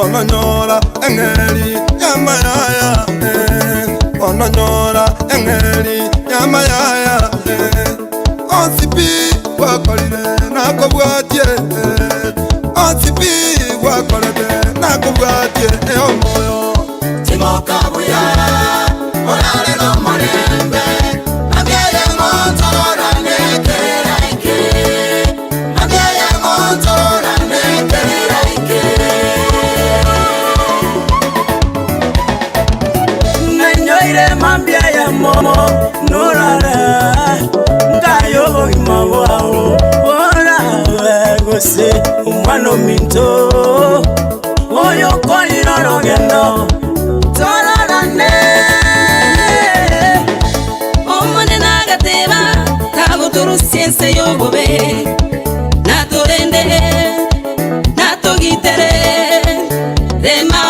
Ononyora engeri yamayaya Ononyora engeri yamayaya Onsipi wakolire nakobwatie Onsipi wakolete nakobwatie omoyo Timokabuya orare no morembe Ambieye montora nekerera ike Ambieye montora nekerera ike Nanyoire mambia momo norara ngayo imawao ora gose umwana minto oyo koliro rogendo torarane Omone nagateba tabuturusiense yobobe naturende natugitere rema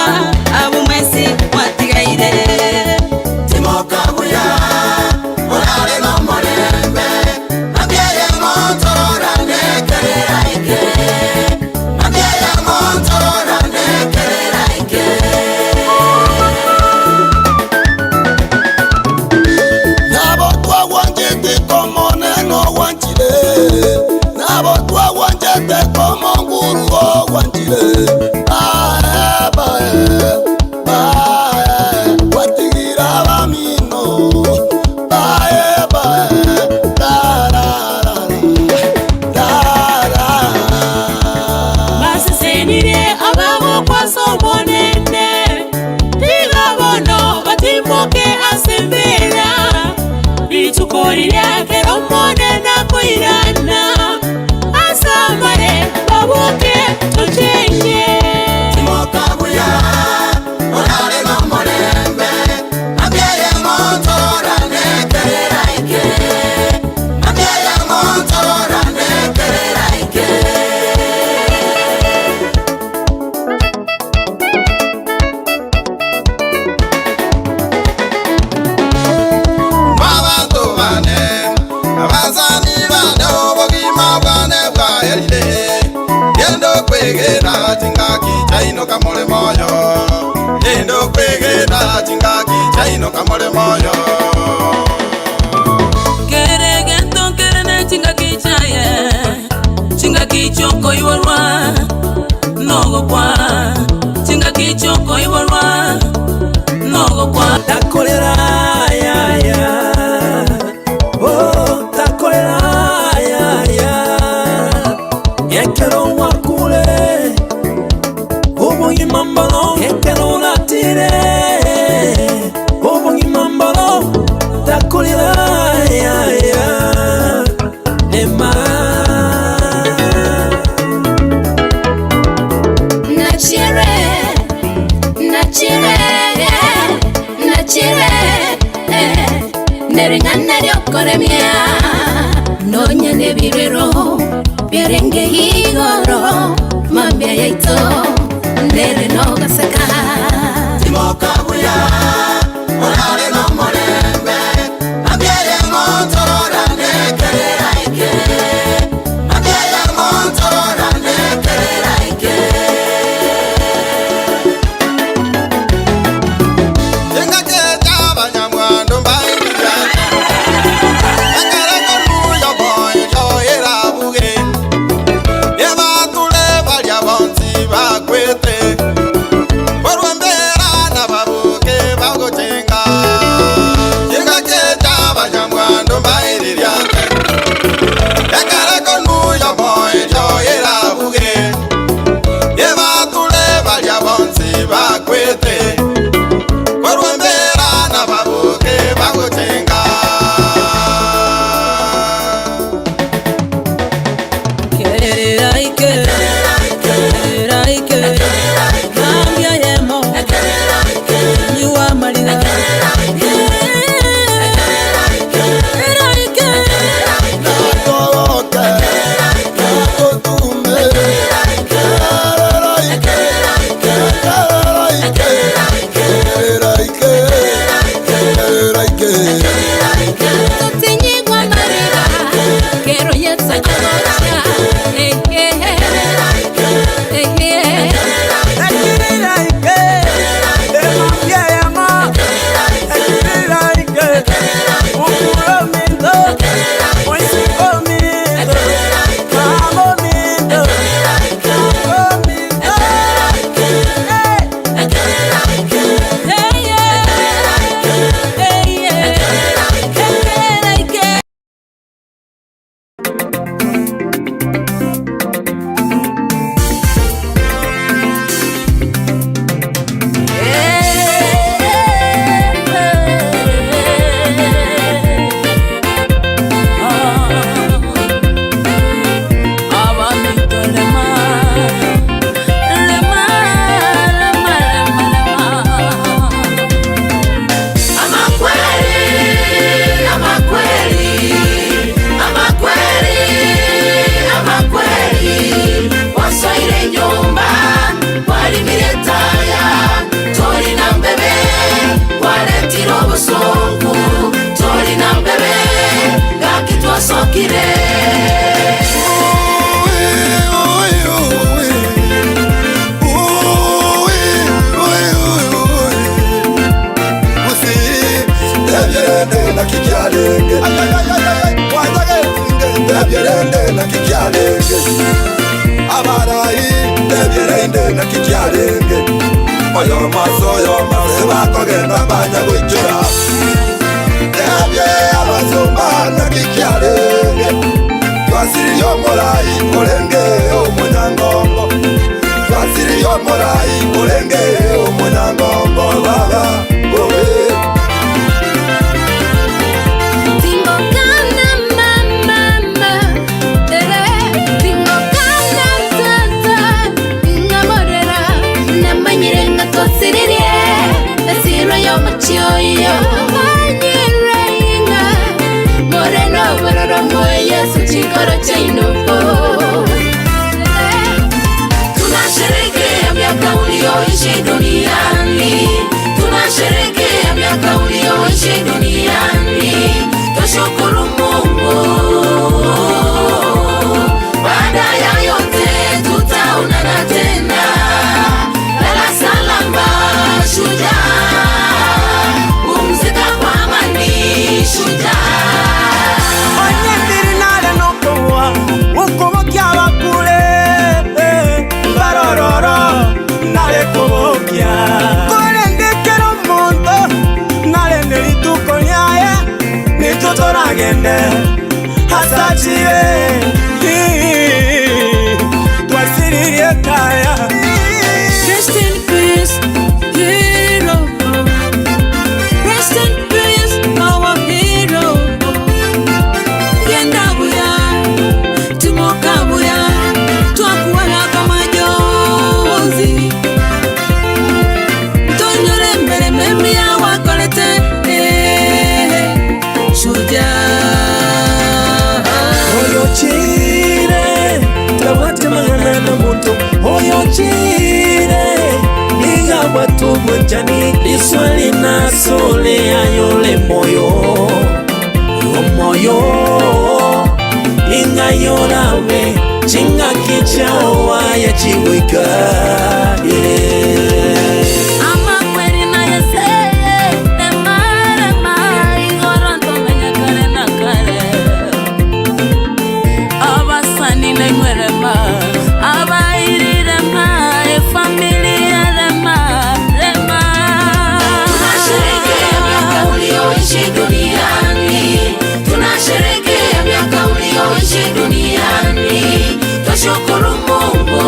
abumwesi watigaire Timokabuya orare no morembe Ambieye montora nekerera ike Ambieye montora nekerera ike Nabo twawanjete komo neno wanjile Nabo twawanjete komo nguru wanjile Bae bae bae watigira bamino Bae bae da da da da da. Basisenire ababo kwasobonene tigabono batimoke asembera ritukorira keromone nakoirana asamare baboke tochenge Timokabuya orare no morembe Ambieye montora nekerera ike Ambieye montora nekerera ike Babantu bane abazani bane obogima bwane bwaerire Yendo kwegera chingaki chaino kamole moyo Yendo kwegera chingaki chaino kamole moyo Keregento kerene chingaki chaye chingaki choko iborwa nogokwa chingaki choko iborwa nogokwa takolera ya ya oh takolera ya ya ekero wakule obugima mbalo ekero latire obugima mbalo takolera ya ya nema Nachire, nachire, nachire, neringana ryokoremia nonya nebirero byarenge igoro mambia yaito ndere nogaseka Timokabuya orare no morembe Ambieye montora nekerera ike Ambieye montora nekerera ike Chingaki chabanyamwando mbairira Ekereko nuyo boyo erabuge Yebatule balya bonsi bakwete Borwembera nababuke bagochenga Chingaki chabanyamwando mbairira Ekereko nuyo boyo erabuge Yebatule balya bonsi bakwete Korwembera nababuke bagochenga Kereraike, kereraike, mambia yemo, nyuwa marira. Kereraike, Toke, totume, twatimokire. Tingokana mama, ere tingokana tata, ngamorera namanyire ngatosiririe esiro yomuchioyo manyire inga moreno bororo mwe Yesu chikoro chainofo. Tunasherehekea miaka ulioishi duniani, tunasherehekea miaka ulioishi duniani, tushukuru Mungu. Baada ya yote tutaonana tena. Lala salama shujaa, pumzika kwa amani shujaa. Onyendiri nale nokowa ukubokia bakule barororo nale kubokia kurendekera omonto nale nerituko lyaye nitutoragende hasachie twasiririe kaya. Rest in peace, hero. Rest in peace, our hero. Genda buya, timoka buya, twakuwala kamajozi. Tonyore mbere memia wakolete, shujaa. Oyo chire tawatemana na muntu oyo chire niga watu bwenjani liswali na sole ayole moyo omoyo ingayorawe chinga kichawa ya chiwika yeah. Amakweri na yese, emarema, igoro ntomenya kare na kare. Abasani nengwerema, abairirema, efamilia rema, rema. Tunasherehekea miaka ulioishi duniani, tunasherehekea miaka ulioishi duniani, tushukuru Mungu.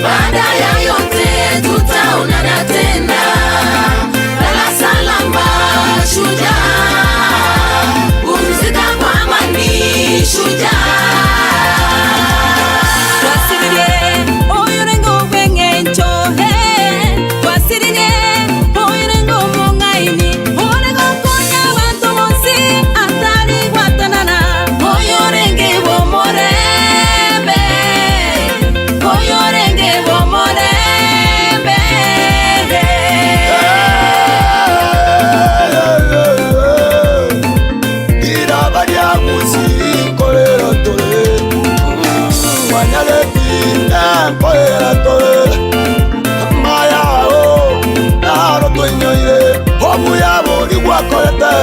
Baada ya yote tutaonana tena. Lala salama shujaa, pumzika kwa amani shujaa. Twasiririe, oyorengo bweng'encho, twasiririe, oyorengo omong'aini, oregokonya abanto bonsi, atari gwatanana, Oyorenge bomorembe, oyorenge bomorembe. Irabaryagusikorera tore mwanyageti nkorera tore mayao naro twenyoire obuya buri gwakorete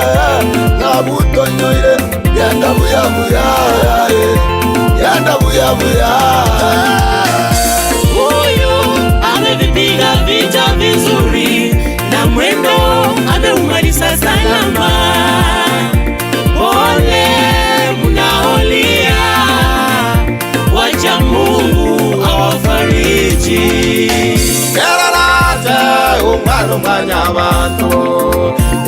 nabutonyoire yenda buya buya yenda buya buya. Huyu amevipiga vita vizuri na mwendo ameumaliza salama. Pole mnaolia, wacha Mungu awafariji. Kerarate umwana umwanya abantu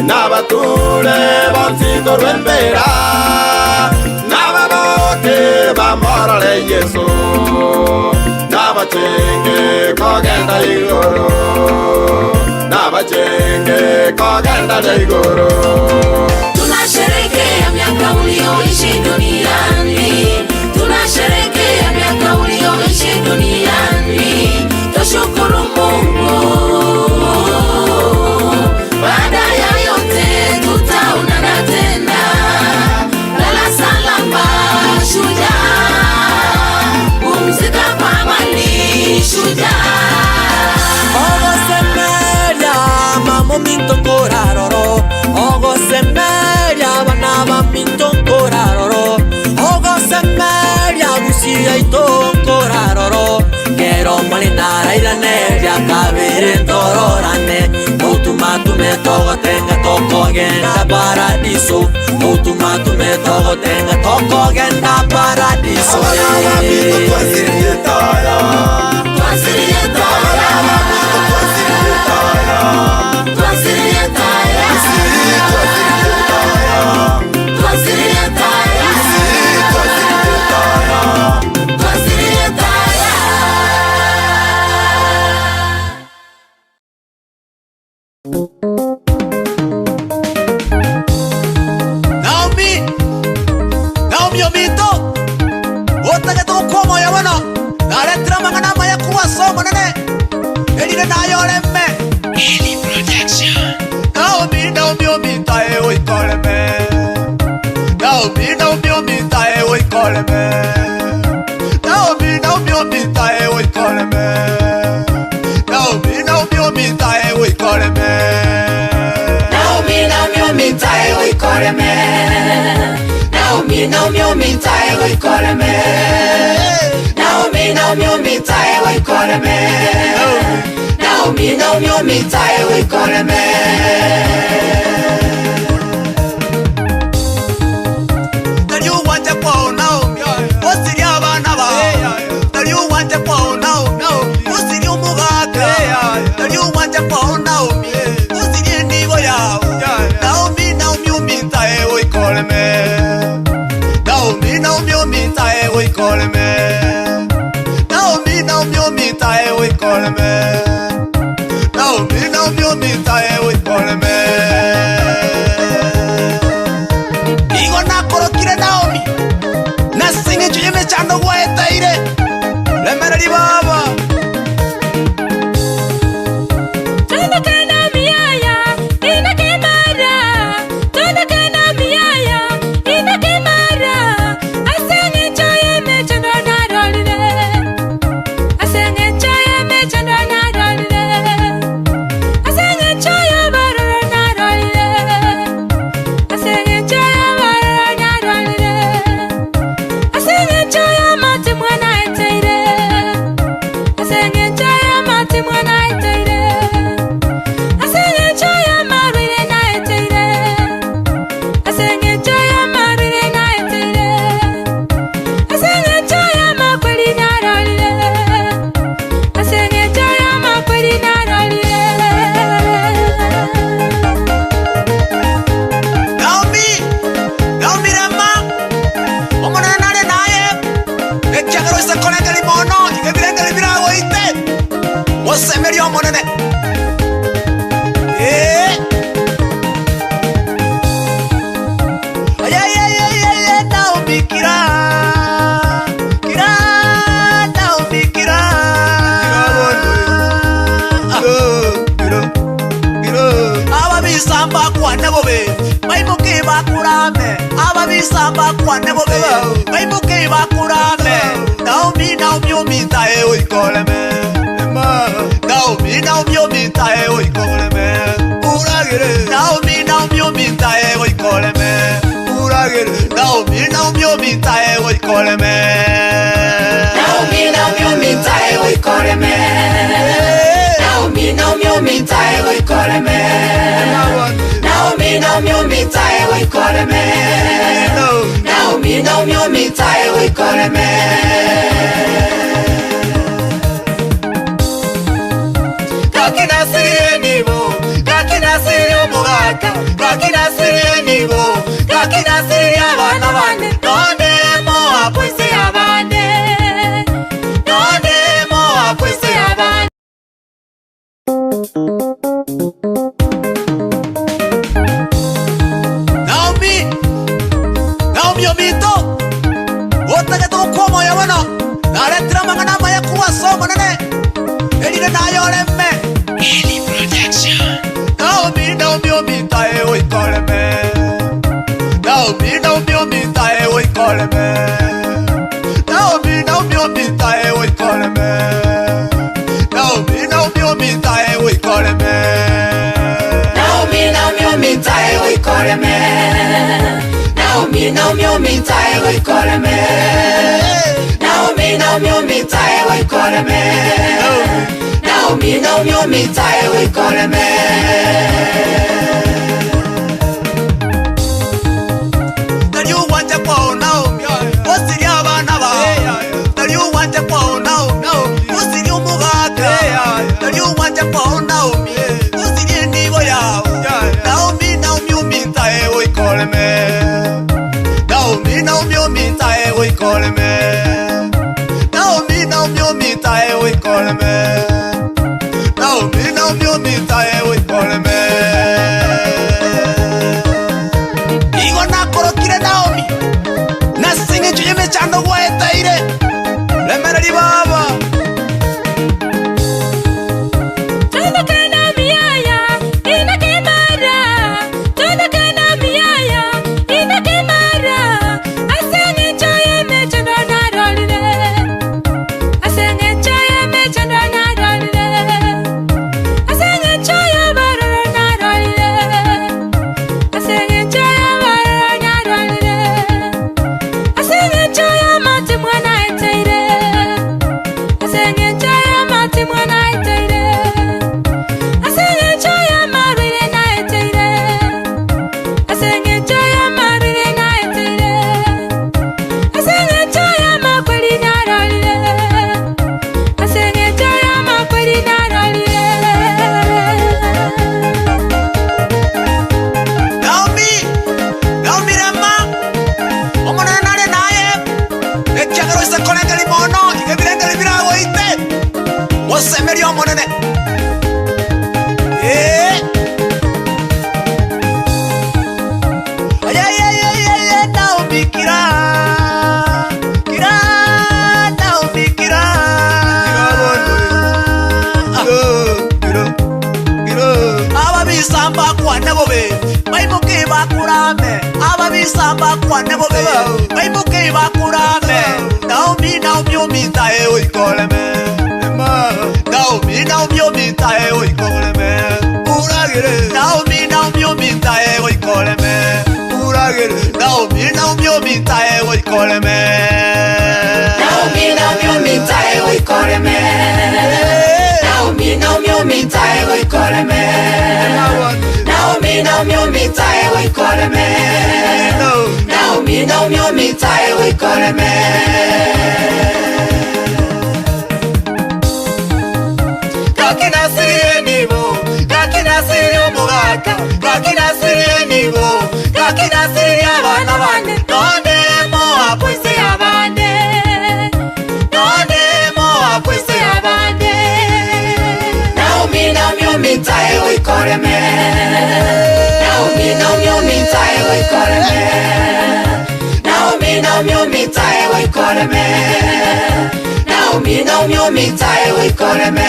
n'abature bonsigo rwembera n'ababoke bamorore Yesu n'abacenge kogenda igoro n'abacenge kogenda igoro. Tunasherehekea miaka ulioishi duniani, tunasherehekea miaka ulioishi duniani, tushukuru Mungu. Baada ya yote tutaonana tena. Kabere tororane Mutumatume togotenga tokogenda paradiso Mutumatume togotenga tokogenda paradiso Naomi, Naomi omito otagete gokwa omoyo bono naretire amang'ana amaya korwa ase omonene erire naye oreme Naomi, Naomi omito aye oikoreme Naomi, Naomi omito aye oikoreme Naomi, Naomi omito aye oikoreme Naomi, Naomi omito aye oikoreme Naomi, Naomi omito aye oikoreme Naomi, Naomi omito aye oikoreme Naomi, Naomi omito aye oikoreme Naomi, Naomi omito aye oikoreme Tari uwanja kwao Naomi osirie abana bao Tari uwanja kwao Naomi osirie omogaka Tari uwanja kwao Naomi osirie enibo yao Naomi, Naomi omito aye oikoreme Naomi, Naomi omito aye oikoreme Naomi, Naomi omito aye oikoreme Naomi, Naomi omito aye oikoreme Igo nakorokire Naomi nasing'encho y'emechando gwaeteire remereri baba Naomi, Naomi rema omonene nare naye ekiagero ase korengeri mono iga ebirengeri biragoite mosemeri omonene Ayayayayaya Naomi kira kira Naomi kira Ababisamba kwane bobe baimuke bakurame Ababisamba kwane bobe baimuke bakurame Naomi, Naomi omito aye oikoreme Naomi, Naomi omito aye oikoreme Naomi, Naomi omito aye oikoreme Naomi, Naomi omito aye oikoreme Naomi, Naomi omito aye oikoreme Naomi, Naomi omito aye oikoreme Naomi, Naomi omito aye oikoreme Naomi, Naomi omito aye oikoreme Kakinasirie nibo, kakinasirie omogaka, kakinasirie nibo, kakinasirie abana bane None moa poise abane None moa poise abane Naomi, Naomi omito otagete gokwa omoyo bono naretire amang'ana amaya korwa ase omonene erire naye oreme Naomi, Naomi omito aye oikoreme Naomi, Naomi omito aye oikoreme Naomi, Naomi omito aye oikoreme Naomi, Naomi omito aye oikoreme Naomi, Naomi omito aye oikoreme Naomi, Naomi omito aye oikoreme Naomi, Naomi omito aye oikoreme Naomi, Naomi, Naomi omitae oikoreme. Tari uwanje kwao Naomi, osirie abana bao. Tari uwanje kwao Naomi, osirie omogaka. Tari uwanje kwao Naomi, osirie enibo yao. Naomi, Naomi omitae oikoreme. Naomi, Naomi omitae oikoreme. Naomi, Naomi omitae oikoreme. Naomi, Naomi omitae oikoreme. Igo nakorokire Naomi, nasing'encho y'emechando gwaeteire. Remereri baba. Naomi, Naomi omitae oikoreme. Naomi, Naomi omitae oikoreme. Naomi, Naomi omitae oikoreme. Naomi, Naomi omitae oikoreme. Naomi, Naomi omitae oikoreme. Naomi, Naomi omitae oikoreme. Naomi, Naomi omitae oikoreme. Naomi, Naomi omitae oikoreme. Gakinasirie nibo, gakinasirie omogaka, gakinasirie nibo, gakinasirie abana bane. None moa Poise abande, none moa poise abande. Naomi, Naomi omitae oikoreme. Naomi, Naomi omitae oikoreme. Naomi, Naomi omitae oikoreme. Naomi, Naomi omitae oikoreme.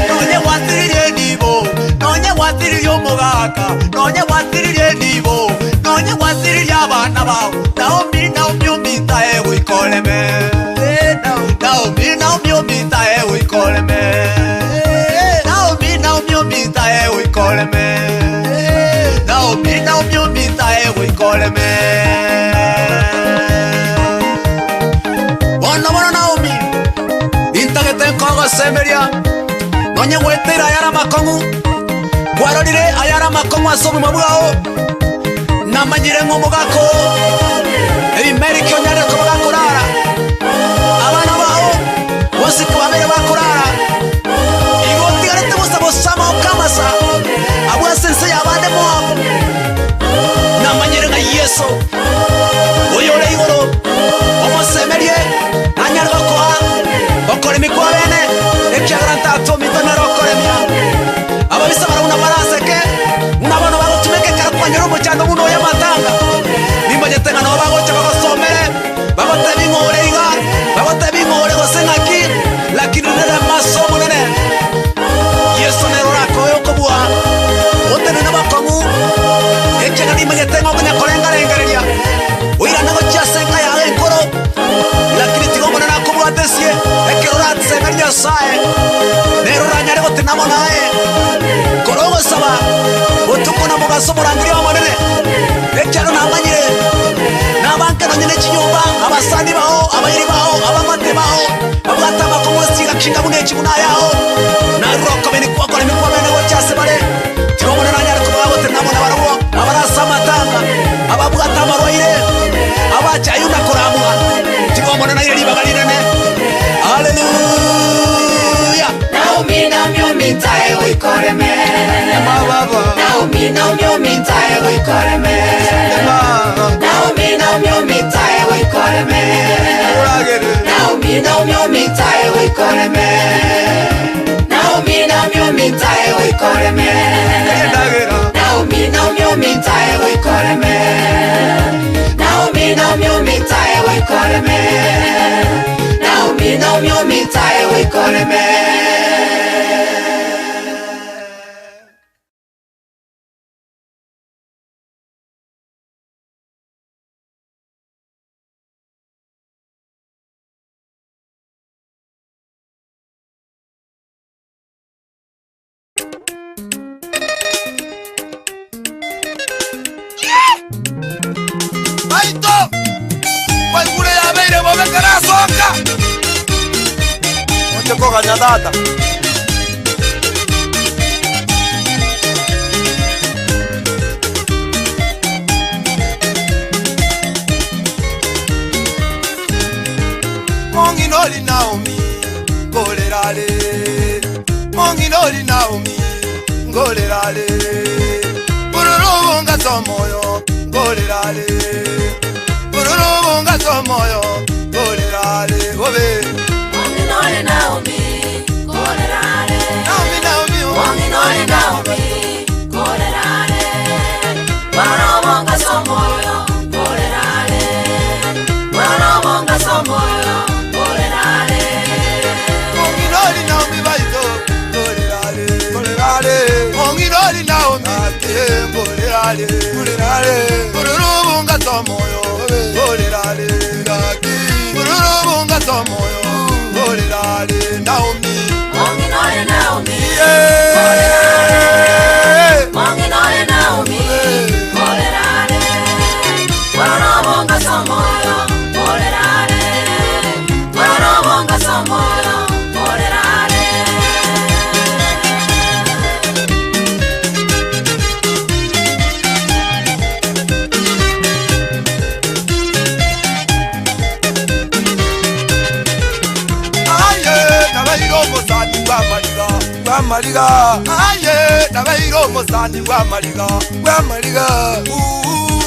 Nonye wasiririe nibo, nonye wasiririe omogaka, nonye wasiririe nibo, nonye wasiririe abana bao. Naomi, Naomi omitae oikoreme. Naomi, Naomi omitae oikoreme. Naomi, Naomi omitae oikoreme. Naomi, Naomi omitae oikoreme. Bono bono Naomi, intagete nkogosemeria. Nonye gwetera ayara makong'u, kwarorire ayara makong'u ase obogima bwao. Namanyire ng'omogako, ebimeri kionyare koba gakorara. Abana bao bonsi kobabere bakorara. Igo otigarete bosa bosama okamasa, abwo ase ense y'abande Moabu. Namanyire ng'a Yeso oyo ore igoro omosemerie nanyare gokoa okoremi kwa bene ekiagera ntatomito nere okoremia. Ababisa barabuna baraseke buna bono bagotumeka ekero kwanyora omochando buna oyo amatanga. Nimanyete ng'a nabo bagocha bagosomere bagoteba ing'ore iga bagoteba ing'ore gose ng'aki, lakini nere amaso omonene Yeso nere orakoe okobua otenene bakong'u ekiagera nimanyete ng'a okonya korengarengereria oirane gochia ase enka yago enkoro, lakini tiga omonene akobwatesie ekero oratsenga Nyasaye nere oranyare gotenamo naye koro ogosaba botuko na mogaso morangeria omonene ekiagera namanyire nabanke nonye ne chinyomba abasani bao abayiri bao abamate bao babwata amakongo siga kinga buna echi buna yao. wikoreme. Naomi, Naomi, omitae wikoreme. Naomi, Naomi, omitae wikoreme. Naomi, Naomi, omitae wikoreme. Naomi, Naomi, omitae wikoreme. Naomi, Naomi, omitae wikoreme. Naomi, Naomi, omitae wikoreme. Naomi, Naomi, omitae wikoreme. Tata. Monginoli Naomi, golerale. Monginoli Naomi, golerale. Bururubunga somoyo, golerale. Bururubunga somoyo, golerale. Obe. Monginoli Naomi. Monginoli Naomi, golerale. Warobonga somoyo, golerale. Warobonga somoyo, golerale. Monginoli Naomi baito, golerale, golerale. Monginoli Naomi, golerale, golerale. Bururubunga somoyo, golerale. Bururubunga somoyo, golerale. Naomi. Monginoli Naomi, Monginoli Naomi, golerale. Warobonga somoyo, golerale. Warobonga somoyo, golerale. Aye, nabairo mosani wa maliga, wa maliga. Aye, nabairo mosani wa maliga, wa maliga.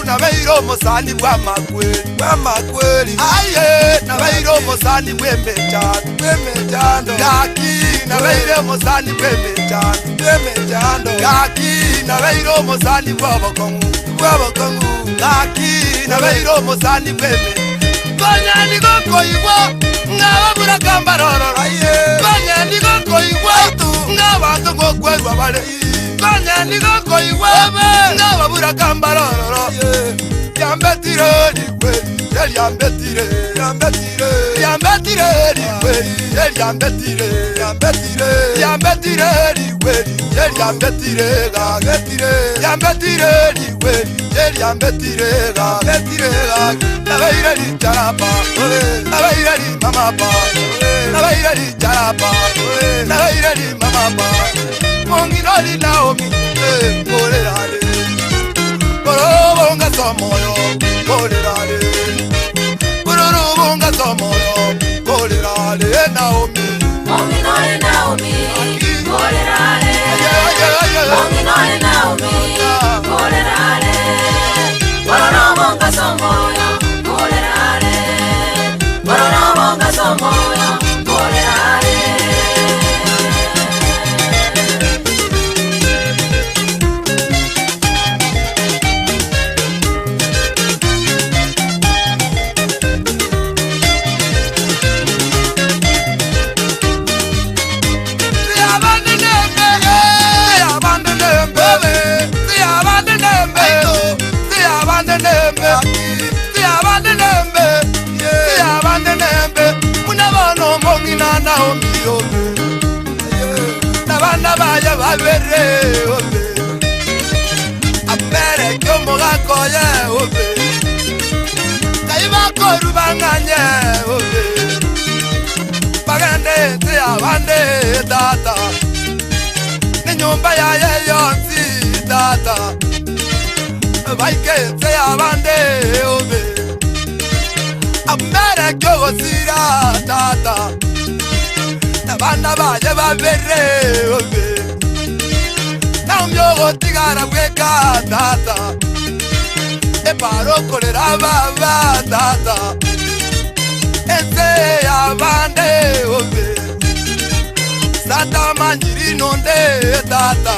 Nabairo mosani wa makweli, wa makweli. Aye, nabairo mosani wemechando, wemechando. Gaki, nabairo mosani wemechando, wemechando. Gaki, nabairo mosani wa bakongu, wa bakongu. Gaki, nabairo mosani weme. Konyani gokoigwa, ngababura kambaroro. Konyani gokoigwa, ngabantu ngokwerwa bale. Konyani gokoigwa, ngababura kambaroro. Yambetire ligwe, yambetire, yambetire, yambetire ligwe, yambetire, yambetire, yambetire ligwe, yambetire, gabetire, yambetire ligwe, yambetire, gabetire, nabaire li charapa, nabaire li mama pa, nabaire li charapa, nabaire li mama pa. Monginoli Naomi, golerale. Borobonga somoyo, golerale. Borobonga somoyo, golerale. Naomi. Monginoli Naomi, golerale. Monginoli Naomi, golerale. Borobonga somoyo, golerale. Borobonga somoyo, golerale. Tata, ni nyumba ya yeyonzi tata, baiketse abande obe, amere kyogosira tata, nabana baje babere obe. Ogotigara bweka tata Eparokorera baba tata Ese abande obe Sata manjiri nonde tata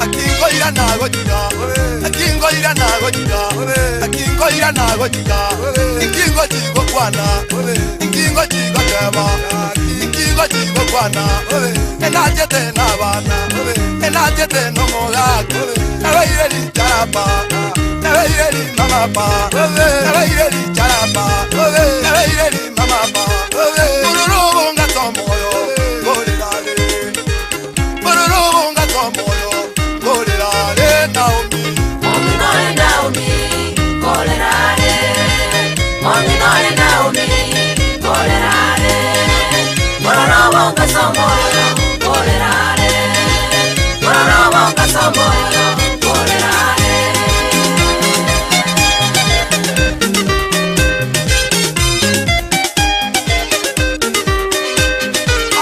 Akingo ira nago jiga Akingo ira nago jiga Akingo ira nago jiga Inkingo jigo kwana Inkingo jigo keba Inkingo jigo kwana Enajete na bana Enajete no mogako Nabaire li charapa Nabaire li mama pa Nabaire li charapa Nabaire li mama pa Bururu bonga tomoyo Gorirare Bururu bonga tomoyo Gorirare Naomi Onginoe Naomi Gorirare Onginoe Naomi Gorirare Bururu bonga tomoyo Gorirare Bururu bonga tomoyo Gorirare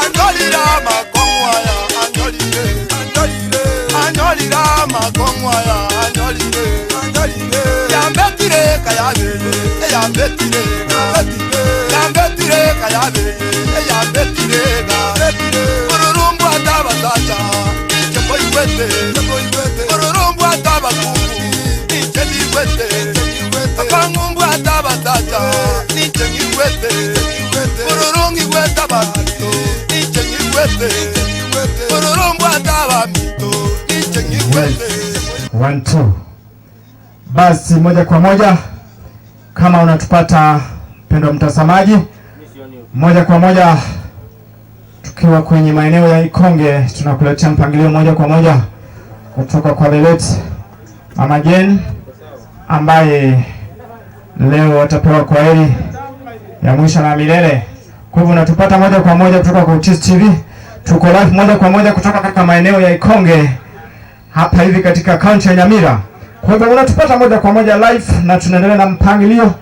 Anjolira makongwaya anjolire anjolire anjolira makongwaya anjolire anjolire yambetire kayabele yambetire yambetire yambetire kayabele yambetire yambetire bururumbu atabasacha cheboiwete cheboiwete bururumbu atabakungu nicheniwete akangumbu atabasacha nicheniwete bururungi wetabamito nicheniwete bururumbu atabamito nicheniwete 1 2. Basi moja kwa moja kama unatupata mpendwa mtazamaji, moja kwa moja tukiwa kwenye maeneo ya Ikonge, tunakuletea mpangilio moja kwa moja kutoka kwa the late Mama Jane ambaye leo watapewa kwaheri ya mwisho na milele. Kwa hivyo unatupata moja kwa moja kutoka kwa Otis TV. Tuko live moja kwa moja kutoka katika maeneo ya Ikonge hapa hivi katika kaunti ya Nyamira. Kwa hivyo unatupata moja kwa moja live na tunaendelea na mpangilio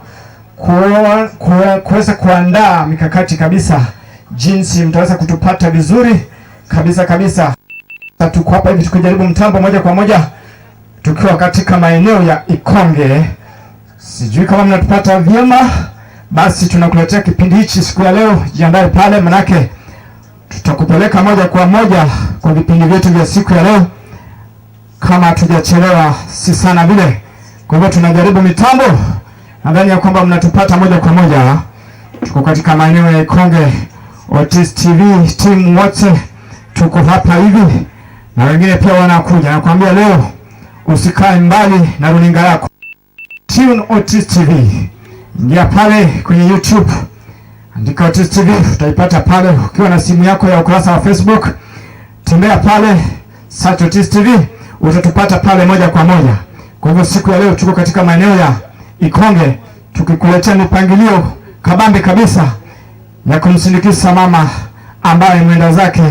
kuweza kuandaa mikakati kabisa jinsi mtaweza kutupata vizuri kabisa kabisa. Tuko hapa hivi tukijaribu mtambo moja kwa moja tukiwa katika maeneo ya Ikonge. Sijui kama mnatupata vyema. Basi tunakuletea kipindi hichi siku ya leo. Jiandae pale manake tutakupeleka moja kwa moja kwa vipindi vyetu vya siku ya leo. Kama hatujachelewa si sana vile. Kwa hivyo tunajaribu mitambo. Nadhani ya kwamba mnatupata moja kwa moja. Tuko katika maeneo ya Ikonge, Otis TV team wote tuko hapa hivi na wengine pia wanakuja. Nakwambia leo usikae mbali na runinga yako. Tune Otis TV. Ingia pale kwenye YouTube, andika Otis TV utaipata pale. Ukiwa na simu yako ya ukurasa wa Facebook, tembea pale search Otis TV utatupata pale moja kwa moja. Kwa hivyo siku ya leo tuko katika maeneo ya Ikonge tukikuletea mipangilio kabambe kabisa ya kumsindikiza mama ambaye mwenda zake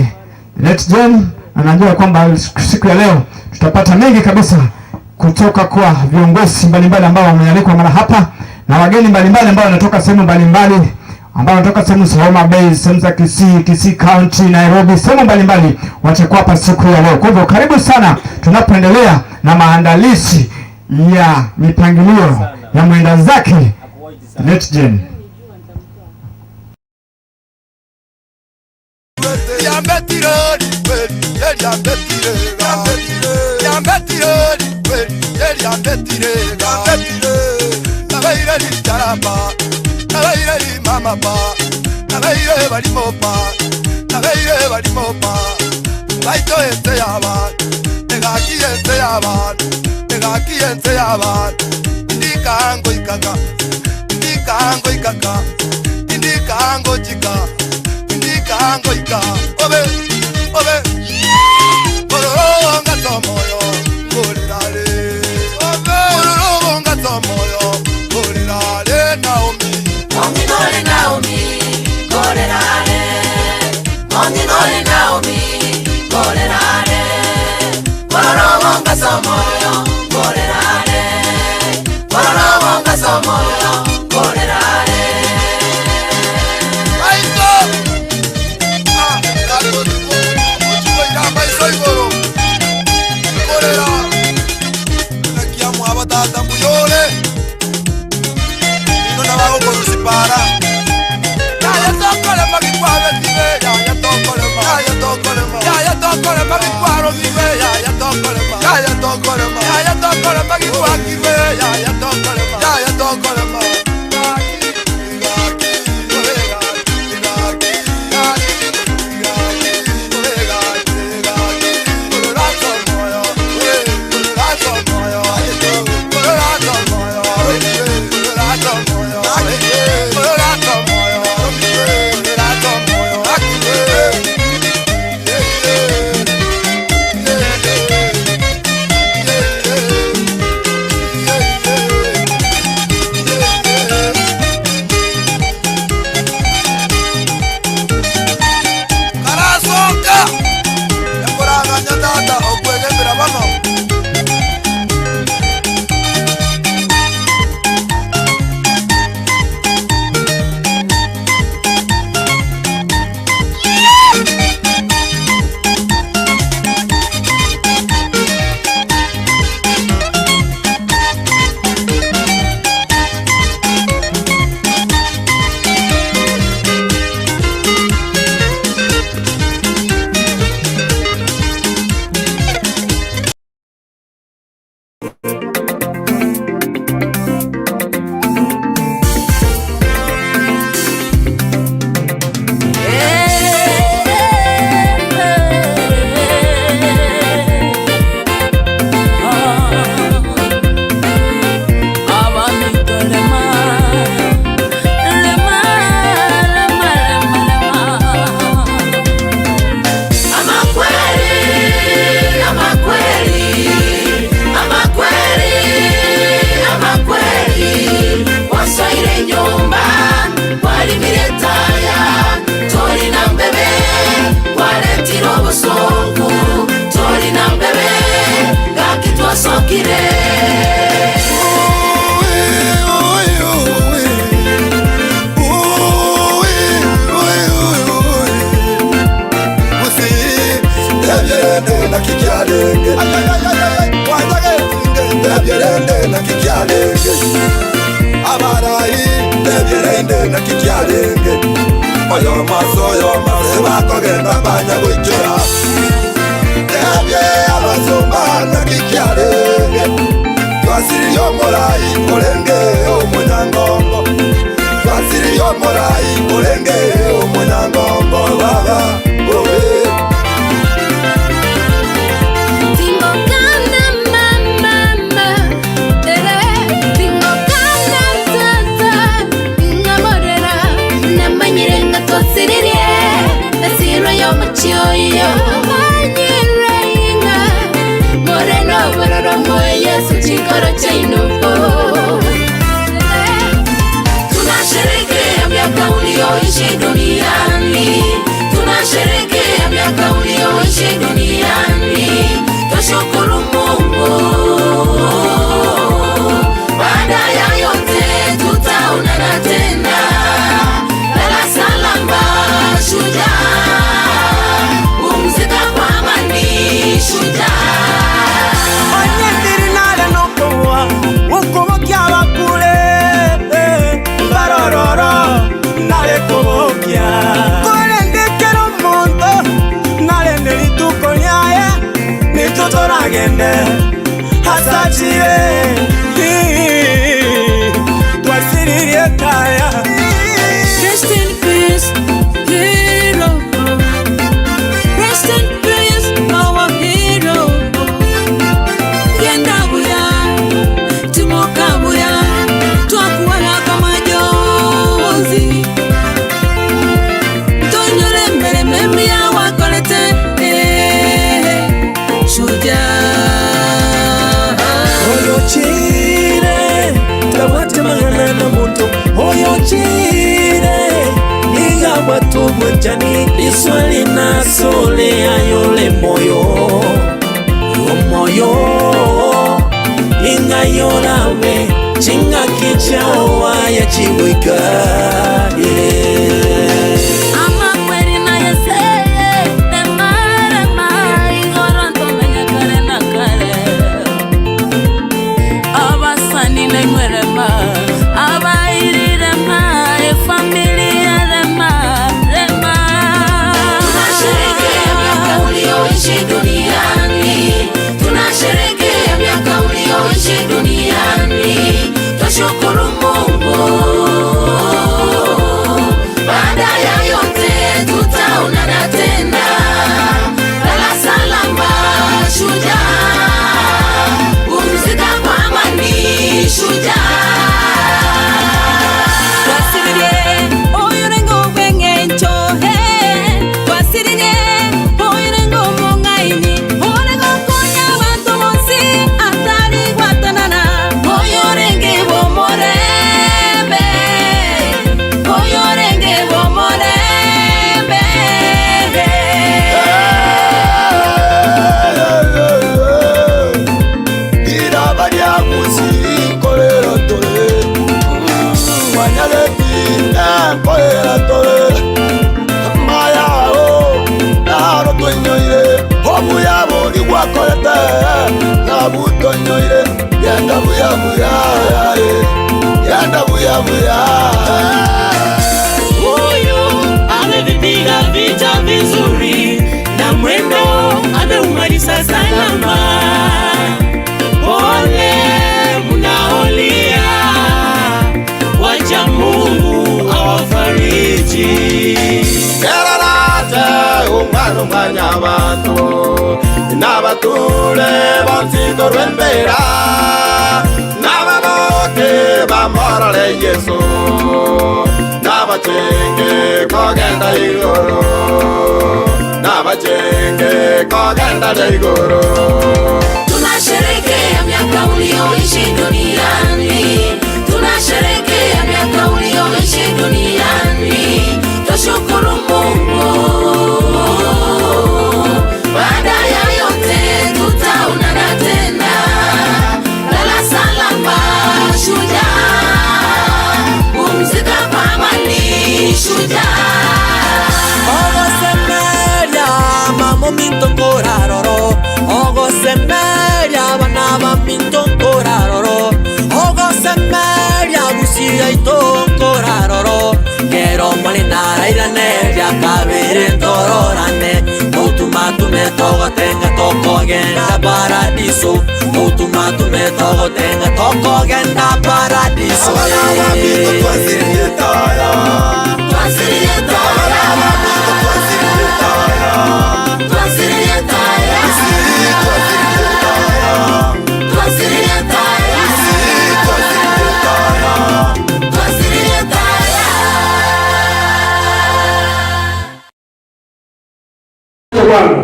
late Jane. Anajua kwamba siku ya leo tutapata mengi kabisa kutoka kwa viongozi mbalimbali ambao wamealikwa mara hapa na wageni mbalimbali ambao wanatoka sehemu mbalimbali, ambao wanatoka sehemu za Homa Bay, sehemu za Kisii, Kisii County, Nairobi, sehemu mbalimbali watakuwa hapa siku ya leo. Kwa hivyo karibu sana tunapoendelea na maandalizi ya mipangilio ya mwenda zake late Jane. Obe, obe, Bororo tomoyo, gorirare. Obe, bororo tomoyo, gorirare Naomi. Onginoe Naomi, gorirare. Onginoe Naomi, gorirare. Bororo tomoyo, gorirare. Bororo tomoyo, gorirare. Aito. Ah, Tokolema giwakirwe yaya tokolema yaya tokolema Tunasherehekea miaka ulioishi duniani, tunasherehekea miaka ulioishi duniani, tushukuru Mungu. Baada ya yote tutaonana tena. Lala salama shujaa, pumzika kwa amani shujaa. Hasachie twasiririe kaya. Rest in peace, hero. Rest in peace, our hero. Genda buya, timoka buya, twakuwala kama majonzi. Tonyole mbele memi ya wakolete, shujaa. Oyochire tabwate mangana na moto. Oyochire inga watu mwenjani liswali na sole ayole moyo omoyo inga yorawe chinga kichawa ya chiwika yeah. Ama kweli na yese nemare igoro ntomenya kare na kare abasani nengwerema abairirema efamilia rema rema. Tunasherehekea miaka ulioishi duniani, tunasherehekea miaka ulioishi Ndabutonyoire yenda buya buya yenda buya buya. Huyu amevipiga vita vizuri na mwendo ameumaliza salama. Pole mnaolia, wacha Mungu awafariji. Kerarate umwana umwanya abantu n'abature bonsigo rwembera n'ababoke bamorore Yesu n'abacenge kogenda igoro n'abacenge kogenda igoro. Tunasherehekea miaka ulioishi duniani, tunasherehekea miaka ulioishi duniani, tushukuru Mungu. Baada ya yote tutaonana tena. Lala salama shujaa, pumzika kwa amani shujaa. Ogosemeria mamo minto koraroro, ogosemeria bana ba minto koraroro, ogosemeria gusia ito koraroro. Kero mwalinara iraneria kabere tororane, mutumatume togotenga tokogenda paradiso, mutumatume togotenga tokogenda paradiso. Abana ba twasiriye taya, twasiriye taya, twasiriye taya, twasiriye taya, twasiriye taya, twasiriye taya, twasiriye taya, twasiriye taya. Bwana.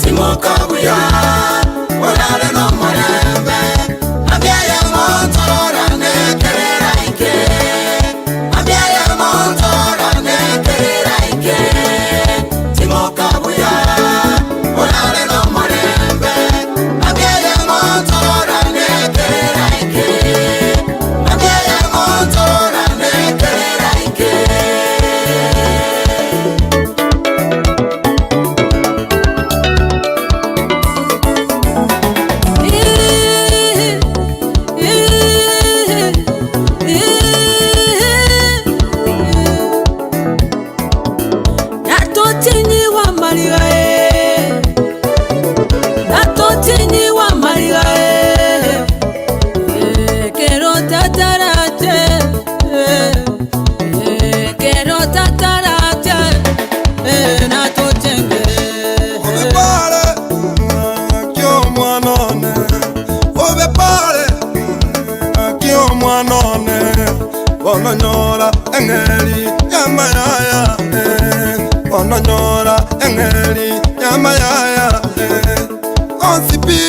Timokabuya olale n'omulembe ambyeye montorora nekerera ike ambyeye montorora nekerera ike Timokabuya olale n'omulembe ambyeye montorora nekerera ike ambyeye montorora nekerera ike. Obepare kyomwanone, obepare kyomwanone, ononyora engeri yamayaya, ononyora engeri yamayaya, onsipi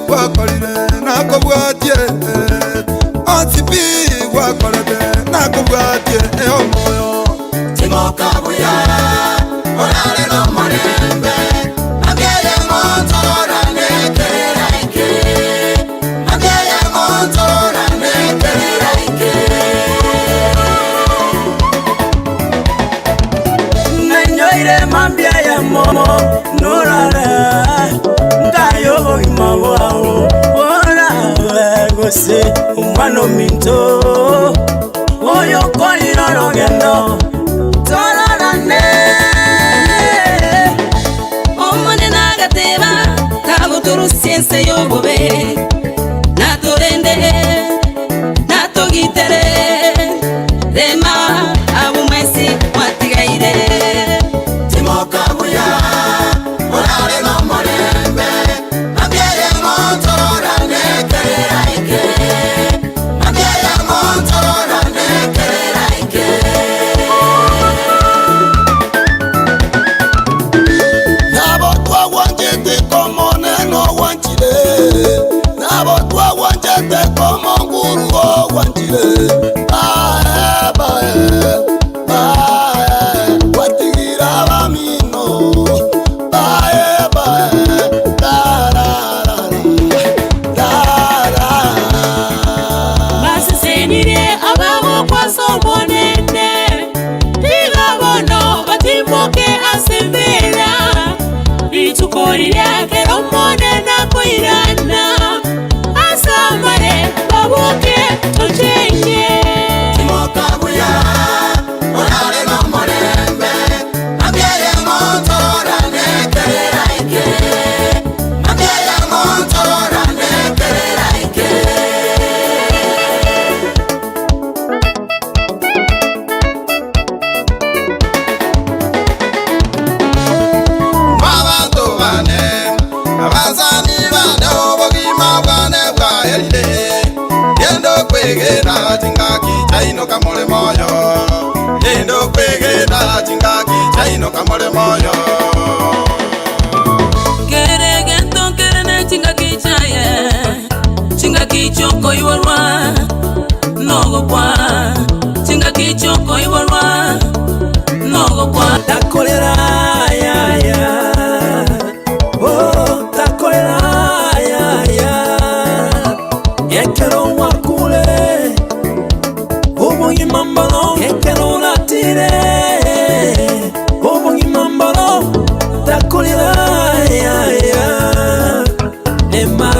wakolire nakobwatie, onsipi wakolete nakobwatie omoyo. Timokabuya olale n'omulembe ambyeye montorora nekerera ike ambyeye montorora nekerera ike. Nenyoire mambia ya momo nurara ngayo imawao ora gose umwano minto oyo koirorogendo tororane. Omone nagateba tabuturusiense yobobe naturende natugitere rema abumwesi mwatigaire. Timokabuya olale n'omulembe ambyeye montorora nekerera ike ambyeye montorora nekerera ike. Nabo twagwanjete komoneno gwanchire, nabo twagwanjete komonguru gwanchire, bae bae bae watigira bamino bae bae la la la la la. Basisenire ababo kwasobonene kwegena chingaki chaino kamole moyo Endo kwegena chingaki chaino kamole moyo Kerege kerene chingaki chaye Chingaki choko iwarwa Nogo kwa Chingaki choko iwarwa Nogo kwa Takolera ya ya Oh takolera ya ya Yekero wakule Ubungi mambalo Yekero latire Ubungi mambalo Takolera ya ya Nema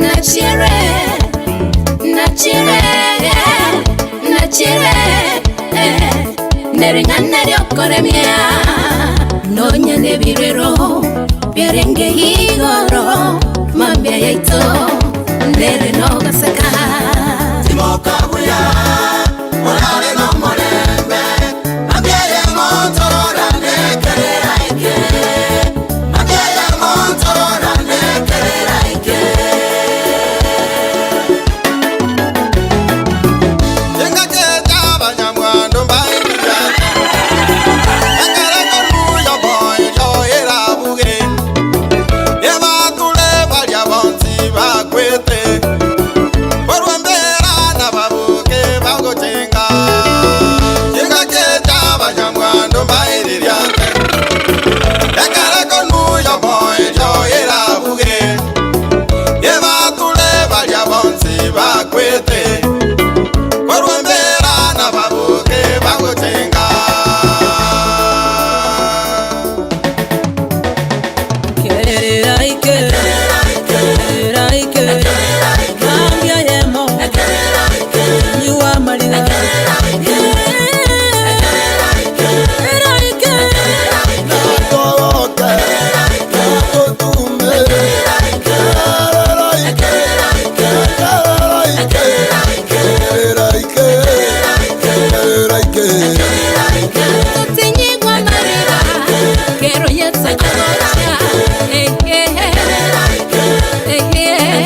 Nachire Nachire Nachire Neringana ryokoremia Nonya nebirero Byarenge igoro Mambia yaito Ndere no gaseka Timokabuya Olale no morembe Mambia ye montorora nekerera ike Mambia ye montorora nekerera ike Jenga jeja banyamwando mbaikuja Ekereko nuyo boy joera buge Ebatule balya bonsi bakwete Orwembera na babuke bagochenga Jenga jeja banyamwando mbaiririate Ekereko nuyo boy joera buge Ebatule balya bonsi bakwete Orwembera na babuke bagochenga Kereraike Kereraike Mambia yemo Nyuwa marira Kereraike Toroke Totumbe Kereraike Kereraike Kereraike Kereraike Tutinyigwa marira Kero yetsa kagocha Eh eh eh eh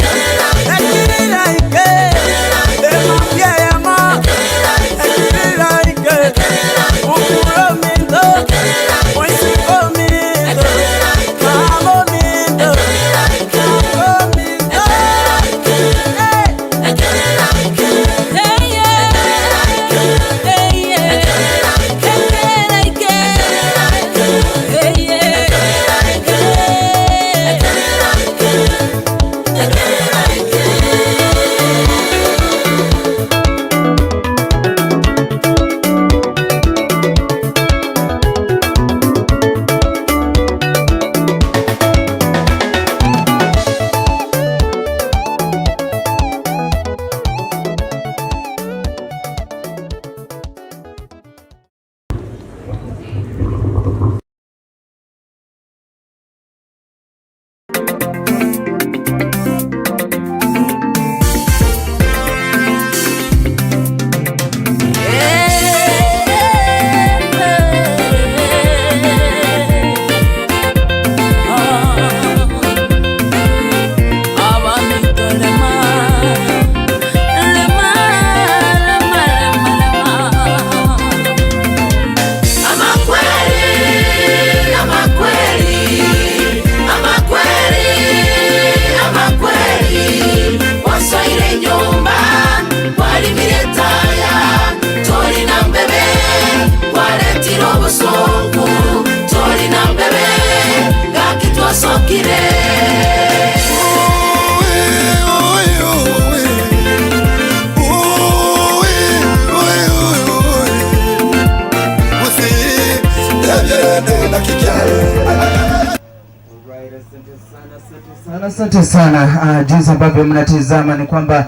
Asante sana. Jinsi ambavyo mnatizama ni kwamba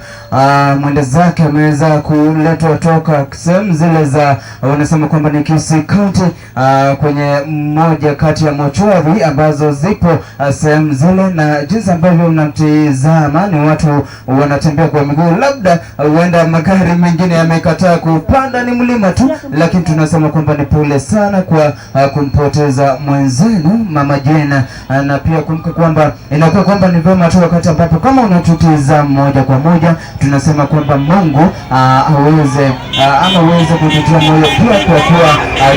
mwenda zake ameweza kuletwa toka sehemu zile za wanasema kwamba ni Kisii County, kwenye moja kati ya mochwari ambazo zipo sehemu zile, na jinsi ambavyo mnamtizama ni watu wanatembea kwa miguu, labda huenda magari mengine yamekataa kupanda, ni mlima tu, lakini tunasema kwamba ni pole sana kwa kumpoteza mwenzenu Mama Jena, na pia kumbuka kwamba ina Inakuwa kwamba ni vyema tu wakati ambapo kama unatutizama moja kwa moja, tunasema kwamba Mungu aweze ama uweze kututia moyo pia, kwa kuwa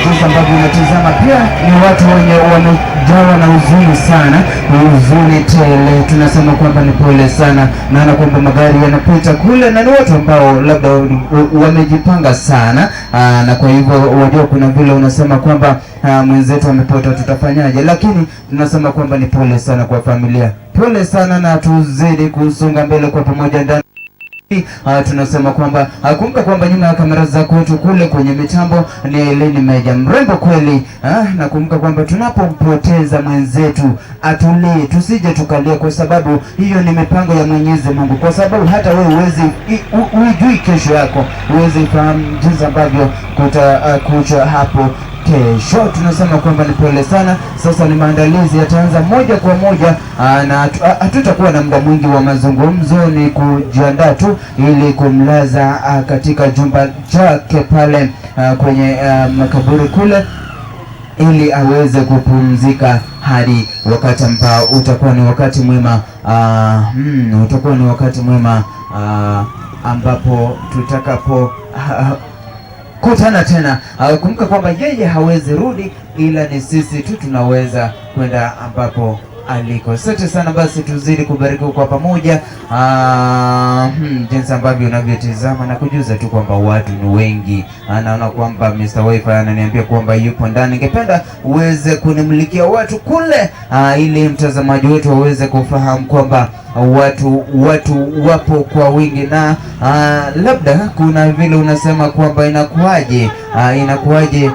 jinsi ambavyo unatizama pia ni watu wenye wamejawa na huzuni sana, huzuni tele. Tunasema kwamba ni pole sana. Naona kwamba magari yanapita kule na ni watu ambao labda wamejipanga sana, na kwa hivyo wajua, kuna vile unasema kwamba mwenzetu amepota, tutafanyaje? Lakini tunasema kwamba ni pole sana kwa familia, pole sana, na tuzidi kusonga mbele kwa pamoja ndani. Tunasema kwamba kumbuka kwamba nyuma ya kamera za kwetu kule kwenye mitambo ni Eleni Meja, mrembo kweli. Na kumbuka kwamba tunapompoteza mwenzetu atulie, tusije tukalia, kwa sababu hiyo ni mipango ya Mwenyezi Mungu, kwa sababu hata wewe huwezi hujui kesho yako, huwezi fahamu jinsi ambavyo kucha hapo kesho. Tunasema kwamba ni pole sana. Sasa ni maandalizi yataanza moja kwa moja, na hatutakuwa na muda mwingi wa mazungumzo, ni kujiandaa tu ili kumlaza katika jumba chake pale kwenye makaburi kule ili aweze kupumzika hadi wakati ambao utakuwa ni wakati mwema, utakuwa ni wakati mwema ambapo tutakapo kutana tena. Kumbuka kwamba yeye hawezi rudi, ila ni sisi tu tunaweza kwenda ambapo aliko. Asante sana, basi tuzidi kubarikiwa kwa pamoja. Jinsi ambavyo unavyotizama na kujuza tu kwamba watu ni wengi. Naona kwamba Mr. Wifi ananiambia kwamba yupo ndani. Ningependa uweze kunimulikia watu kule, ili mtazamaji wetu aweze kufahamu kwamba watu wapo kwa wingi, na labda kuna vile unasema kwamba inakuwaje, inakuwaje,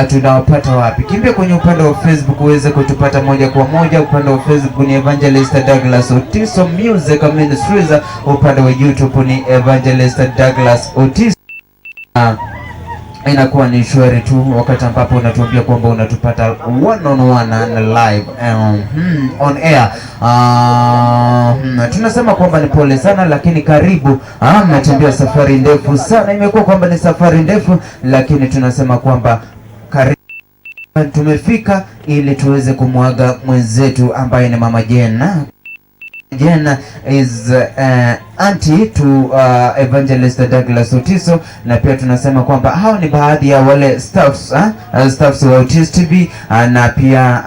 tunawapata wapi? Kimbia kwenye upande wa Facebook uweze kutupata moja kwa moja. Upande wa Facebook ni Evangelist Douglas Otiso Music Ministries, upande wa YouTube ni Evangelist Douglas Otiso. Inakuwa ni shwari tu wakati ambapo unatuambia kwamba unatupata one on one and live on air. Tunasema kwamba ni pole sana, lakini karibu. Mmetembea safari ndefu sana, imekuwa kwamba ni safari ndefu, lakini tunasema kwamba karibu tumefika ili tuweze kumwaga mwenzetu ambaye ni Mama Jena. Jena is auntie to Evangelist Douglas Otiso, na pia tunasema kwamba hao ni baadhi ya wale staffs wa Otis TV, na pia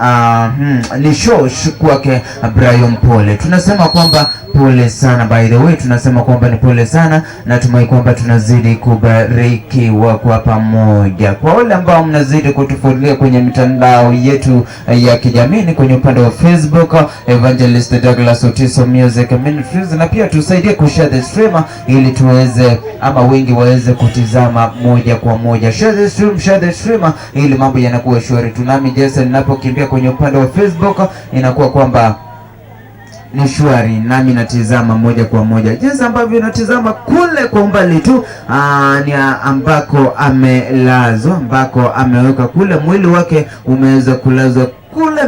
ni show kwake Brian Pole. Tunasema kwamba pole sana, by the way, tunasema kwamba ni pole sana. Natumai kwamba tunazidi kubarikiwa kwa pamoja. Kwa wale ambao mnazidi kutufuatilia kwenye mitandao yetu ya kijamii, ni kwenye upande wa Facebook Evangelist Douglas Otiso Music Ministries, na pia tusaidie kushare the stream ili tuweze ama wengi waweze kutizama moja kwa moja. Share the stream, share the stream ili mambo yanakuwa shwari. Tunami Jason, ninapokimbia kwenye upande wa Facebook inakuwa kwamba ni shwari, nami natizama moja kwa moja jinsi ambavyo natizama kule kwa umbali tu, ni ambako amelazwa, ambako ameweka kule, mwili wake umeweza kulazwa kule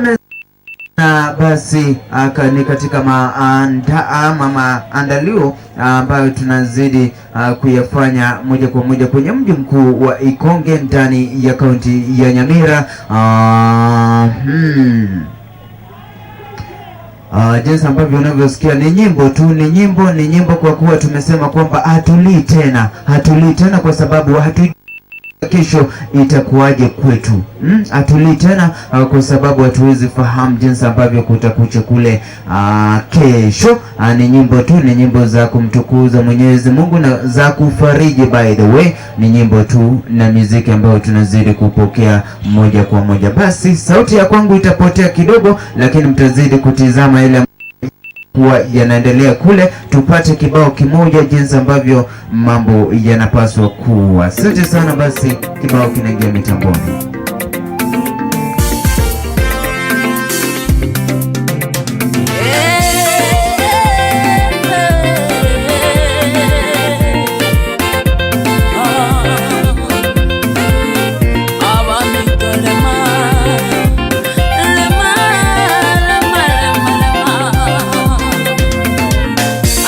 na basi ni katika maandalio ambayo tunazidi kuyafanya moja kwa moja kwenye mji mkuu wa Ikonge ndani ya kaunti ya Nyamira. Jinsi ambavyo unavyosikia ni nyimbo tu, ni nyimbo, ni nyimbo, kwa kuwa tumesema kwamba hatulii tena, hatulii tena kwa sababu hatu kesho itakuwaje kwetu. Hatulii tena kwa sababu hatuwezi fahamu jinsi ambavyo kutakucha kule kesho. Ni nyimbo tu, ni nyimbo za kumtukuza Mwenyezi Mungu na za kufariji. By the way, ni nyimbo tu na muziki ambayo tunazidi kupokea moja kwa moja. Basi sauti ya kwangu itapotea kidogo, lakini mtazidi kutizama ile kuwa yanaendelea kule, tupate kibao kimoja jinsi ambavyo mambo yanapaswa kuwa. Asante sana. Basi kibao kinaingia mitamboni.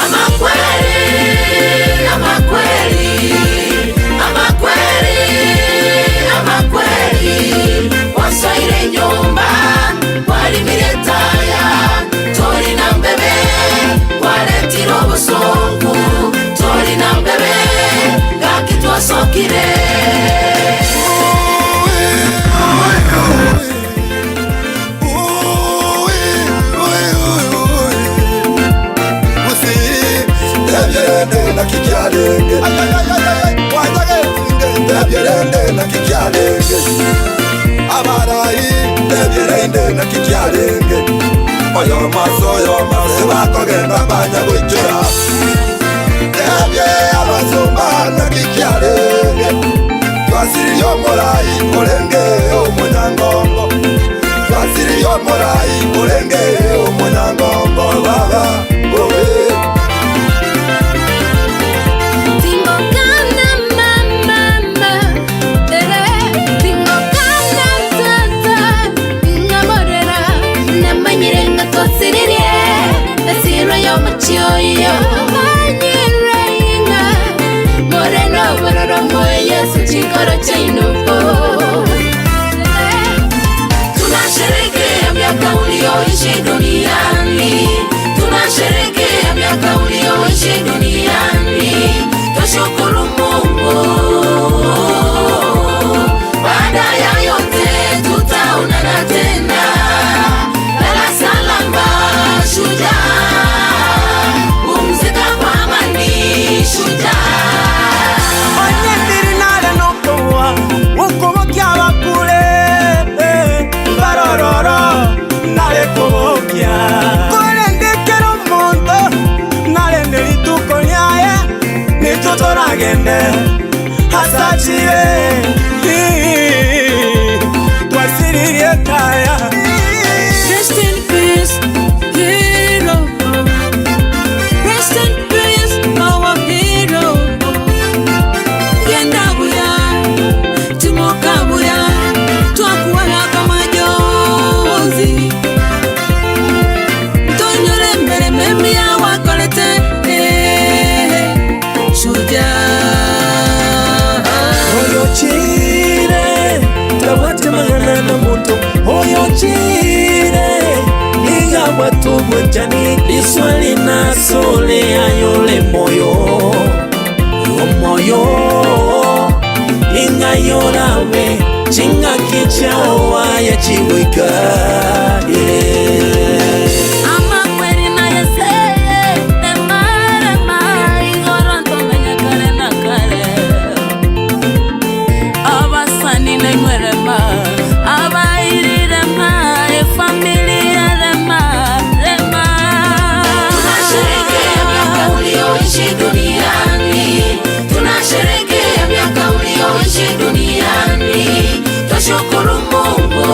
Ama kweli, ama kweli, ama kweli, ama kweli. Nakikyalenge Wanyage Tebyerende nakikyalenge Abarayi tebyerende nakikyalenge Oyo maso yo maso bakogenda banyagoichora Tebye abasumba nakikyalenge Twasiri yomorayi olenge omunyangongo Twasiri yomorayi olenge omunyangongo baba owe Tunasherehekea miaka ulioishi duniani, tunasherehekea miaka ulioishi duniani, tushukuru Mungu. Baada ya yote tutaonana tena. Lala salama shujaa, pumzika kwa amani shujaa. Nitutoragende hasachire twasiririe kaya. Rest in peace, hero. Rest in peace, our hero. Genda buya, timoka buya, twakuwala kama majonzi. Tonyole mbere memia wakolete. Oyo chire tabwate magana na moto. Oyo chire inga watu bwejani liswali na sole ayole moyo omoyo inga yorawe chinga kichawa ya chiwika yeah. Tunasherehekea miaka ulioishi duniani, tushukuru Mungu.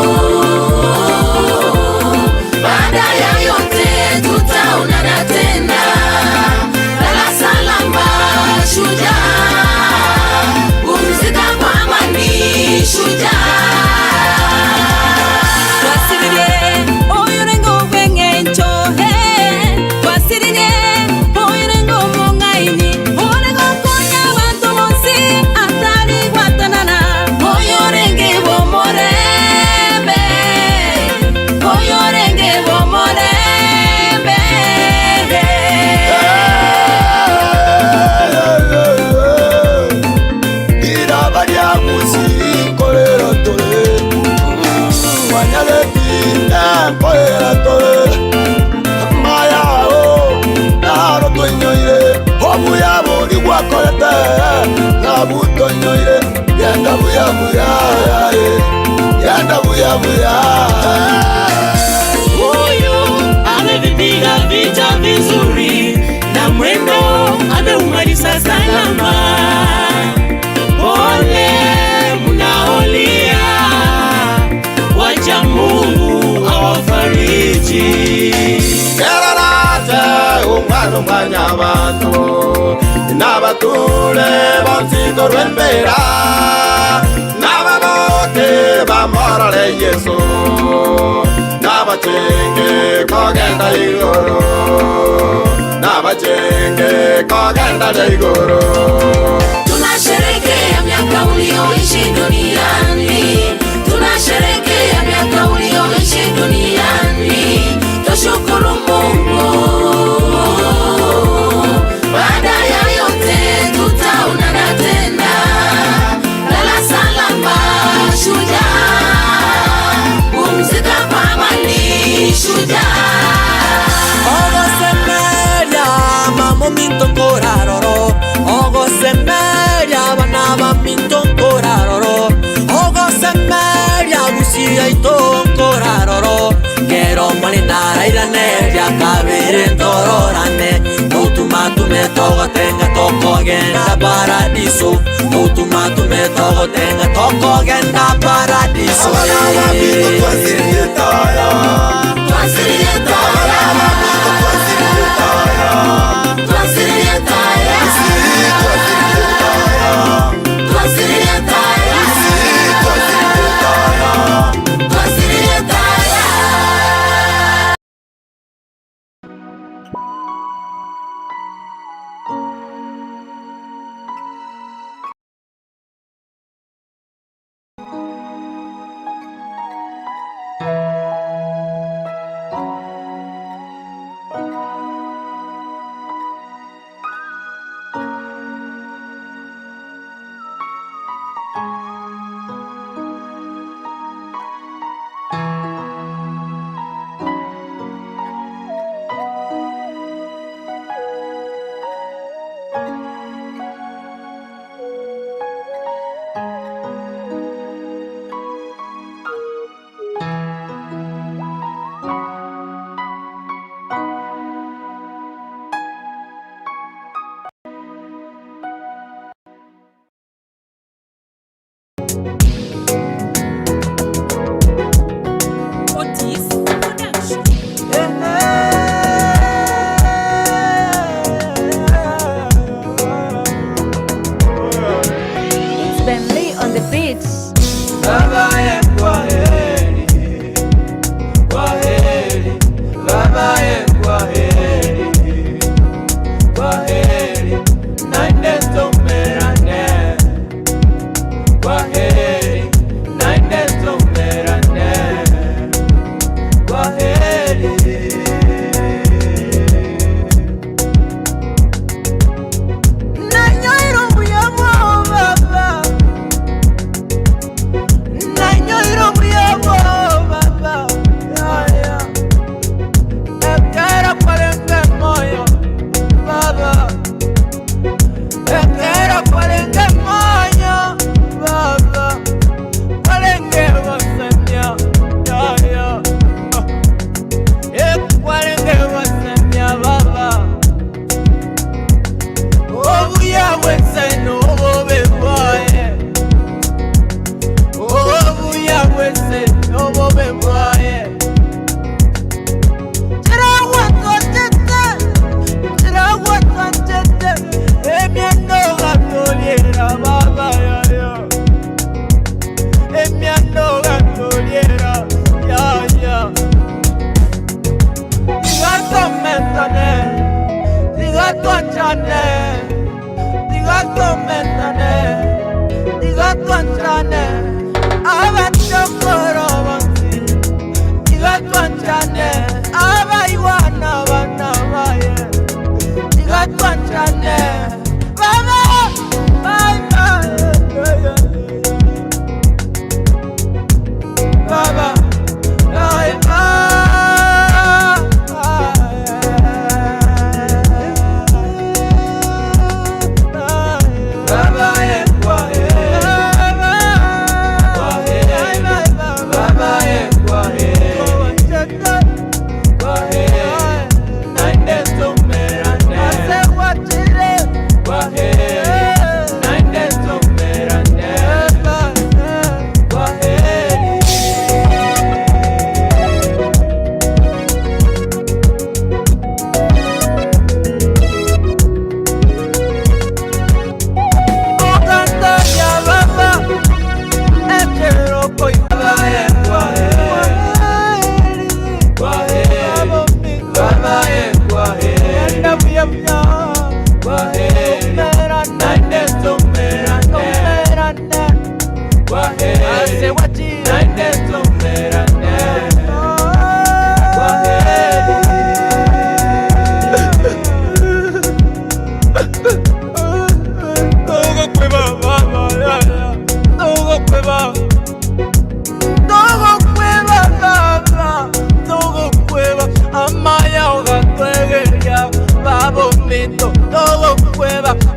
Baada ya yote tutaonana tena. Lala salama shujaa, pumzika kwa amani shujaa. Twasiririe oyorengo bwengencho he, twasiririe oyorengo mongaini orego konya bantu bonsi atari guatanana oyorenge bomorembe, oyorenge bomorembe. Huyu amevipiga vita vizuri na mwendo ameumaliza salama. Pole mnaolia, wacha Mungu awafariji. Kerarate umwana umwanya abantu n'abature bonsi rwembera n'ababote bamorore Yesu n'abacenge kogenda igoro n'abacenge kogenda igoro. Tunasherehekea miaka ulioishi duniani, tunasherehekea miaka ulioishi duniani, tushukuru Mungu. Baada ya yote tutaonana tena. Lala salama shujaa, pumzika kwa amani shujaa. Ogosemeria mamo minto koraroro Tokogenda paradiso Mutuma tumetogotenga Tokogenda paradiso Twasiriye taya Twasiriye taya Twasiriye taya Twasiriye taya Twasiriye taya Twasiriye taya Twasiriye taya Twasiriye taya. Otis Production. It's Ben Lee on the beat. Baba ye kwa heri, kwa heri, baba ye kwa heri, kwa heri, naende tumerane. Kwa heri, naende tumerane. Kwa heri. Nanyoiro muyamo baba. Nanyoiro muyamo baba. Yeah, yeah. Ekera kwarenge moyo baba. Ekera kwarenge moyo baba. Kwarenge wasemya. Yeah, yeah. Ekwarenge wasemya baba. Obuya wese n'obobe bwaye. Obuya wese n'obobe bwaye. Chirawa twachete, chirawa twachete, emyendo gatoliera baba yayo. Emyendo gatoliera ya ya. Tigatomentane, tigatwachane, tigatomentane, tigatwanchane, abatokoro bonsi, tigatwanchane, abaiwana bana baye, tigatwanchane, baba, bye bye, baba, bye bye. Baba ye kwa heri, kwa heri, baba ye kwa heri, kwa heri, naende tumerane. Kwa heri, naende tumerane. Kwa heri. Okantanya baba, ekero koyaba ye kwa heri, kwa heri, baba ye kwa heri, kwa heri, naende tumerane. Kwa heri, naende tumerane. Kwa heri.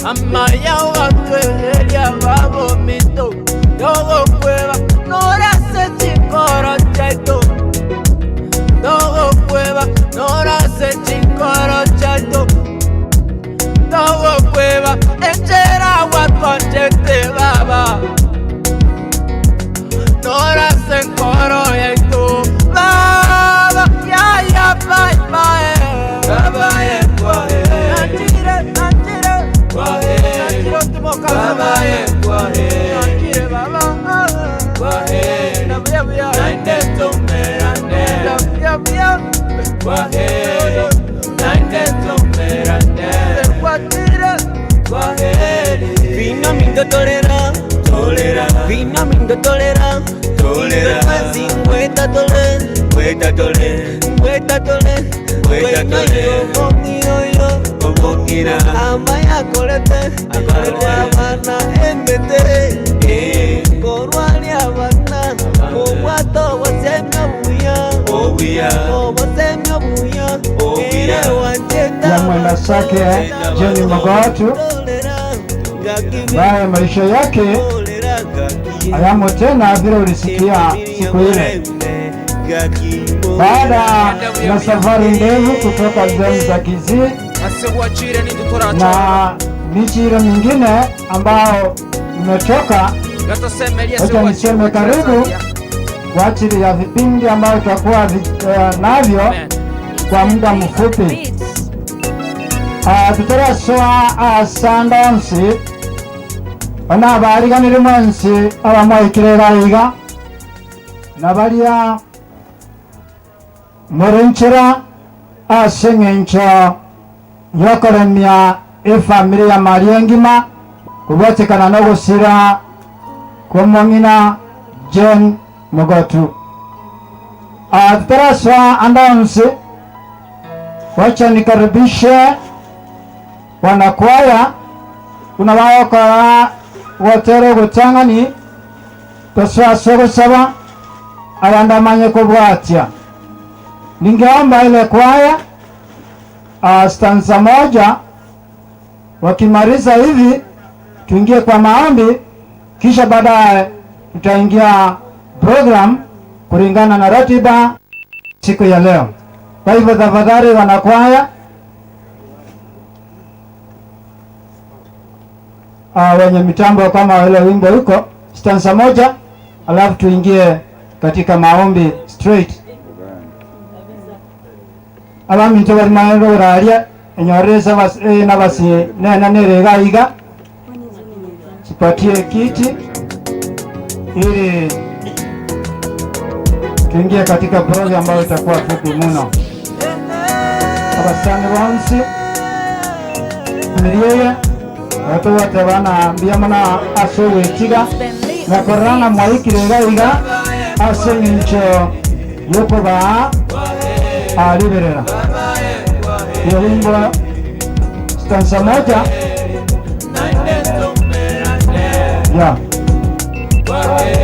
Amaya ugatwegeria babomito togokweba norase chikoro chaito togokweba norase chikoro chaito togokweba. Tolera, tolera, Vinamindo tolera, tolera, Weta tole, weta tole, weta tole, weta tole, obongira, amaya kolete, akolete abana emete, korwali abana, obwato wasemya buya, obuya, obosemya buya, obuya, ya mwenda zake Jane Mugotu, ambaye maisha yake hayamo tena vile ulisikia siku ile. Baada ya safari ndefu kutoka sehemu za Kisii na miji mingine ambao imetoka, wacha niseme karibu kwa ajili ya vipindi ambao tutakuwa navyo kwa muda mfupi. Tutarasoa asandonsi ona bariganire mwensi abamwikirera iga na baria murenchera aseng'encho yokoremia efamili ya Maria ngima kubatikana no gusira kwa mwang'ina Jane Mugotu. Tutarasoa andonsi, wacha nikaribishe wanakwaya unawakora wotere gutangani toswasogosaba ayandamanye kubwatia. Ningeomba ile kwaya stanza moja, wakimaliza hivi tuingie kwa maombi, kisha baadaye tutaingia program kulingana na ratiba siku ya leo. Kwa hivyo tafadhali wanakwaya wenye mitambo kama ile wimbo huko stanza moja, alafu tuingie katika maombi straight. Abaminto bari maendo raria enyoreza bas na basi nena nerega iga sipatie kiti ili tuingie katika program ambayo itakuwa fupi mno. Abasani bonsi miriyeye watu wote bana mbia aso wetiga na korana mwaikirega iga aseng'encho yokuba aliberera. Hiyo wimbo stanza moja ya Bye.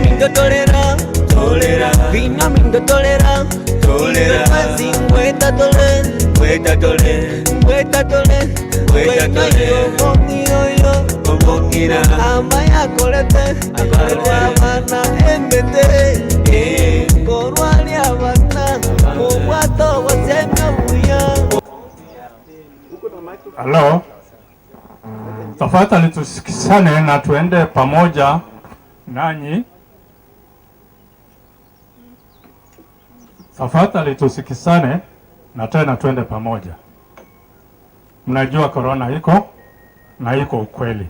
Vina tolera, tolera. Vina mindo tolera, tolera. Weta tole, weta tole, weta tole, weta tole. Obongira, amaya kolete, abana embete, korwali abana, obwato wasemya buya. Halo, tafadhali tusikizane na tuende pamoja nanyi. Tafadhali tusikizane na tena tuende pamoja. Mnajua korona iko na iko ukweli.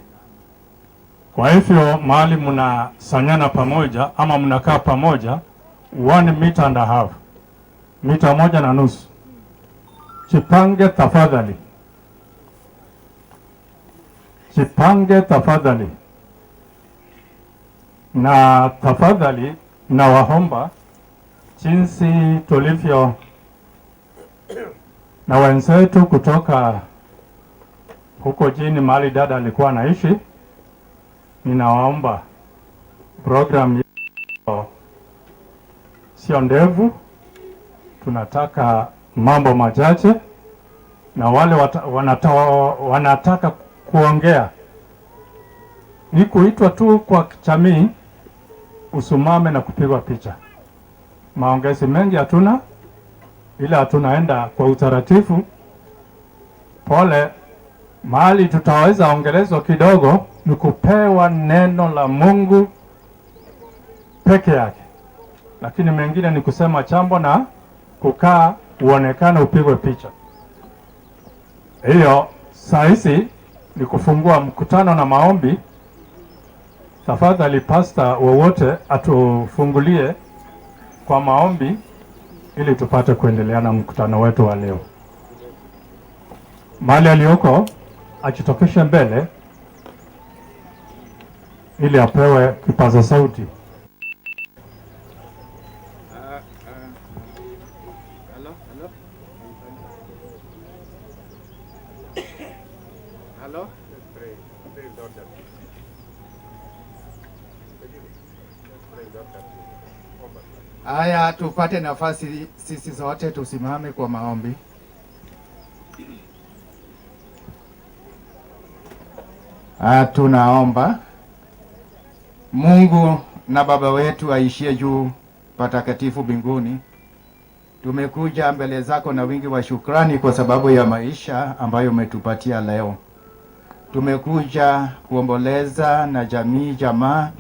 Kwa hivyo mahali mnasanyana pamoja ama mnakaa pamoja 1.5 meters, 1.5 meters. Jipange tafadhali. Jipange tafadhali. Na tafadhali nawaomba jinsi tulivyo na wenzetu kutoka huko jini mahali dada alikuwa anaishi, ninawaomba program sio ndevu, tunataka mambo machache, na wale wanataka kuongea ni kuitwa tu kwa jamii, usimame na kupigwa picha. Maongezi mengi hatuna, ila tunaenda kwa utaratibu pole. Mahali tutaweza ongelezwa kidogo ni kupewa neno la Mungu peke yake, lakini mengine ni kusema chambo na kukaa uonekane upigwe picha. Hiyo saa hizi ni kufungua mkutano na maombi. Tafadhali pasta wowote atufungulie kwa maombi ili tupate kuendelea na mkutano wetu wa leo. Mahali aliyoko ajitokeshe mbele ili apewe kipaza sauti. Hello? Haya, tupate nafasi sisi zote tusimame kwa maombi. Tunaomba. Mungu na Baba wetu aishie juu patakatifu mbinguni, tumekuja mbele zako na wingi wa shukrani kwa sababu ya maisha ambayo umetupatia leo. Tumekuja kuomboleza na jamii jamaa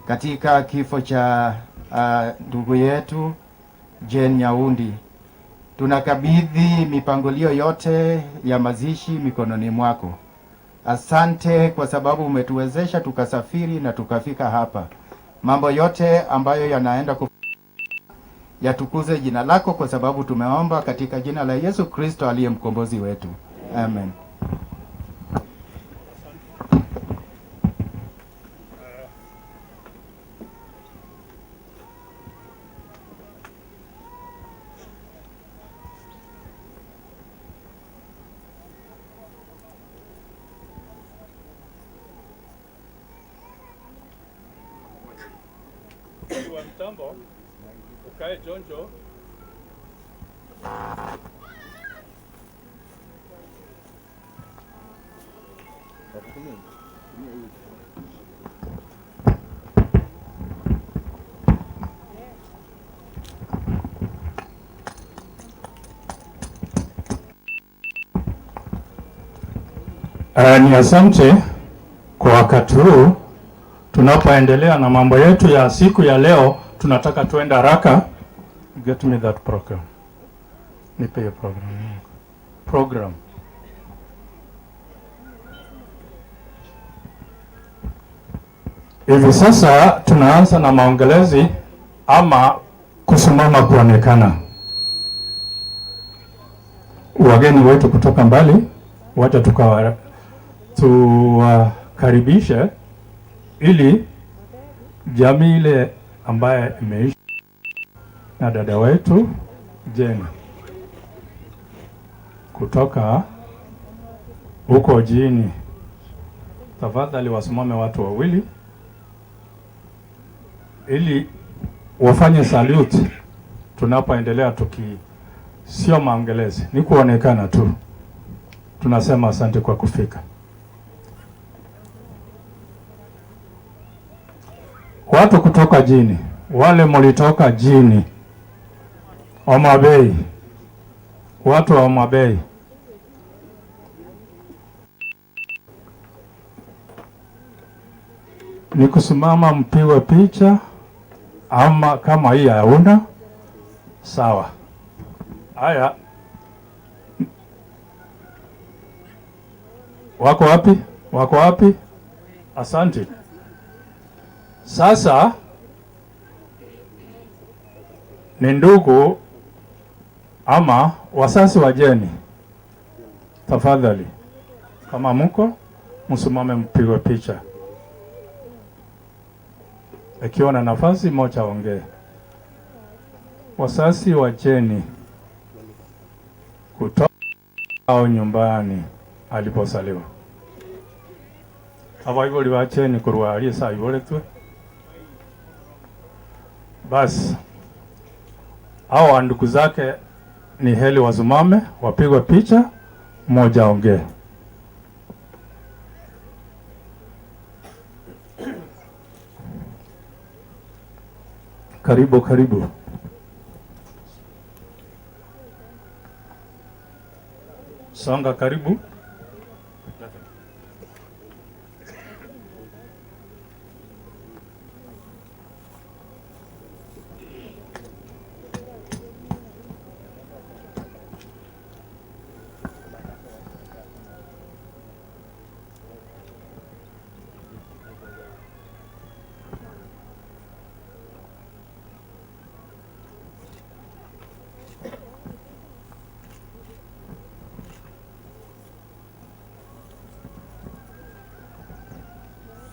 katika kifo cha ndugu yetu Jane Nyaundi. Tunakabidhi mipangilio yote ya mazishi mikononi mwako. Asante kwa sababu umetuwezesha tukasafiri na tukafika hapa. Mambo yote ambayo yanaenda yatukuze jina lako, kwa sababu tumeomba katika jina la Yesu Kristo aliye mkombozi wetu. Amen. Wa mtambo ukae jonjo. Ni asante kwa wakati huu tunapoendelea na mambo yetu ya siku ya leo. Tunataka tuende haraka. Get me that program. Nipe hiyo program. Program. Hivi sasa tunaanza na maongelezi ama kusimama kuonekana. Wageni wetu kutoka mbali, wacha tuwakaribishe ili jamii ile ambaye imeishi na dada wetu Jane kutoka huko jini. Tafadhali wasimame watu wawili. Ili wafanye salute tunapoendelea sio maongelezi, ni kuonekana tu. Tunasema asante kwa kufika. Watu kutoka jini, wale mulitoka jini, Homa Bay, watu wa Homa Bay. Ni kusimama mpigwe picha ama kama hii hauna sawa. Haya, wako wapi? Wako wapi? Asante. Sasa ni ndugu ama wasasi wa Jeni, tafadhali kama mko msimame mpigwe picha. Ikiwa na nafasi moja ongee. Wasasi wa Jeni kutoka au nyumbani aliposaliwa. Abaiboli ba Jeni kurwa alisa iboletwe. Basi hao ndugu zake ni heli wasimame wapigwe picha, mmoja ongee. Karibu, karibu. Songa karibu.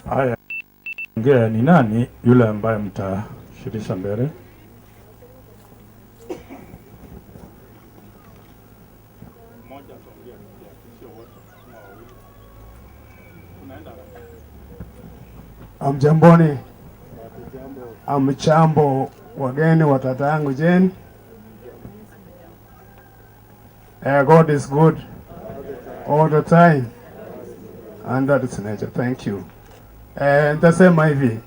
Haya, ongea ni nani yule ambaye mtashirisha mbele? Mmoja ataongea peke yake, sio wote, kama wawili. Unaenda. Amjamboni, amchambo wageni wa tata yangu Jane. God is good all the time and that is nature. Thank you. Nitasema hivi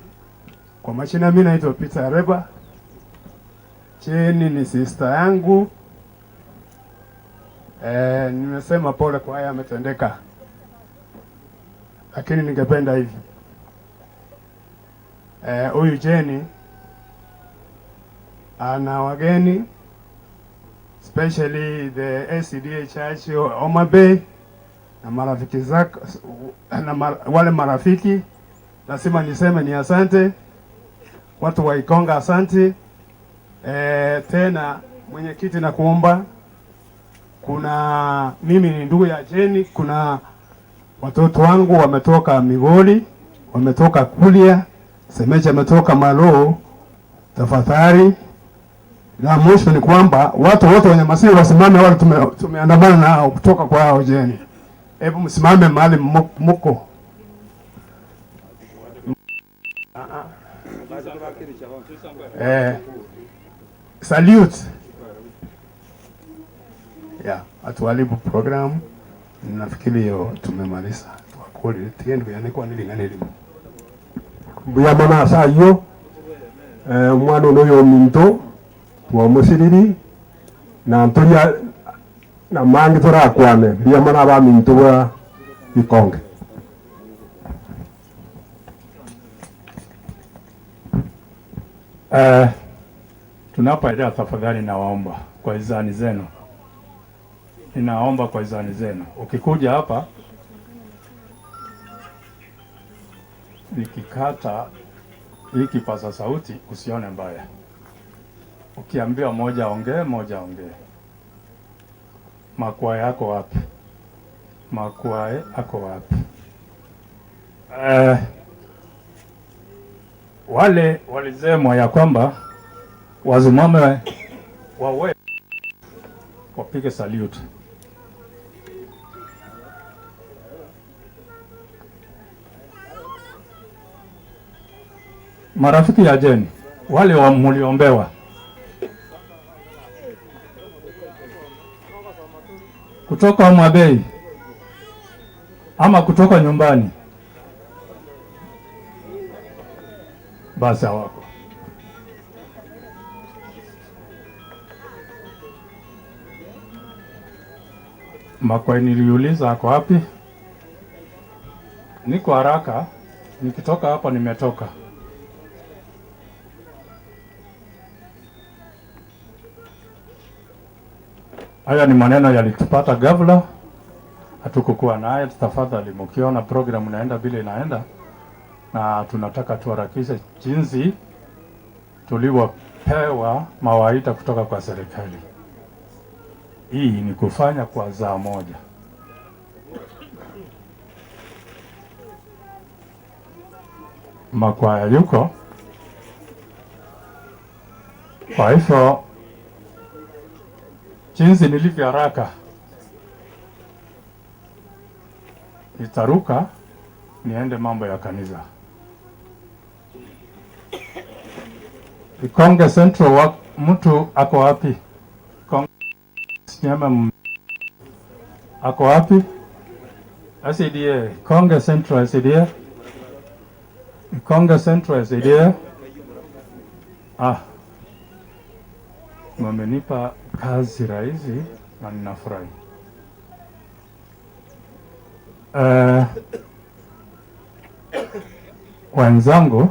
kwa majina, mimi naitwa Peter Reba. Jane ni sister yangu. Nimesema pole kwa haya yametendeka, lakini ningependa hivi huyu Jane ana wageni especially the ACDA Church Homa Bay na marafiki zake na wale marafiki, lazima niseme ni asante watu wa Ikonga, asante. Tena mwenyekiti, na kuomba, kuna mimi ni ndugu ya Jeni, kuna watoto wangu wametoka Migori, wametoka Kulia, Semeja ametoka Maloo. Tafadhali, la mwisho ni kwamba watu wote wenye masiri wasimame, wale tumeandamana nao kutoka kwa hao Jeni. Hebu msimame mahali mko. Salute. Yeah, atuharibu program. Nafikiri hiyo tumemaliza. Twakoli tiende kuyanikwa nilingane limu. Mbuya mana asayo omwana ono oyo ominto twamusiriri na ntoria na mangi torakwane mbuya mana abaminto bwa Ikonge. Tunapoendelea tafadhali nawaomba kwa izani zenu. Ninaomba kwa izani zenu. Ukikuja hapa nikikata hii kipaza sauti usione mbaya. Ukiambiwa moja ongee, moja ongee. Makwaa yako wapi? Makwaa yako wapi? Wale walisemwa ya kwamba wazimame wawe wapige salute. Marafiki ya Jeni, wale wa muliombewa kutoka Homa Bay ama kutoka nyumbani, basi hawako. Makwai niliuliza ako wapi? Niko haraka, nikitoka hapa nimetoka. Haya ni maneno yalitupata ghafla, hatukukuwa naye. Tafadhali, mkiona program inaenda vile inaenda, na tunataka tuharakishe jinsi tulivyopewa mawaidha kutoka kwa serikali. Hii ni kufanya kwa saa moja. Makwaya yuko, kwa hivyo jinsi nilivyo haraka nitaruka niende mambo ya kanisa. Ikonge Central wa, mtu ako wapi? Ikonge nyama ako wapi? SDA, Ikonge Central SDA. Ikonge Central SDA. Ah, wamenipa kazi rahisi na ninafurahi. Wenzangu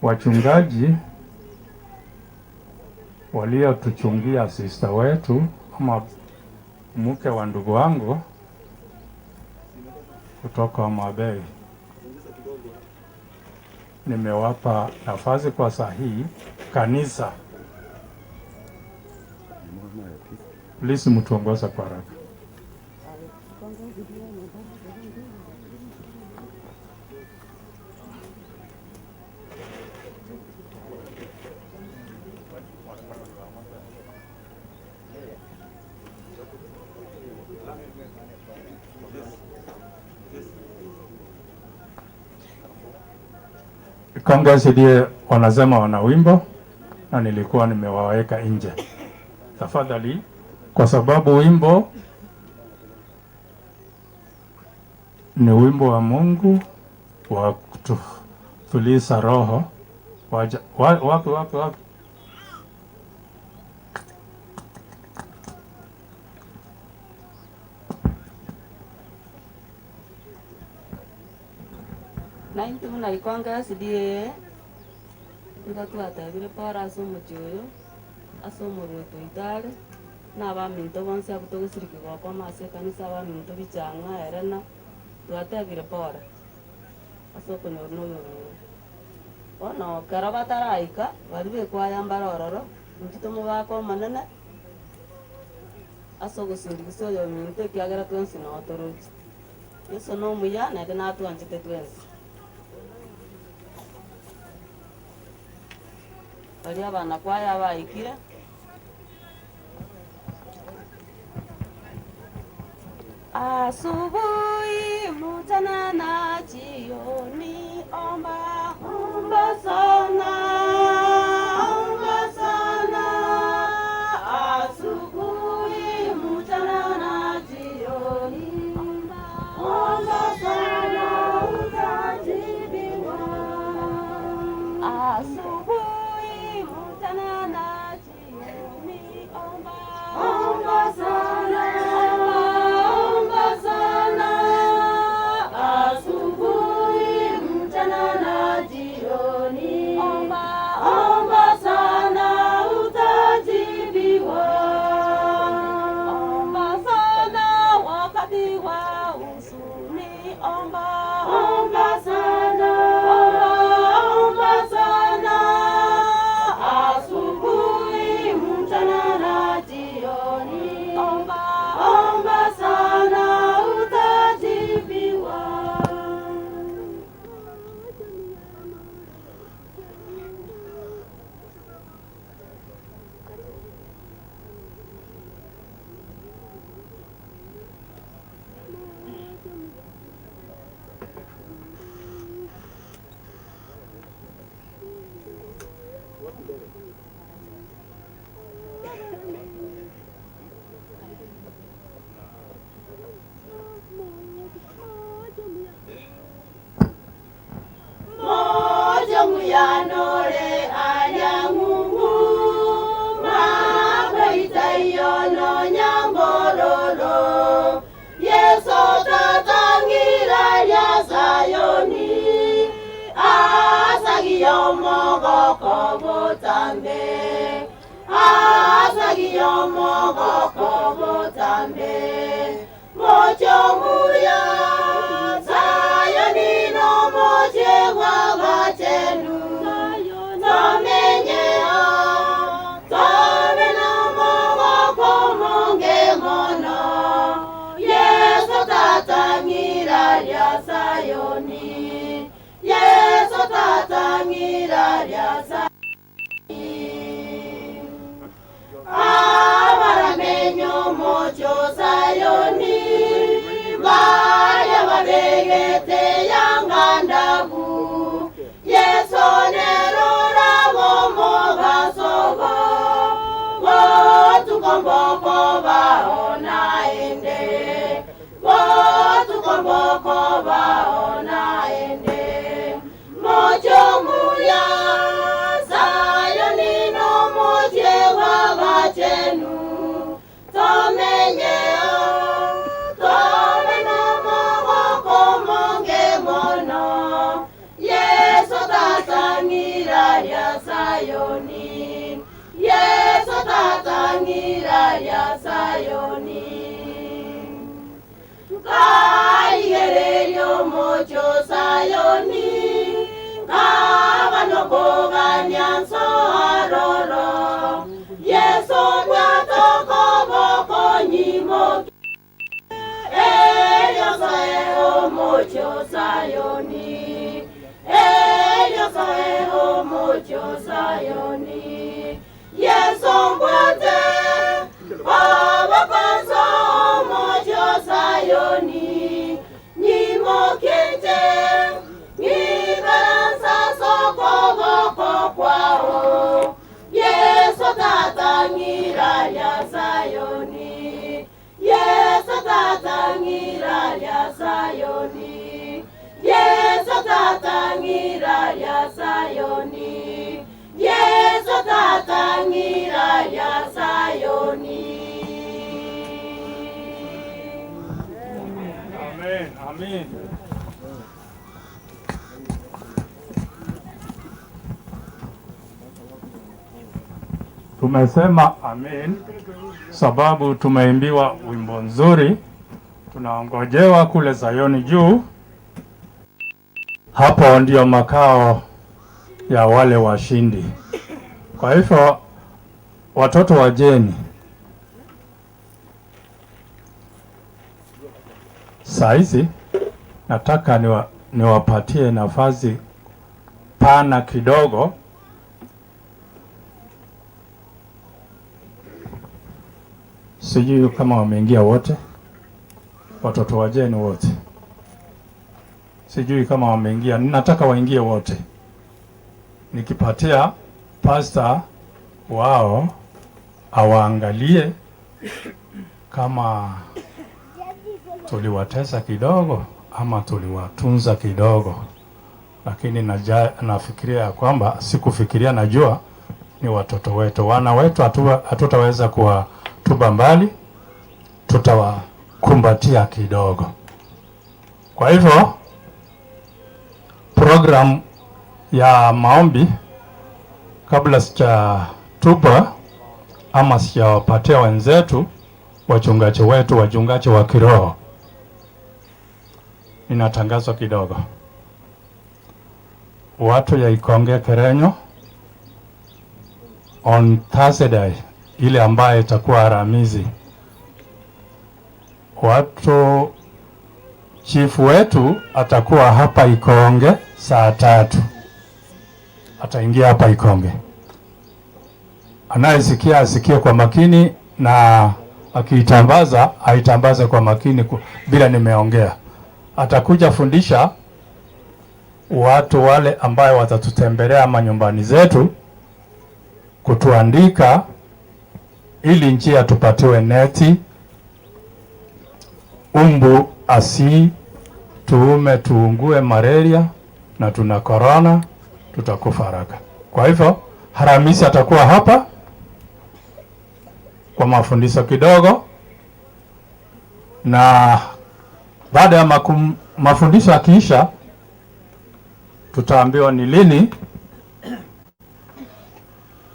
wachungaji waliotuchungia sister wetu ama mke wa ndugu wangu kutoka Homa Bay, nimewapa nafasi kwa sahihi kanisa. Please mtuongoze kwa haraka. Ikonge SDA wanasema wana wimbo na nilikuwa nimewaweka nje. Tafadhali, kwa sababu wimbo ni wimbo wa Mungu wa kutuliza roho. Waja, wapi wapi wapi? Naintu buna Ikonge SDA nigo twatebire pora ase omochi oyo ase omorwoti oito are na abaminto bonsi abwo togosiriki gokoma ase ekanisa abaminto bichang'a erena twatebire pora ase okonyora na oyo omino. Bono kero bataraika bari bekwaya mbare ororo inki tomobaka omonene ase ogosindikisa oyo ominto ekiagera twensi noo torochi. Yeso na omuya naende natwanchete twensi. Baria abana kwaya baikire. Asubuhi, mchana na jioni, omba, omba sana, omba sana. Asubuhi, mchana na jioni, omba, omba sana, utajibiwa. Asubuhi, mchana na jioni, omba, omba sana. Omogoko botambe, Asagi omogoko botambe, Mochomuya, Sayoni no moche wabachenu, Tomenyeo, Tome no mogoko monge mono, Yesu tatangira ya Sayoni, Yesu tatangira ya Sayoni. Abaramenyo mocho Sayoni, Baya babegete yangandabu, Yesu nerora bomogasobo, Botukomboko baona ende, Botukomboko baona ende, Mocho muya Sayoni no moche wabachenu, Tomenyeo, tome no mogoko monge mono, Yesu tatangira ya Sayoni, Yesu tatangira ya Sayoni. Kaigereyo mocho Sayoni, Kabanokoganyanso aroro, Yesu nyatokobokonyimoki, Elio saeho mocho Sayoni, Elio saeho mocho Sayoni, Yesu mbwate, obokonso mocho Sayoni, Nyimokinte, Nyibalansa sokoboko kwao, Yesu tatangira ya Sayoni, Yesu tatangira ya Sayoni, Yesu tatangira ya Sayoni, Yesu tatangira ya Sayoni. Amen, amen. Tumesema amen sababu tumeimbiwa wimbo nzuri, tunaongojewa kule Sayoni juu. Hapo ndio makao ya wale washindi. Kwa hivyo watoto wa Jeni, saizi nataka niwapatie nafasi pana kidogo. Sijui kama wameingia wote, watoto wa Jeni wote. Sijui kama wameingia, nataka waingie wote. Nikipatia pastor wao awaangalie kama tuliwatesa kidogo ama tuliwatunza kidogo. Lakini nafikiria kwamba, sikufikiria, najua ni watoto wetu, wana wetu, hatutaweza kuwatuba mbali, tutawakumbatia kidogo. Kwa hivyo program ya maombi, kabla sijatuba ama sijawapatia wenzetu wachungaji wetu, wachungaji wa kiroho, nina tangazo kidogo. Watu ya Ikonge Kerenyo, on Thursday ile ambayo itakuwa Alhamisi, watu chifu wetu atakuwa hapa Ikonge saa 3. Ataingia hapa Ikonge. Anayesikia asikie kwa makini, na akiitambaza aitambaze kwa makini bila nimeongea. Atakuja fundisha watu wale ambayo watatutembelea manyumbani zetu kutuandika ili njia tupatiwe neti, umbu asi tuume tuungue malaria na tuna corona, tutakufa haraka. Kwa hivyo Haramisi atakuwa hapa kwa mafundisho kidogo, na baada ya mafundisho akiisha tutaambiwa ni lini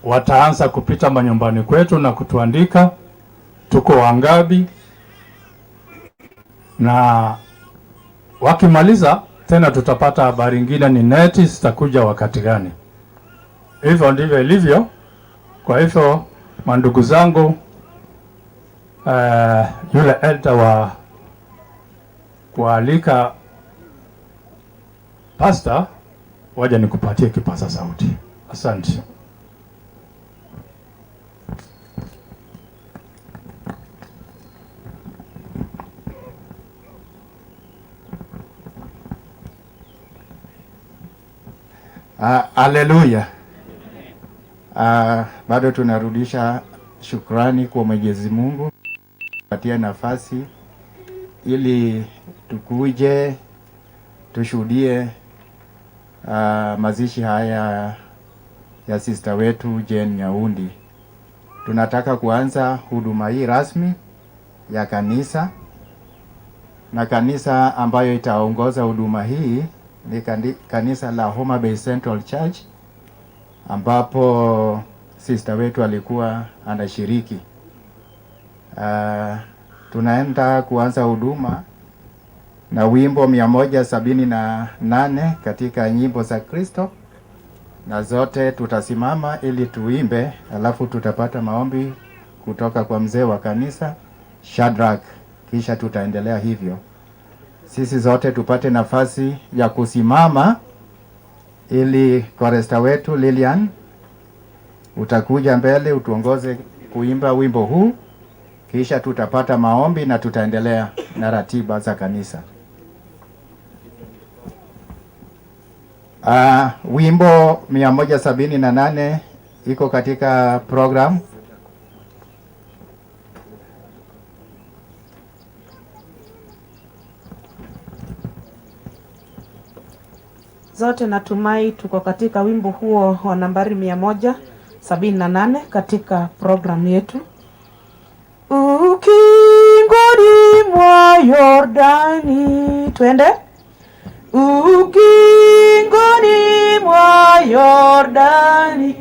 Wataanza kupita manyumbani kwetu na kutuandika tuko wangapi, na wakimaliza tena tutapata habari ingine, ni neti zitakuja wakati gani. Hivyo ndivyo ilivyo. Kwa hivyo mandugu zangu, yule elder wa kualika pastor, waja nikupatie kipaza sauti. Asante. Haleluya. Bado tunarudisha shukrani kwa Mwenyezi Mungu patia nafasi ili tukuje tushuhudie mazishi haya ya sister wetu Jane Nyaundi. Tunataka kuanza huduma hii rasmi ya kanisa, na kanisa ambayo itaongoza huduma hii ni kanisa la Homa Bay Central Church ambapo sister wetu alikuwa anashiriki. Tunaenda kuanza huduma na wimbo 178 katika nyimbo za Kristo, na zote tutasimama ili tuimbe, alafu tutapata maombi kutoka kwa mzee wa kanisa Shadrach, kisha tutaendelea hivyo. Sisi zote tupate nafasi ya kusimama ili koresta wetu Lilian utakuja mbele utuongoze kuimba wimbo huu, kisha tutapata maombi na tutaendelea na ratiba za kanisa. Wimbo 178 iko katika program. Zote natumai tuko katika wimbo huo wa nambari 178 katika programu yetu. Ukingoni mwa Yordani, twende. Ukingoni mwa Yordani,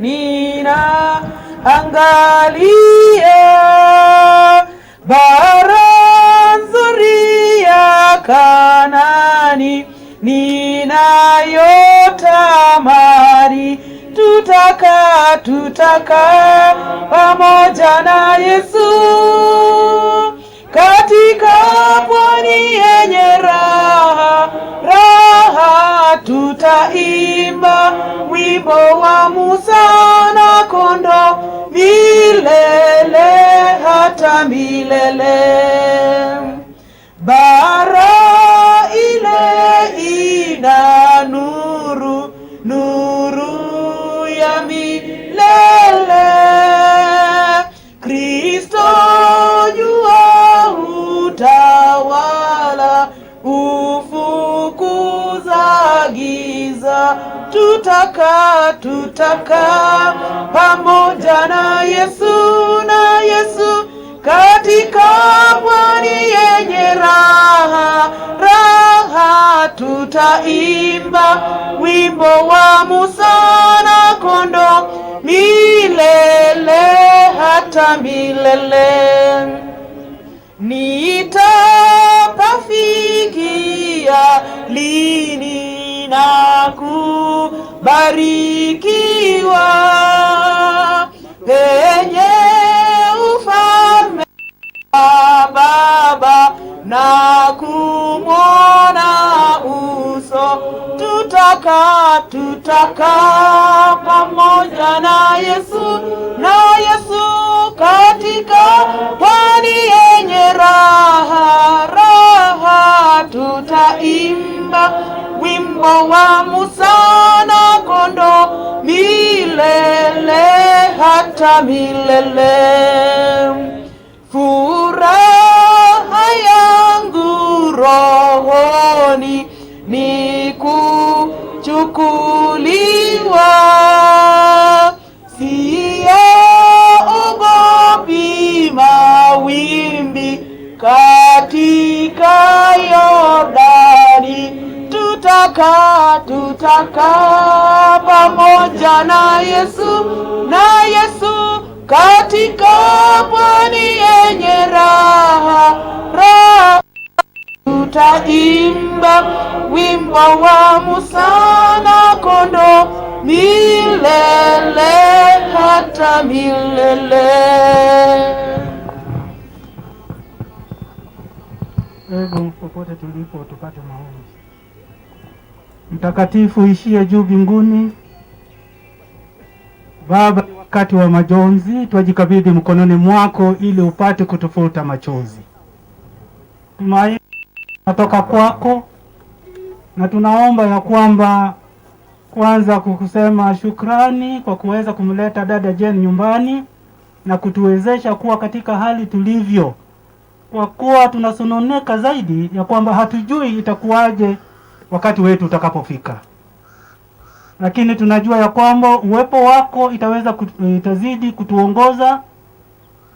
nina angalia bara nzuri ya Kanani, ninayotamani. Tutaka, tutaka pamoja na Yesu katika pwani yenye raha, raha. Tutaimba wimbo wa Musa na kondoo milele hata milele. Bara ile ina nuru, nuru ya milele. Kristo jua utawala, ufukuza giza. Tutaka, tutaka pamoja na Yesu, na Yesu katika pwani yenye raha, raha. Tutaimba wimbo wa Musa na kondoo milele hata milele. Nitapafikia lini na kubarikiwa penye ufalme wa Baba na kumwona uso. Tutaka, tutaka pamoja na Yesu, na Yesu katika pwani yenye raha, raha. Tutaimba wimbo wa Musa na kondoo milele hata milele. Furaha yangu rohoni ni kuchukuliwa, siyaogopi mawimbi katika Yordani. Tutaka Tutakaa, tutakaa pamoja na Yesu, na Yesu katika pwani yenye raha, raha. Tutaimba wimbo wa Musa na kondoo milele hata milele. Hebu popote tulipo tupate maombi. Mtakatifu ishie juu mbinguni, Baba, wakati wa majonzi twajikabidhi mkononi mwako ili upate kutufuta machozi. Tumaini natoka kwako, na tunaomba ya kwamba kwanza kukusema shukrani kwa kuweza kumleta dada Jane nyumbani na kutuwezesha kuwa katika hali tulivyo, kwa kuwa tunasononeka zaidi ya kwamba hatujui itakuwaje wakati wetu utakapofika, lakini tunajua ya kwamba uwepo wako itazidi kutuongoza,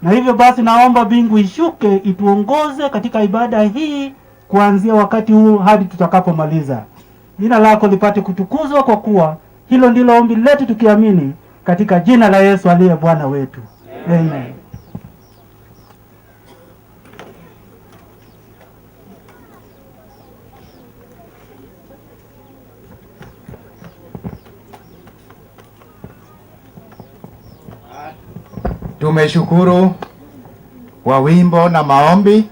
na hivyo basi naomba mbingu ishuke ituongoze katika ibada hii kuanzia wakati huu hadi tutakapomaliza. Jina lako lipate kutukuzwa, kwa kuwa hilo ndilo ombi letu tukiamini katika jina la Yesu aliye Bwana wetu. Amen. Tumeshukuru kwa wimbo na maombi,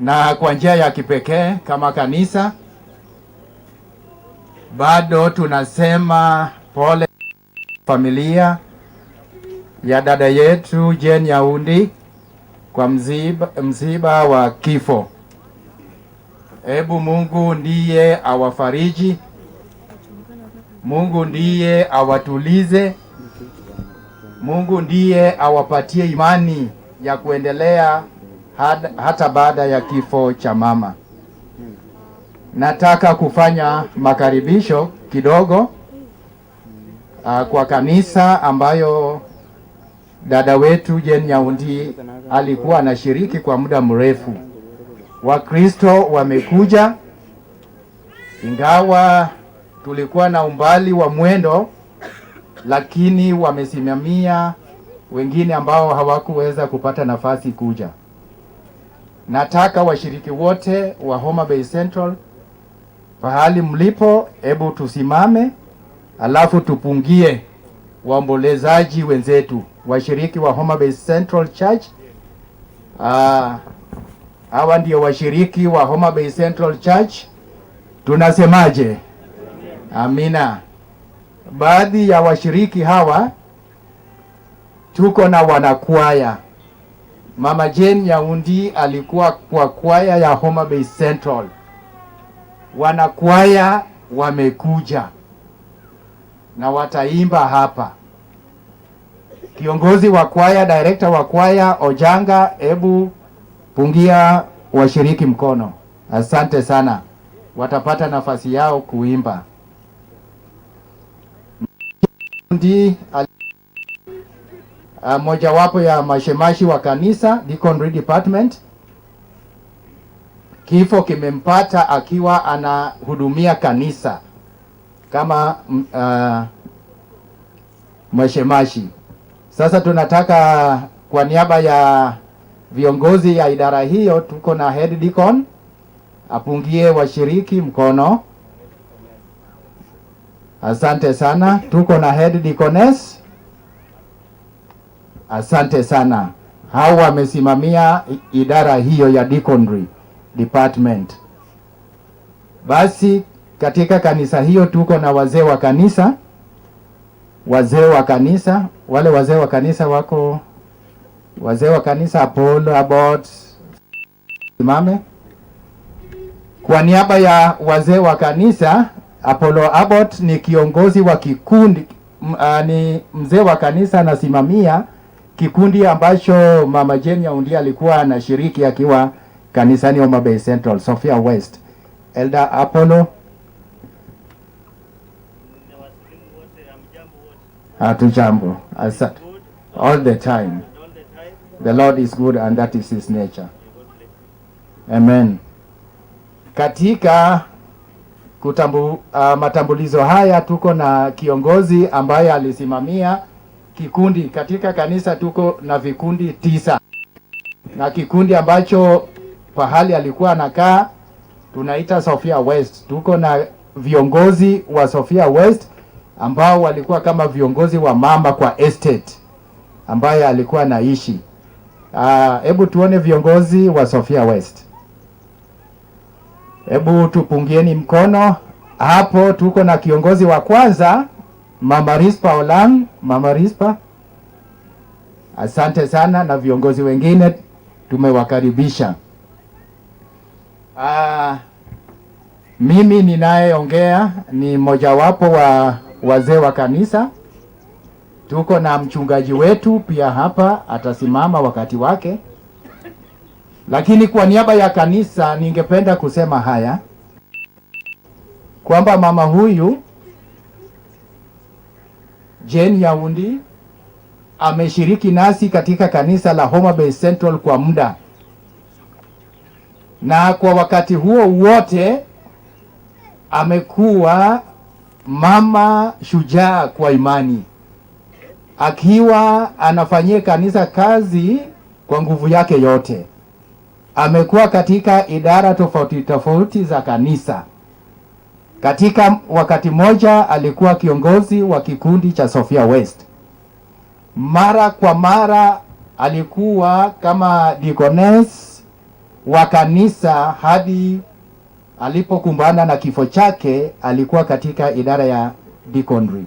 na kwa njia ya kipekee kama kanisa bado tunasema pole familia ya dada yetu Jane Nyaundi kwa msiba wa kifo. Hebu Mungu ndiye awafariji, Mungu ndiye awatulize, Mungu ndiye awapatie imani ya kuendelea hata baada ya kifo cha mama. Nataka kufanya makaribisho kidogo kwa kanisa ambayo dada wetu Jane Nyaundi alikuwa anashiriki kwa muda mrefu. Wakristo wamekuja, ingawa tulikuwa na umbali wa mwendo, lakini wamesimamia wengine ambao hawakuweza kupata nafasi kuja. Nataka washiriki wote wa Homa Bay Central, pahali mlipo, hebu tusimame, alafu tupungie waombolezaji wenzetu, washiriki wa Homa Bay Central Church. Hawa ndio washiriki wa Homa Bay Central Church. Tunasemaje? Amina. Baadhi ya washiriki hawa tuko na wanakwaya. Mama Jane Nyaundi alikuwa kwa kwaya ya Homa Bay Central. Wanakwaya wamekuja na wataimba hapa. Kiongozi wa kwaya, director wa kwaya Ojanga, hebu pungia washiriki mkono. Asante sana, watapata nafasi yao kuimba. Ndi mojawapo ya mashemashi wa kanisa, Deaconry Department. Kifo kimempata akiwa anahudumia kanisa kama mashemashi. Sasa tunataka kwa niaba ya viongozi ya idara hiyo, tuko na head deacon apungie washiriki mkono. Asante sana. Tuko na head deaconess. Asante sana. Hao wamesimamia idara hiyo ya deaconry department. Basi katika kanisa hiyo tuko na wazee wa kanisa. Wazee wa kanisa, wale wazee wa kanisa wako, wazee wa kanisa Paul Abbott, simame. Kwa niaba ya wazee wa kanisa, Apollo Abbott ni kiongozi wa kikundi, ni mzee wa kanisa anasimamia kikundi ambacho Mama Jane Nyaundi alikuwa anashiriki akiwa kanisani Homa Bay Central, Sophia West. Elder Apollo. Hatujambo. Asante. All the time. The Lord is good and that is his nature. Amen. Katika Matambulizo haya, tuko na kiongozi ambaye alisimamia kikundi katika kanisa. Tuko na vikundi 9 na kikundi ambacho pahali alikuwa anakaa tunaita Sofia West. Tuko na viongozi wa Sofia West ambao walikuwa kama viongozi wa mama kwa estate ambaye alikuwa anaishi. Hebu tuone viongozi wa Sofia West. Hebu tupungieni mkono hapo. Tuko na kiongozi wa kwanza, Mama Rispa Olang. Mama Rispa, asante sana, na viongozi wengine tumewakaribisha. Mimi ninayeongea ni mojawapo wa wazee wa kanisa. Tuko na mchungaji wetu pia hapa, atasimama wakati wake. Lakini kwa niaba ya kanisa ningependa kusema haya kwamba mama huyu Jane Nyaundi ameshiriki nasi katika kanisa la Homa Bay Central kwa muda, na kwa wakati huo wote amekuwa mama shujaa kwa imani, akiwa anafanyia kanisa kazi kwa nguvu yake yote. Amekuwa katika idara tofauti tofauti za kanisa. Katika wakati moja alikuwa kiongozi wa kikundi cha Sofia West. Mara kwa mara alikuwa kama deaconess wa kanisa hadi alipokumbana na kifo chake, alikuwa katika idara ya deaconry.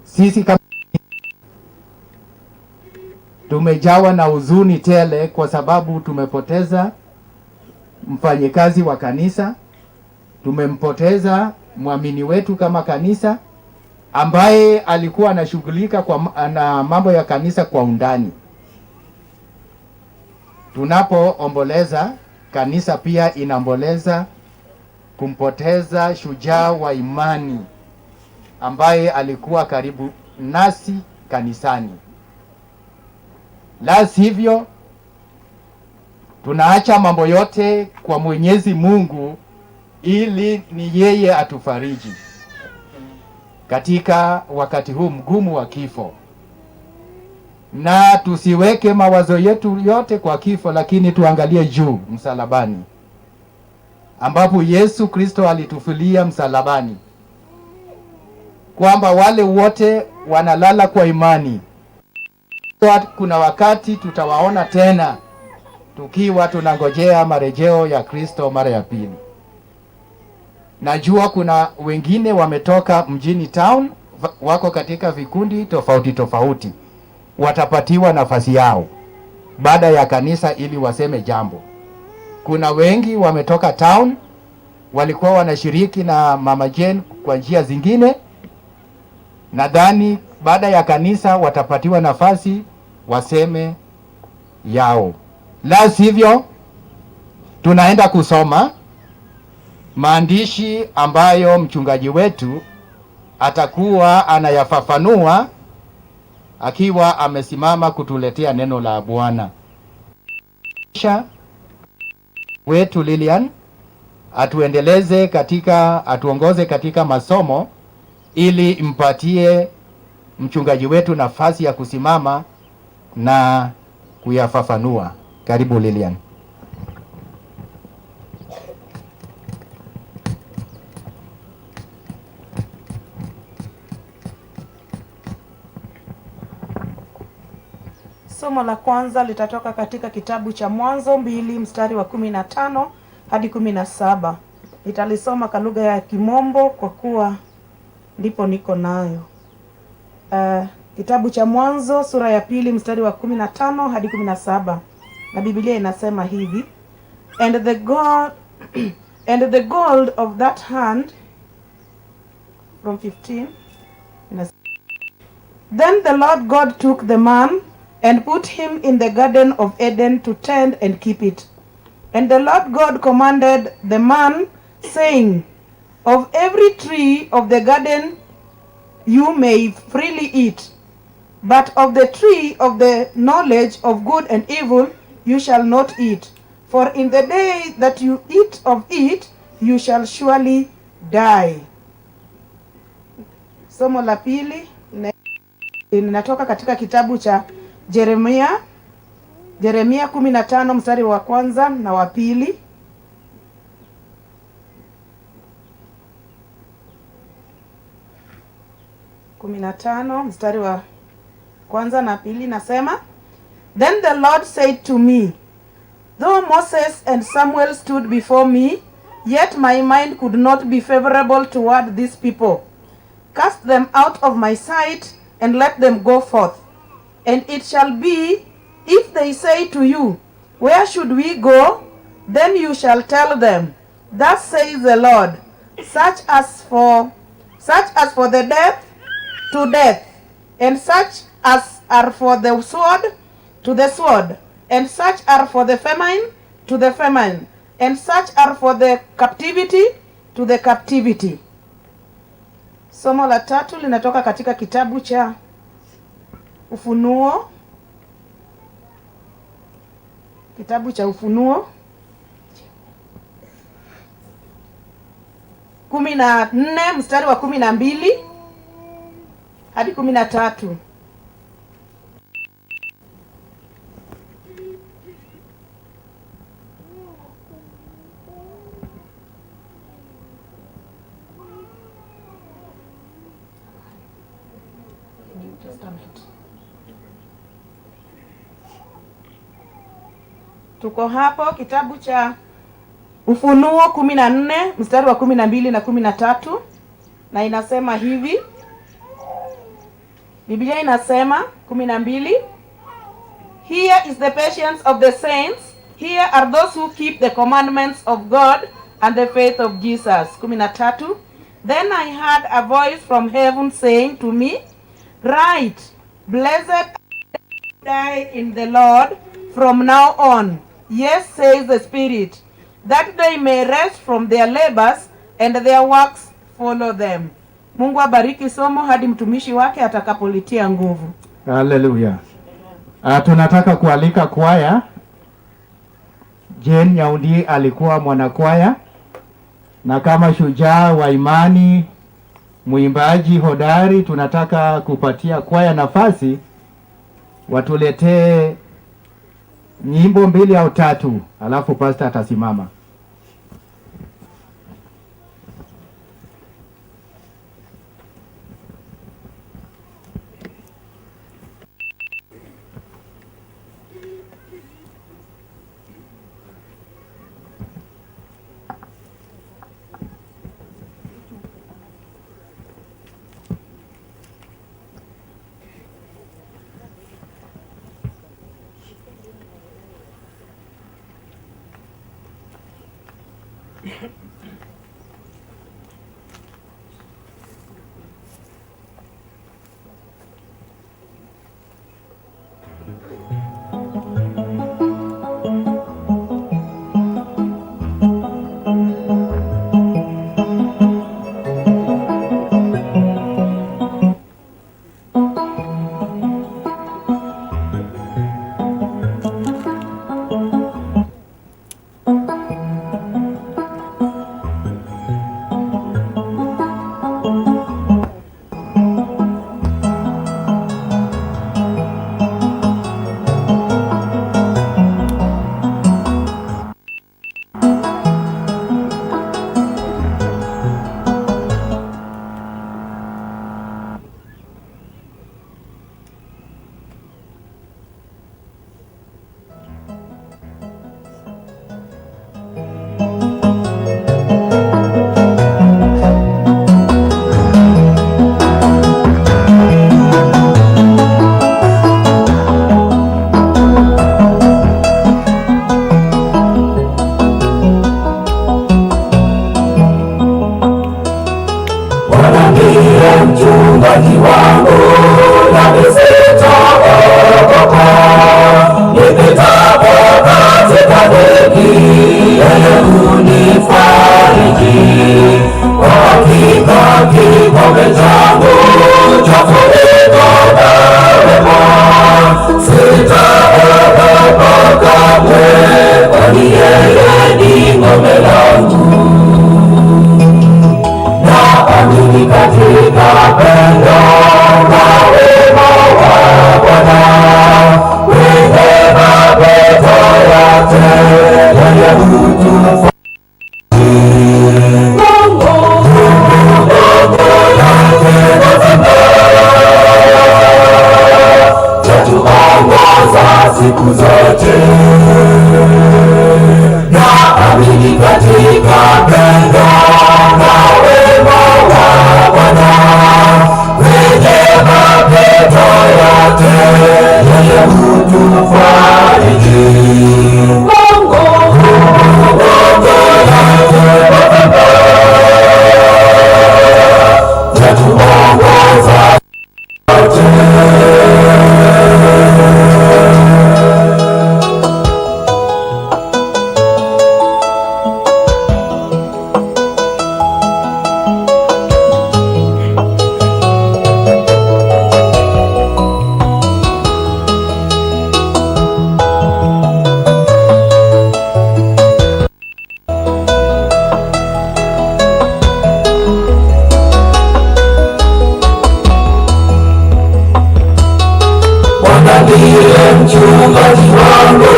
Sisi kama tumejawa na huzuni tele kwa sababu tumepoteza mfanyikazi wa kanisa, tumempoteza mwamini wetu kama kanisa ambaye alikuwa anashughulika na mambo ya kanisa kwa undani. Tunapoomboleza, kanisa pia inaomboleza kumpoteza shujaa wa imani ambaye alikuwa karibu nasi kanisani. La sivyo, tunaacha mambo yote kwa Mwenyezi Mungu ili ni yeye atufariji katika wakati huu mgumu wa kifo. Na tusiweke mawazo yetu yote kwa kifo, lakini tuangalie juu msalabani, ambapo Yesu Kristo alitufilia msalabani, kwamba wale wote wanalala kwa imani, kuna wakati tutawaona tena tukiwa tunangojea marejeo ya Kristo mara ya pili. Najua kuna wengine wametoka mjini town, wako katika vikundi tofauti tofauti, watapatiwa nafasi yao baada ya kanisa ili waseme jambo. Kuna wengi wametoka town, walikuwa wanashiriki na Mama Jane kwa njia zingine. Nadhani baada ya kanisa watapatiwa nafasi waseme yao. La sivyo, tunaenda kusoma maandishi ambayo mchungaji wetu atakuwa anayafafanua akiwa amesimama kutuletea neno la Bwana. Kisha wetu Lilian atuendeleze katika, atuongoze katika masomo ili mpatie mchungaji wetu nafasi ya kusimama na kuyafafanua. Karibu Lilian. Somo la kwanza litatoka katika kitabu cha Mwanzo 2 mstari wa 15 hadi 17. Nitalisoma kwa lugha ya Kimombo kwa kuwa ndipo niko nayo. Kitabu cha Mwanzo sura ya 2 mstari wa 15 hadi 17. Na Biblia inasema hivi: And the God and the gold of that hand, from 15. Then the Lord God took the man and put him in the garden of Eden to tend and keep it. And the Lord God commanded the man, saying, Of every tree of the garden you may freely eat, but of the tree of the knowledge of good and evil you shall not eat. For in the day that you eat of it, you shall surely die. Somo la pili linatoka katika kitabu cha Yeremia, Yeremia 15 mstari wa kwanza na wa pili. 15 mstari wa kwanza na pili nasema, Then the Lord said to me, Though Moses and Samuel stood before me, yet my mind could not be favorable toward these people. Cast them out of my sight and let them go forth. And it shall be, if they say to you, Where should we go? Then you shall tell them, Thus says the Lord, such as for the death, to death, and such as are for the sword, to the sword, and such are for the famine, to the famine, and such are for the captivity, to the captivity. Somo la tatu linatoka katika kitabu cha Ufunuo, kitabu cha Ufunuo 14 mstari wa 12 hadi 13. New Testament. Tuko hapo kitabu cha Ufunuo 14 mstari wa 12 na 13, na inasema hivi. Biblia inasema 12, Here is the patience of the saints. Here are those who keep the commandments of God and the faith of Jesus. 13. Then I heard a voice from heaven saying to me, Write, blessed die in the Lord from now on. Yes, says the Spirit, that they may rest from their labors and their works follow them. Mungu abariki somo hadi mtumishi wake atakapolitia nguvu. Haleluya. Tunataka kualika kwaya. Jane Nyaundi alikuwa mwanakwaya na kama shujaa wa imani, mwimbaji hodari, tunataka kupatia kwaya nafasi watuletee nyimbo mbili au tatu, alafu pastor atasimama. Bwana ndiye mchungaji wangu, nami sitaogopa. Nipitapo katika dhiki, yeye hunifariji. Kwa hakika kikombe changu chafurika na wema. Sitaogopa kamwe, kwani yeye ni ngome langu. hutufariji. Gongo lake na fimbo tatuongoza siku zote. Naamini katika pendo na wema wa Bwana, kwenye mapito yote yeye hutufariji. Gongo lake na fimbo tatuongoza zote. Bwana ndiye mchungaji wangu,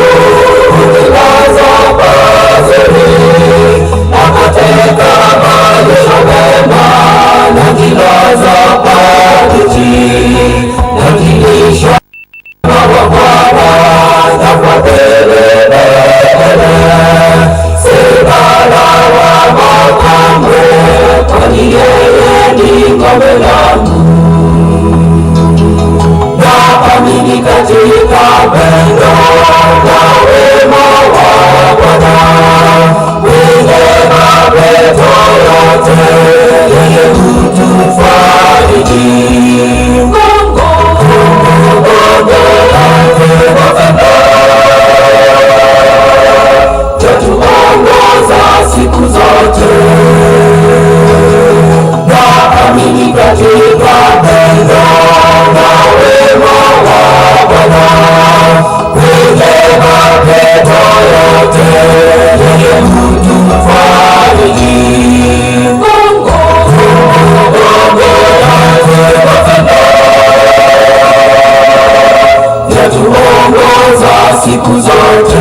hunilaza pazuri, na katika malisho mema najilaza pabichi, najilisha kwa Bwana na kwa mbele, sina lawama kamwe, kwani yeye ni ngome langu. Naamini katika pendo na wema wa Bwana, kwenye mapito yote yeye hutufariji. Gongo lake na fimbo tatuongoza siku zote. Naamini katika pendo na wema wa Bwana, kwenye mapito yote yeye hutufariji. Gongo lake na fimbo yatuongoza siku zote.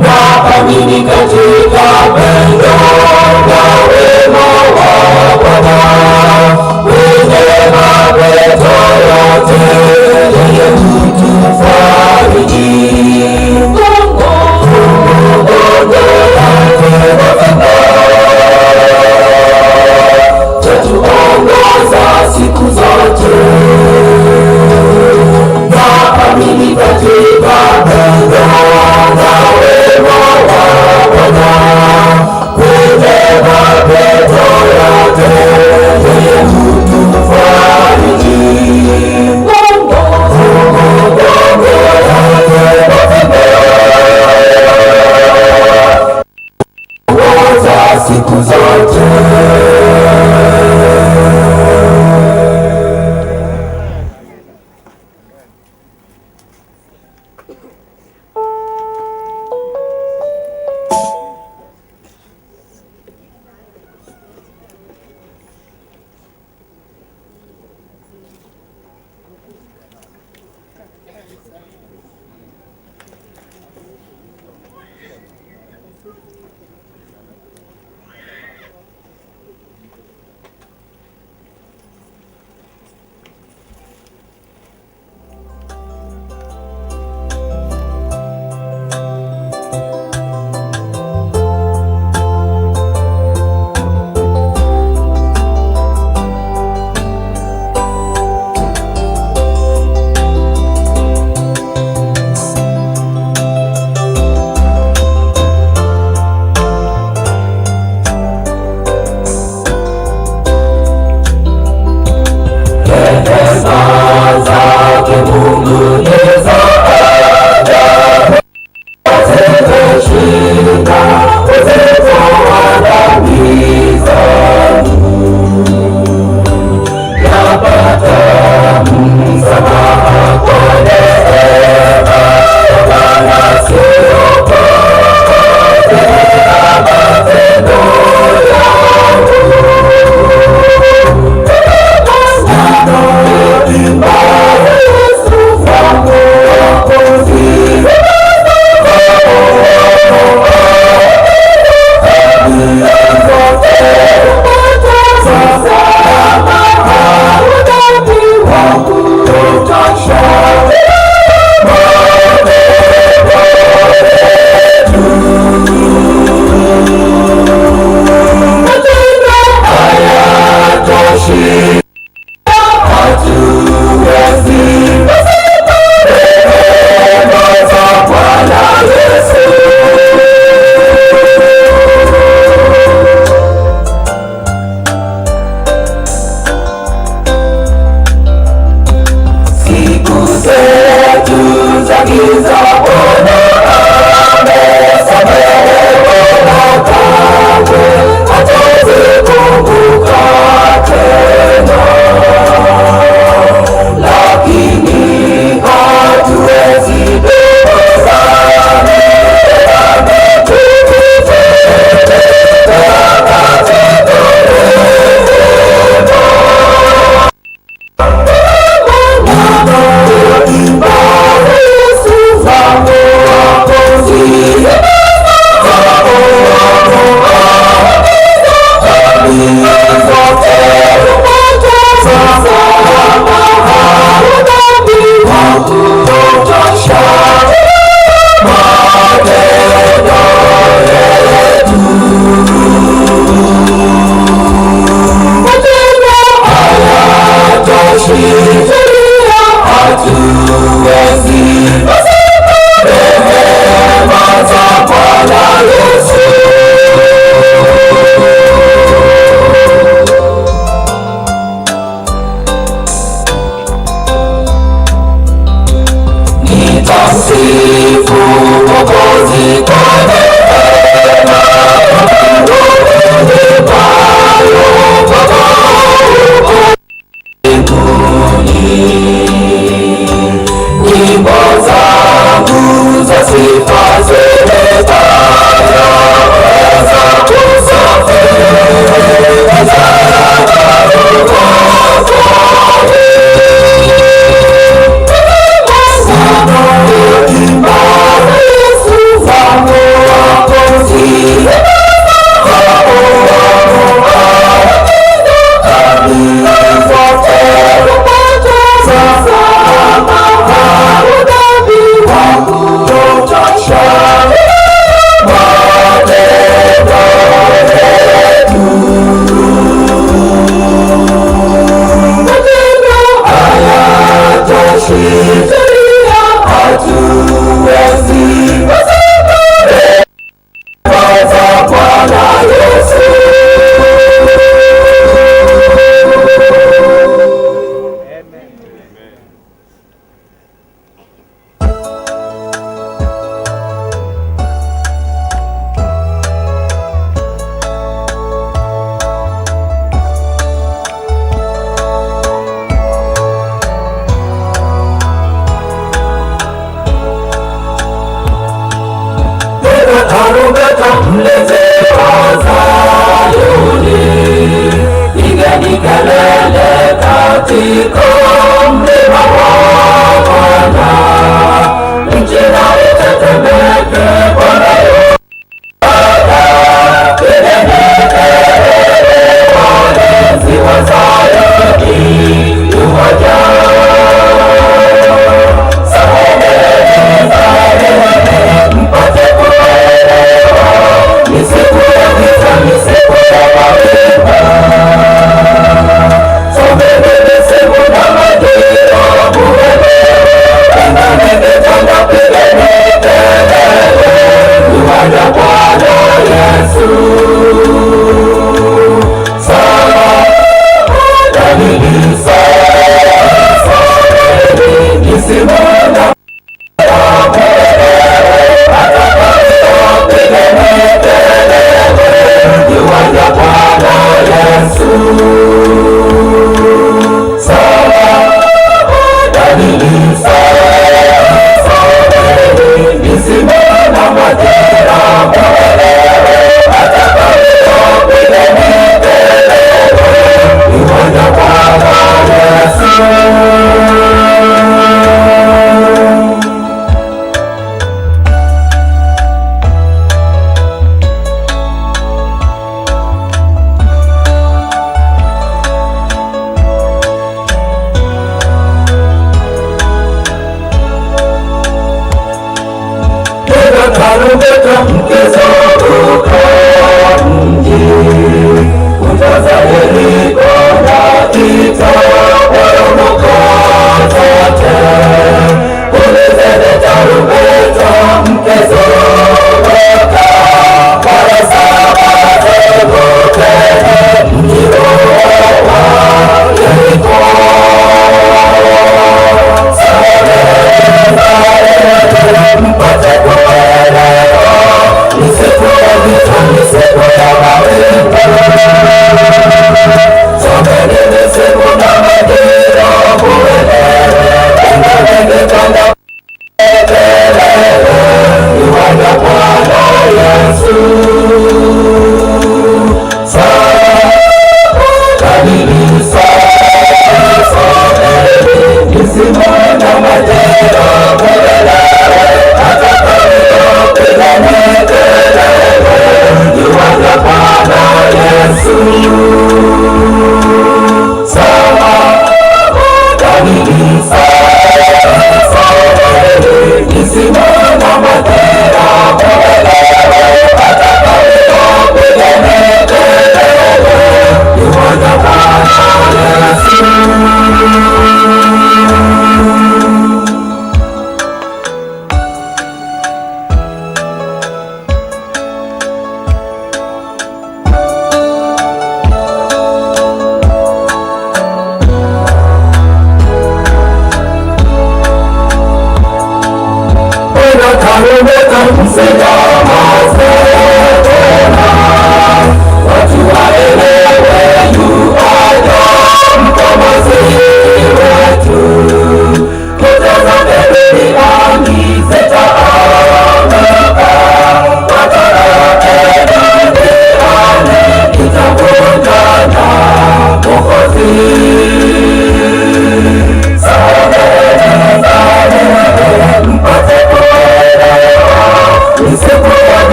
Naamini katika pendo na wema wa Bwana, kwenye mapito yote yeye hutufariji. Gongo lake na fimbo tatuongoza siku zote. Naamini katika pendo na wema wa Bwana, kwenye mapito yote yeye hutufariji. Gongo lake na fimbo ongoza siku zote.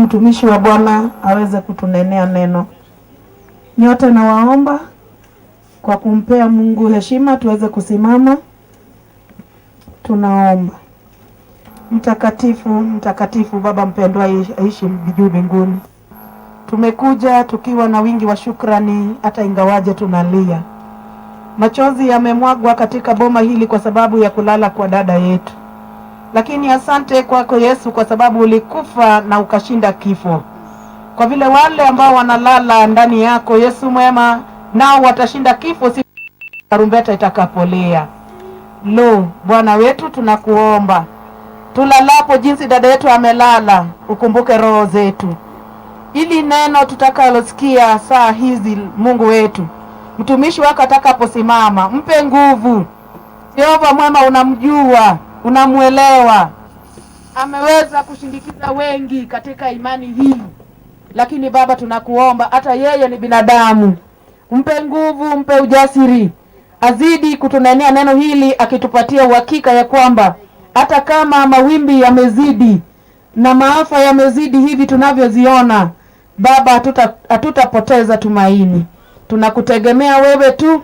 mtumishi wa Bwana aweze kutunenea neno. Nyote nawaomba kwa kumpea Mungu heshima tuweze kusimama. Tunaomba. Mtakatifu, mtakatifu Baba mpendwa aishi juu mbinguni, tumekuja tukiwa na wingi wa shukrani, hata ingawaje tunalia. Machozi yamemwagwa katika boma hili kwa sababu ya kulala kwa dada yetu, lakini asante kwako Yesu kwa sababu ulikufa na ukashinda kifo. Kwa vile wale ambao wanalala ndani yako Yesu mwema, nao watashinda kifo siku tarumbeta itakapolia. Lo, Bwana wetu, tunakuomba tulalapo jinsi dada yetu amelala, ukumbuke roho zetu, ili neno tutakalosikia saa hizi, Mungu wetu, mtumishi wako atakaposimama, mpe nguvu. Yehova mwema, unamjua, unamuelewa, ameweza kushindikiza wengi katika imani hii, lakini Baba tunakuomba, hata yeye ni binadamu, mpe nguvu, mpe ujasiri, azidi kutunenea neno hili, akitupatia uhakika ya kwamba hata kama mawimbi yamezidi na maafa yamezidi hivi tunavyoziona, Baba, hatutapoteza tumaini. Tunakutegemea wewe tu,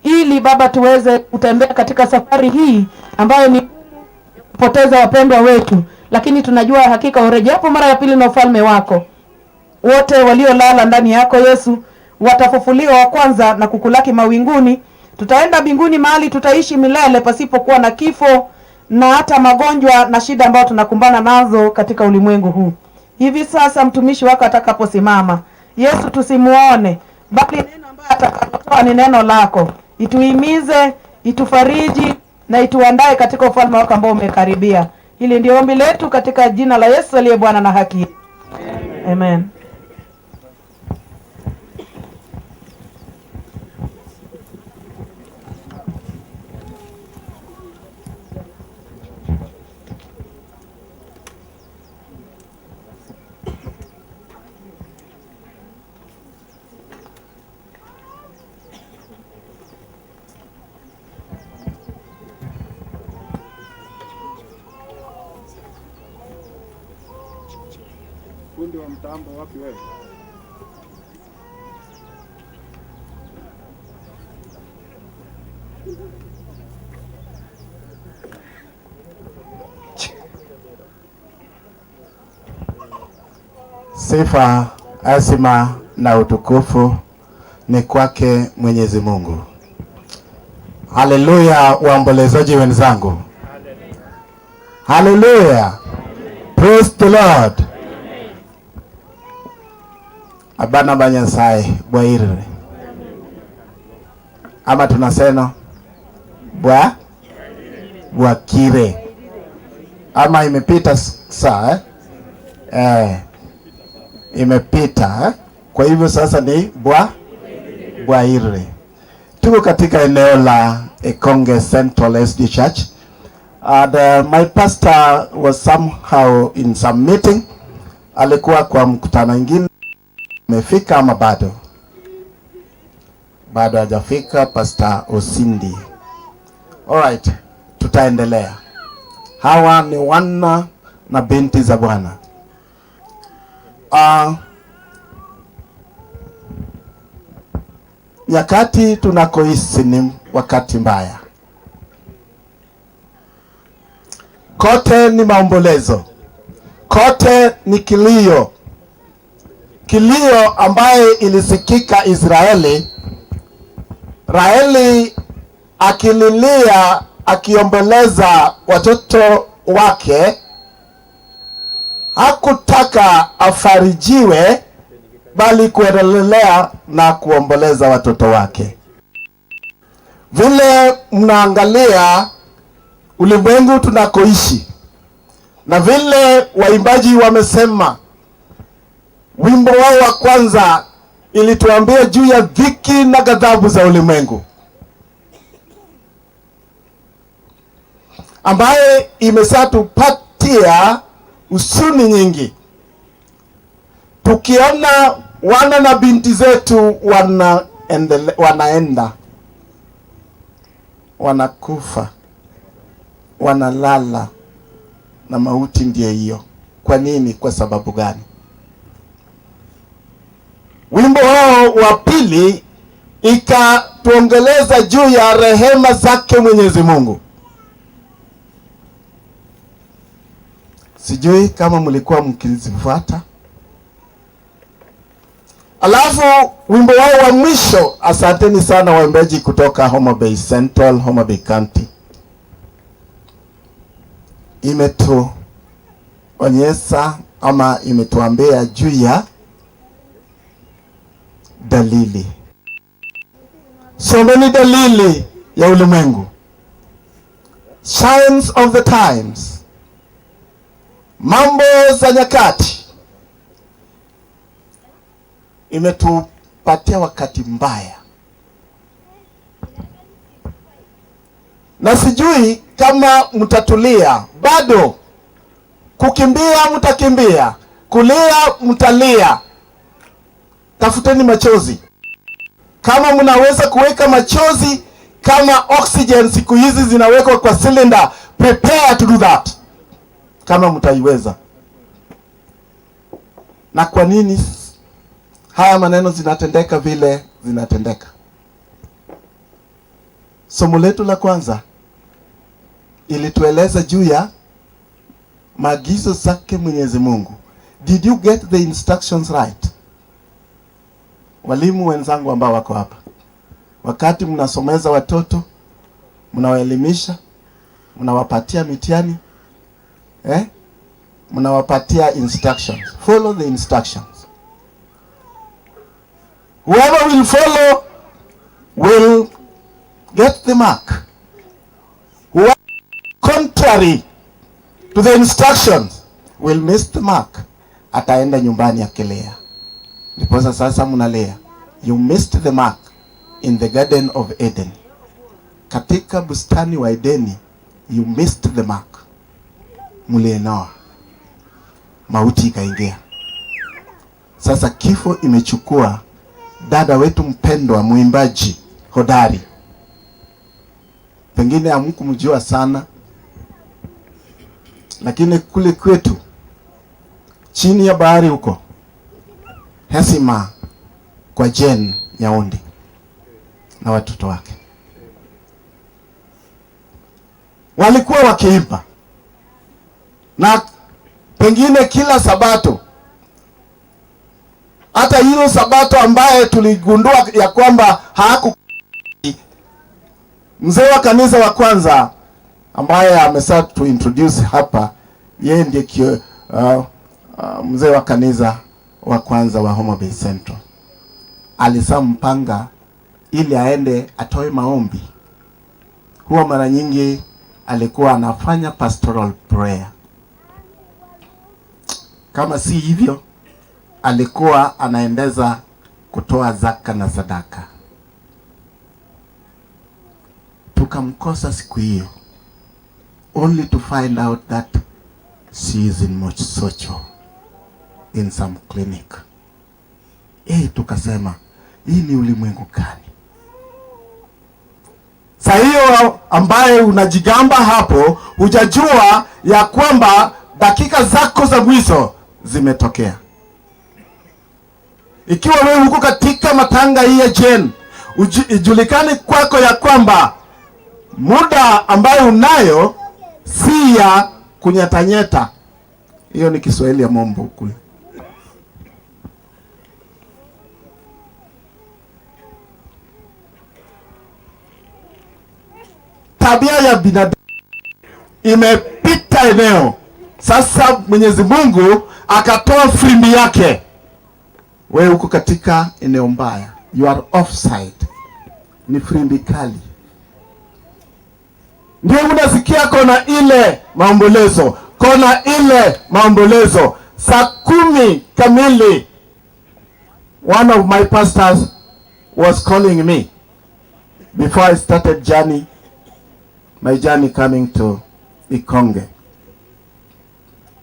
ili Baba tuweze kutembea katika safari hii ambayo ni kupoteza wapendwa wetu, lakini tunajua hakika urejeapo mara ya pili na ufalme wako, wote waliolala ndani yako Yesu watafufuliwa wa kwanza na kukulaki mawinguni. Tutaenda mbinguni mahali tutaishi milele pasipokuwa na kifo na hata magonjwa na shida ambayo tunakumbana nazo katika ulimwengu huu. Hivi sasa mtumishi wako atakaposimama, Yesu tusimuone, bali neno ambayo atakalotoa ni neno lako, ituhimize, itufariji na ituandae katika ufalme wako ambao umekaribia. Hili ndio ombi letu katika jina la Yesu aliye Bwana na haki. Amen. Fundi wa mtambo wapi wewe? Sifa, asima na utukufu ni kwake Mwenyezi Mungu. Haleluya, waombolezaji wenzangu. Haleluya. Praise the Lord. Abana ba Nyasaye bwairire, ama tunasema bwa bwakire, ama imepita saa imepita Kwa hivyo sasa ni bwairire. Tuko katika eneo la Ikonge Central SD Church, and my pastor was somehow in some meeting, alikuwa kwa mkutano mwingine. Amefika ama bado? Bado hajafika Pastor Osindi. Alright, tutaendelea. Hawa ni wana na binti za Bwana. Nyakati tunakoishi ni wakati mbaya. Kote ni maombolezo. Kote ni kilio. Kilio ambaye ilisikika Israeli, Raheli akililia akiomboleza watoto wake, hakutaka afarijiwe bali kuendelea na kuomboleza watoto wake. Vile mnaangalia ulimwengu tunakoishi, na vile waimbaji wamesema, wimbo wao wa kwanza ilituambia juu ya dhiki na ghadhabu za ulimwengu, ambaye imesatupatia huzuni nyingi, tukiona wana na binti zetu wanaenda, wanakufa, wanalala na mauti ndiyo hiyo. Kwa nini? Kwa sababu gani? wa pili ikatuongeleza juu ya rehema zake Mwenyezi Mungu. Sijui kama mlikuwa mkizifuata. Alafu wimbo wao wa mwisho, asanteni sana waimbaji kutoka Homa Bay Central, Homa Bay County, imetuonyesha ama imetuambia juu ya dalili. Someni dalili ya ulimwengu, signs of the times, mambo za nyakati. Imetupatia wakati mbaya, na sijui kama mtatulia bado. Kukimbia mtakimbia, kulia mtalia. Tafuteni machozi. Kama mnaweza kuweka machozi kama oxygen siku hizi zinawekwa kwa cylinder, prepare to do that kama mtaiweza. Na kwa nini haya maneno zinatendeka vile zinatendeka? Somo letu la kwanza ilitueleza juu ya maagizo zake Mwenyezi Mungu. Did you get the instructions right? Walimu wenzangu ambao wako hapa, wakati mnasomeza watoto, mnawaelimisha, mnawapatia mitihani, mnawapatia instructions. Follow the instructions. Whoever will follow will get the mark. Whoever contrary to the instructions will miss the mark. Ataenda nyumbani akilea. Ndiposa sasa mnalea. You missed the mark in the Garden of Eden. Katika bustani wa Edeni, you missed the mark. Mlienoa. Mauti ikaingia. Sasa kifo imechukua dada wetu mpendwa, mwimbaji hodari. Pengine hamkumjua sana, lakini kule kwetu chini ya bahari huko, heshima kwa Jane Nyaundi na watoto wake. Walikuwa wakiimba, na pengine kila Sabato, hata hilo Sabato ambaye tuligundua ya kwamba haku mzee wa kanisa wa kwanza ambaye amesa to introduce hapa, yeye ndiye mzee wa kanisa wa kwanza wa Homa Bay Central. Alisampanga ili aende atoe maombi. Huwa mara nyingi alikuwa anafanya pastoral prayer. Kama si hivyo, alikuwa anaendeza kutoa zaka na sadaka. Tukamkosa siku hiyo, only to find out that she is in Mosocho in some clinic. Tukasema hii ni ulimwengu gani? Saa hiyo ambaye unajigamba hapo, hujajua ya kwamba dakika zako za mwisho zimetokea. Ikiwa wewe uko katika matanga hii ya Jane, ijulikane kwako ya kwamba muda ambayo unayo si ya kunyatanyeta. Hiyo ni Kiswahili ya mombo kule. Tabia ya binadamu imepita eneo. Sasa Mwenyezi Mungu akatoa fimbi yake. Wewe uko katika eneo mbaya. You are offside. Ni fimbi kali. Ndio unasikia kona ile maombolezo, kona ile maombolezo. Saa 10 kamili, one of my pastors was calling me before I started journey, my journey coming to Ikonge.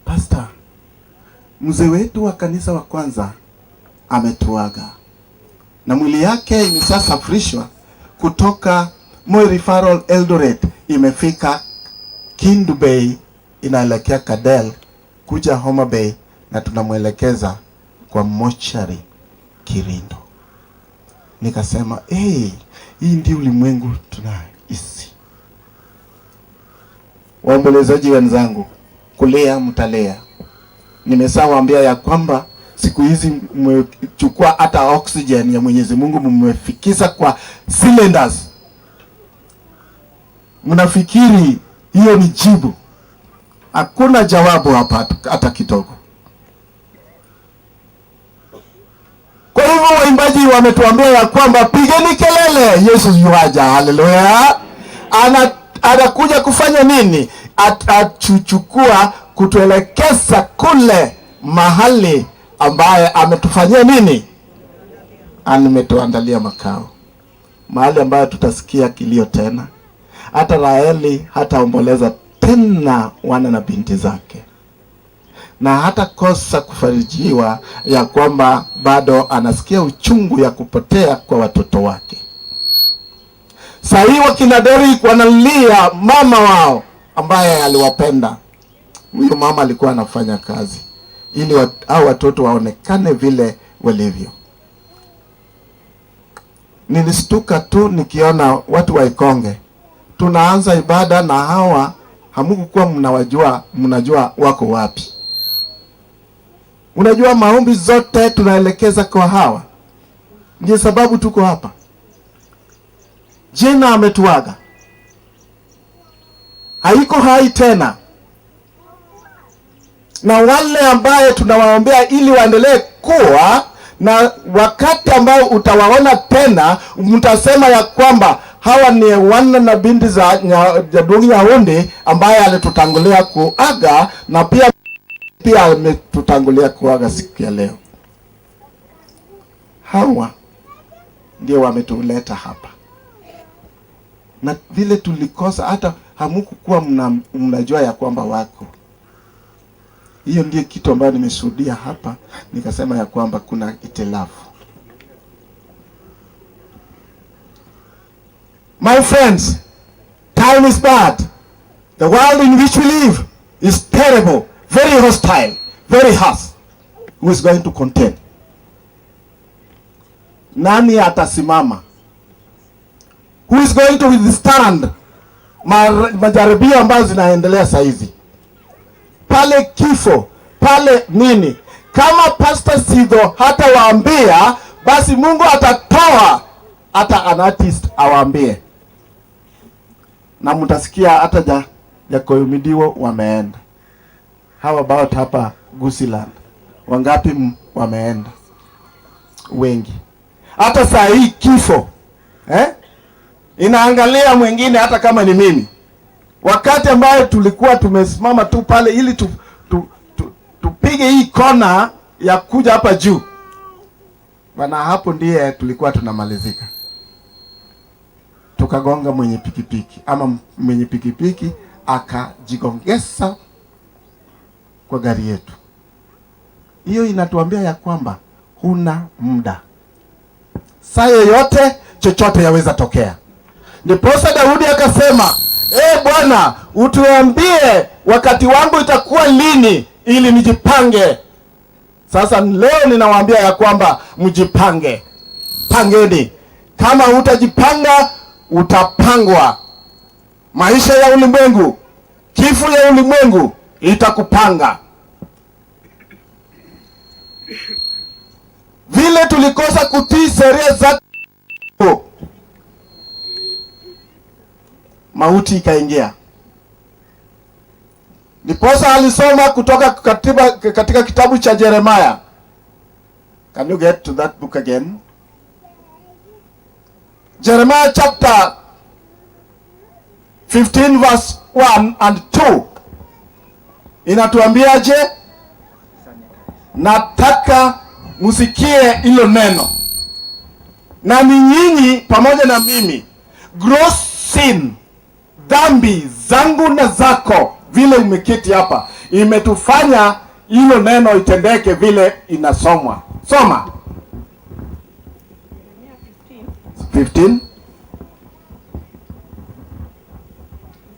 Pastor, mzee wetu wa kanisa wa kwanza ametuaga, na mwili yake imesasafirishwa kutoka Moi Referral Eldoret, imefika Kindu Bay, inaelekea Kadel kuja Homa Bay, na tunamwelekeza kwa mochari Kirindo. Nikasema, hey, hii ndio ulimwengu tunaishi. Waombolezaji wenzangu, kulia mtalea. Nimeshawaambia ya kwamba siku hizi mmechukua hata oxygen ya Mwenyezi Mungu mmefikisha kwa cylinders. Mnafikiri hiyo ni jibu? Hakuna jawabu hapa hata kidogo. Kwa hivyo waimbaji wametuambia ya kwamba pigeni kelele, Yesu yuaja. Haleluya. Anakuja kufanya nini? Atuchukua kutuelekeza kule mahali ambaye ametufanyia nini? Ametuandalia makao, mahali ambayo tutasikia kilio tena. Hata Raheli hataomboleza tena wana na binti zake, na hata kosa kufarijiwa ya kwamba bado anasikia uchungu ya kupotea kwa watoto wake. Sahii wakina Derrick wanalia mama wao ambaye aliwapenda. Huyo mama alikuwa anafanya kazi ili hao watoto waonekane vile walivyo. Nilistuka tu nikiona watu wa Ikonge tunaanza ibada na hawa hamukukuwa mnawajua, mnajua wako wapi. Unajua maombi zote tunaelekeza kwa hawa. Ndiyo sababu tuko hapa. Jina ametuaga, haiko hai tena. Na wale ambaye tunawaombea ili waendelee kuwa na wakati ambao utawaona tena, mtasema ya kwamba hawa ni wana na binti za Jadungi Nyaundi ambaye alitutangulia kuaga, na pia ametutangulia kuaga siku ya leo. Hawa ndio wametuleta hapa. Na vile tulikosa, hata hamukukuwa mnajua ya kwamba wako. Hiyo ndiyo kitu ambayo nimeshuhudia hapa, nikasema ya kwamba kuna itilafu. My friends, time is bad. The world in which we live is terrible, very hostile, very harsh. Who is going to contend? Nani atasimama? Who is going to withstand majaribio ambazo zinaendelea saizi? Pale kifo, pale nini? Kama Pastor Sidho hata waambia, basi Mungu atatoa hata an artist awaambie. Na mtasikia hata Jakoyo wameenda. How about hapa Gusiland? Wangapi wameenda? Wengi. Hata saa hii kifo, inaangalia mwingine hata kama ni mimi. Wakati ambayo tulikuwa tumesimama tu pale ili tupige hii kona ya kuja hapa juu, bana, hapo ndiye tulikuwa tunamalizika. Tukagonga mwenye pikipiki, ama mwenye pikipiki akajigongesa kwa gari yetu. Hiyo inatuambia ya kwamba huna muda. Saa yoyote chochote yaweza tokea. Ndiposa Daudi akasema, Bwana, utuambie wakati wangu itakuwa lini ili nijipange. Sasa leo ninawaambia ya kwamba mjipange. Pangeni. Kama hutajipanga utapangwa. Maisha ya ulimwengu, kifo ya ulimwengu itakupanga. Vile tulikosa kutii sheria za mauti ikaingia. Ndiposa alisoma kutoka katika kitabu cha Jeremiah. Can you get to that book again? Jeremiah chapter 15 verse 1 and 2. Inatuambiaje? Nataka musikie hilo neno. Na ni nyinyi pamoja na mimi. Gross sin, dhambi zangu na zako, vile umeketi hapa, imetufanya hilo neno itendeke vile inasomwa. Soma 15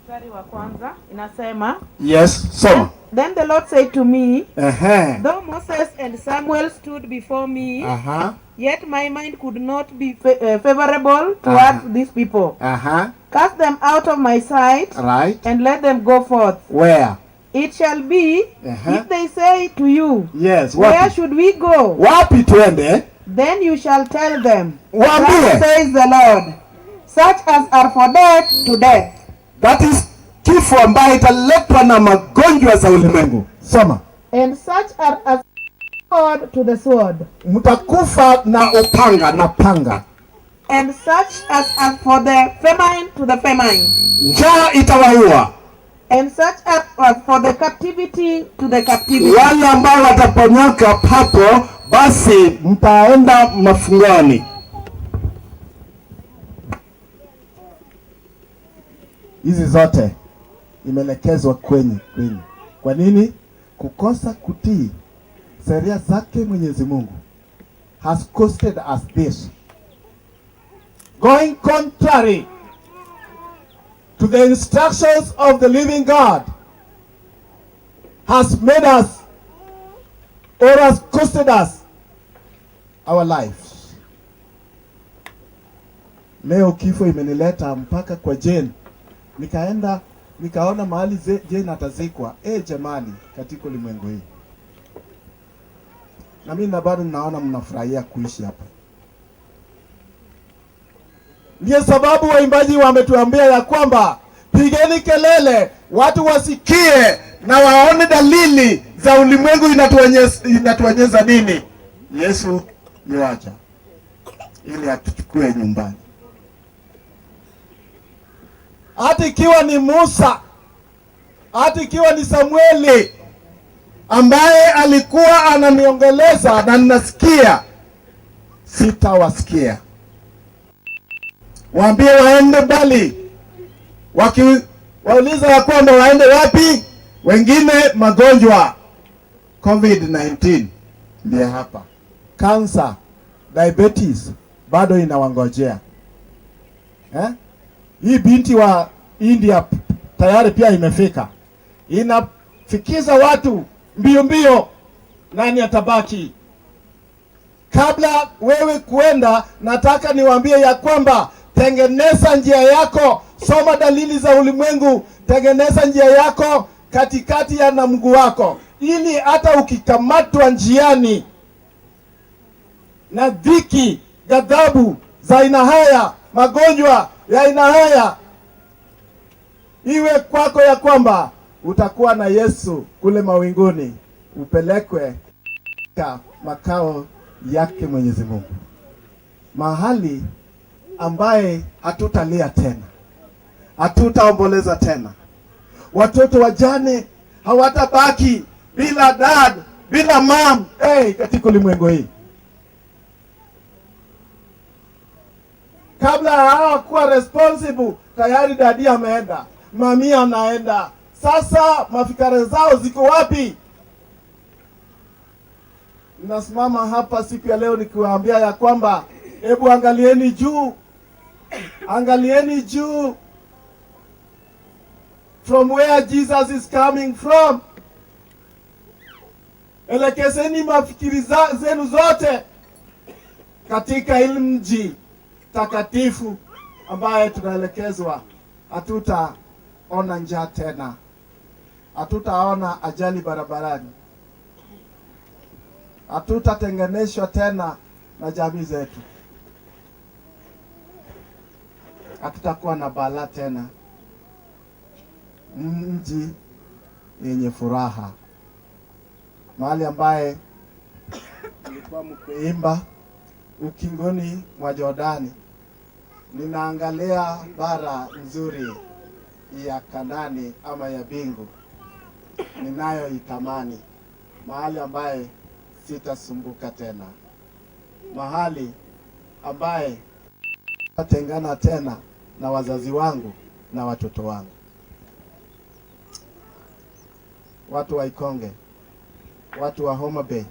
Mstari wa kwanza inasema, yes, soma. Then the Lord said to me, Ehe. Though Moses and Samuel stood before me, Aha. yet my mind could not be favorable towards these people. Aha. Cast them out of my sight, Right. and let them go forth. Where? It shall be, Uh-huh. if they say to you, Yes, Where wapi? should we go? Wapi twende? Then you shall tell them, Waambie. Thus says the Lord, such as are for death to death, That is kifo ambaye italetwa na magonjwa za ulimwengu. Soma. and such are as sword to the sword, Mtakufa na upanga na panga. and such as are for the famine to the famine, Njaa itawaua. and such as are for the captivity to the captivity. Wale ambao wataponyoka papo, basi mtaenda mafungoni. Hizi zote imeelekezwa kwenye kwenye. Kwa nini? Kukosa kutii sheria zake Mwenyezi Mungu has costed us this. Going contrary to the instructions of the living God has made us or has costed us our lives. Leo kifo imenileta mpaka kwa Jane. Nikaenda nikaona mahali Jane atazikwa. Jamani, katika ulimwengu hii. Na mimi na bado naona mnafurahia kuishi hapa. Ndiyo sababu waimbaji wametuambia ya kwamba pigeni kelele, watu wasikie na waone dalili za ulimwengu inatuonyesha nini. Yesu yuaja ili atuchukue nyumbani. Hata ikiwa ni Musa, hata ikiwa ni Samueli ambaye alikuwa ananiongeleza na ninasikia, sitawasikia. Waambie waende mbali. Wakiwauliza ya kwamba waende wapi, wengine magonjwa COVID-19 ndiye hapa, cancer, diabetes bado inawangojea. Hii binti wa India tayari pia imefika, inafikiza watu mbio mbio. Nani atabaki? Kabla wewe kuenda, nataka niwaambie ya kwamba tengeneza njia yako, soma dalili za ulimwengu, tengeneza njia yako katikati ya na Mungu wako, ili hata ukikamatwa njiani na dhiki, ghadhabu za aina haya, magonjwa ya aina haya, iwe kwako ya kwamba utakuwa na Yesu kule mawinguni, upelekwe katika makao yake Mwenyezi Mungu, mahali ambaye hatutalia tena, hatutaomboleza tena. Watoto wajane hawatabaki bila dad, bila mom, katika ulimwengu hii. Kabla hawakuwa responsible, tayari dadi ameenda, mami anaenda. Sasa mafikara zao ziko wapi? Nasimama hapa siku ya leo nikiwaambia ya kwamba hebu angalieni juu. Angalieni juu. From where Jesus is coming from. Elekezeni mafikiri zenu zote katika ile mji takatifu ambaye tunaelekezwa. Hatutaona njaa tena, hatutaona ajali barabarani, hatutatenganishwa tena na jamii zetu, hatutakuwa na balaa tena. Mji yenye furaha, mahali ambaye nilikuwa mkiimba ukingoni mwa Jordani, ninaangalia bara nzuri ya Kanani ama ya bingu ninayoitamani, mahali ambaye sitasumbuka tena, mahali ambaye tengana tena na wazazi wangu na watoto wangu. Watu wa Ikonge, watu wa Homa Bay,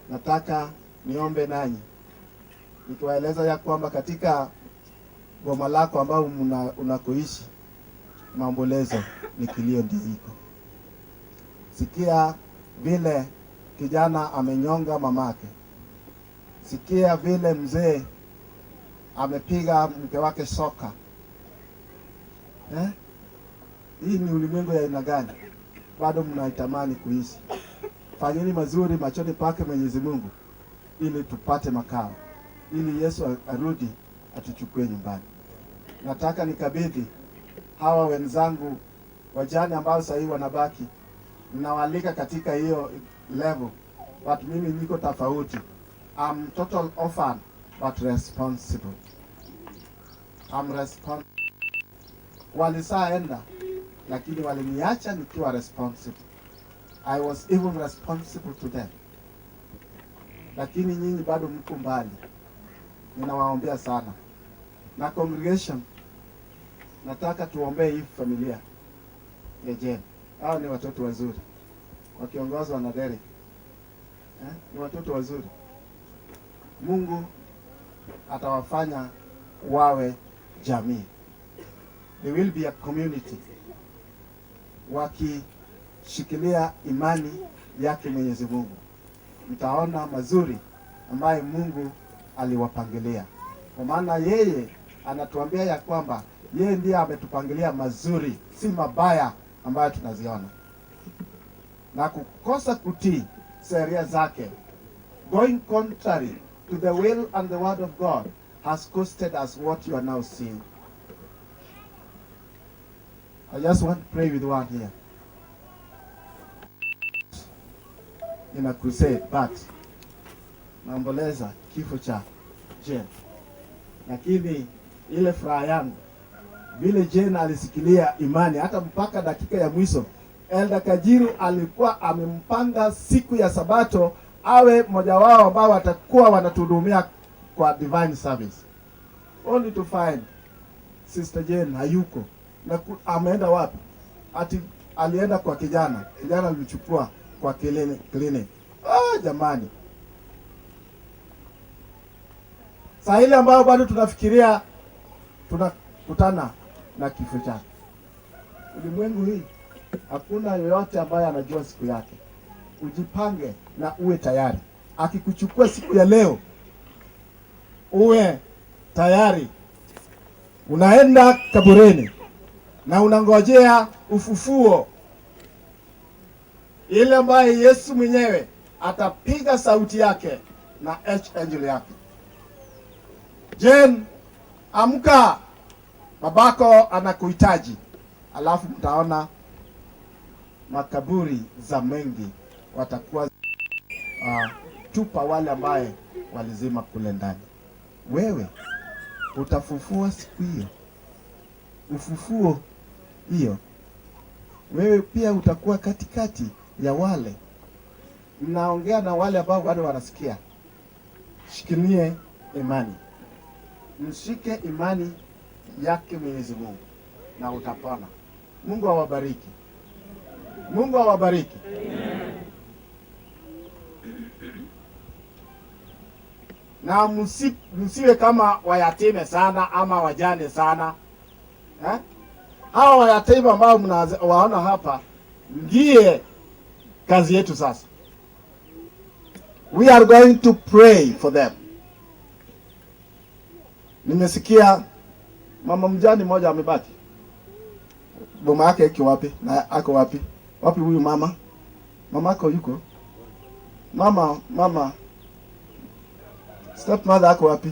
nataka niombe nanyi nikiwaeleza ya kwamba katika boma lako ambao unakoishi, maombolezo ni kilio ndio iko. Sikia vile kijana amenyonga mamake. Sikia vile mzee amepiga mke wake soka. Eh? Hii ni ulimwengu ya aina gani? Bado mnaitamani kuishi. Fanyeni mazuri machoni pake Mwenyezi Mungu ili tupate makao, ili Yesu arudi atuchukue nyumbani. Nataka nikabidhi hawa wenzangu wajane ambao sasa hivi wanabaki, ninawaalika katika hiyo level, but mimi niko tofauti. I'm total orphan but responsible. I'm responsible. Walisaenda lakini waliniacha nikiwa responsible. I was even responsible to them. Lakini nyinyi bado mko mbali. Ninawaombea sana. Na congregation, nataka tuombee hii familia ya Jane. Hao ni watoto wazuri wakiongozwa na Derek. Ni watoto wazuri. Mungu atawafanya wawe jamii. They will be a community wakishikilia imani yake Mwenyezi Mungu. Mtaona mazuri ambaye Mungu aliwapangilia, kwa maana yeye anatuambia ya kwamba yeye ndiye ametupangilia mazuri, si mabaya ambayo tunaziona. Na kukosa kutii sheria zake, going contrary to the will and the word of God, has costed us what you are now seeing. I just want to pray with one here. In a crusade, but naomboleza kifo cha Jane. Lakini ile furaha yangu vile Jane alisikilia imani hata mpaka dakika ya mwisho. Elder Kajiru alikuwa amempanga siku ya Sabato awe mmoja wao ambao watakuwa wanatuhudumia kwa divine service, only to find Sister Jane hayuko. Na ameenda wapi? Ati alienda kwa kijana, kijana alimchukua kwa clinic. Ah, jamani, saa ile ambayo bado tunafikiria tunakutana na kifo chake. Ulimwengu hii hakuna yoyote ambaye anajua siku yake. Ujipange na uwe tayari. Akikuchukua siku ya leo, uwe tayari. Unaenda kaburini na unangojea ufufuo, ile ambaye Yesu mwenyewe atapiga sauti yake na archangel yake. Jane, amka, babako anakuhitaji. Alafu mtaona makaburi za mengi watakuwa tupa wale ambaye walizima kule ndani. Wewe utafufua siku hiyo, ufufuo hiyo, wewe pia utakuwa katikati ya wale. Mnaongea na wale ambao bado wanasikia. Shikilie imani, mshike imani yake Mwenyezi Mungu na utapona. Mungu awabariki. Mungu awabariki. Na msiwe kama wayatime sana ama wajane sana. Eh? Hawa wayatime ambao mnawaona hapa ndiye kazi yetu sasa. We are going to pray for them. Nimesikia mama mjane mmoja amebaki. Boma yake iko wapi? Na ako wapi? Wapi huyu mama? Mama yako yuko? Mama stepmother ako wapi?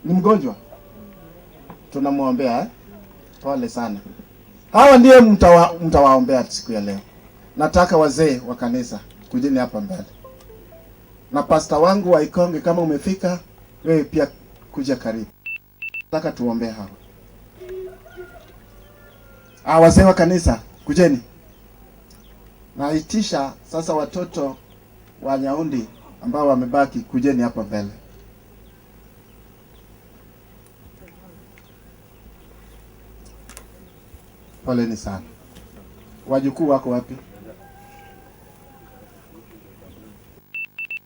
Ni mgonjwa. Tunamuombea, eh? Pole sana. Hawa ndiye mtawaombea siku ya leo. Nataka wazee wa kanisa kujeni hapa mbele. Na pasta wangu wa Ikonge, kama umefika wewe pia kuja karibu. Nataka tuombee hawa. Wazee wa kanisa kujeni. Naitisha sasa watoto wa Nyaundi ambao wamebaki, kujeni hapa mbele. Poleni sana. Wajukuu wako wapi?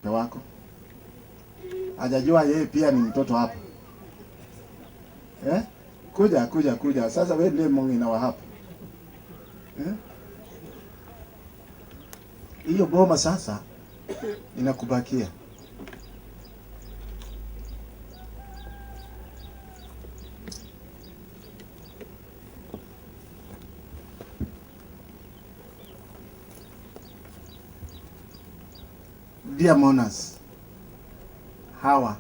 Wako hajajua yeye pia ni mtoto hapa. Eh? Kuja. Sasa wewe ndiye mwingine wa hapa. Eh? Hiyo boma sasa inakubakia. Dear mourners, hawa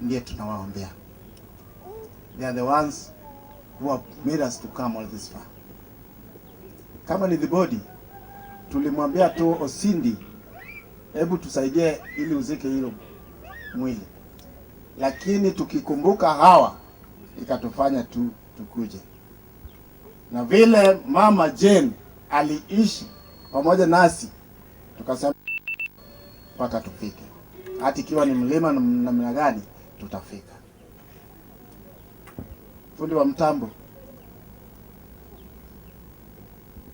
ndiye tunawaombea. They are the ones who have made us to come all this far. Kama ni the body, tulimwambia tu Osindi, hebu tusaidie ili uzike hilo mwili, lakini tukikumbuka hawa ikatufanya tu tukuje. Na vile Mama Jane aliishi pamoja nasi, tukasema mpaka tufike, hata ikiwa ni mlima namna gani tutafika. Fundi wa mtambo,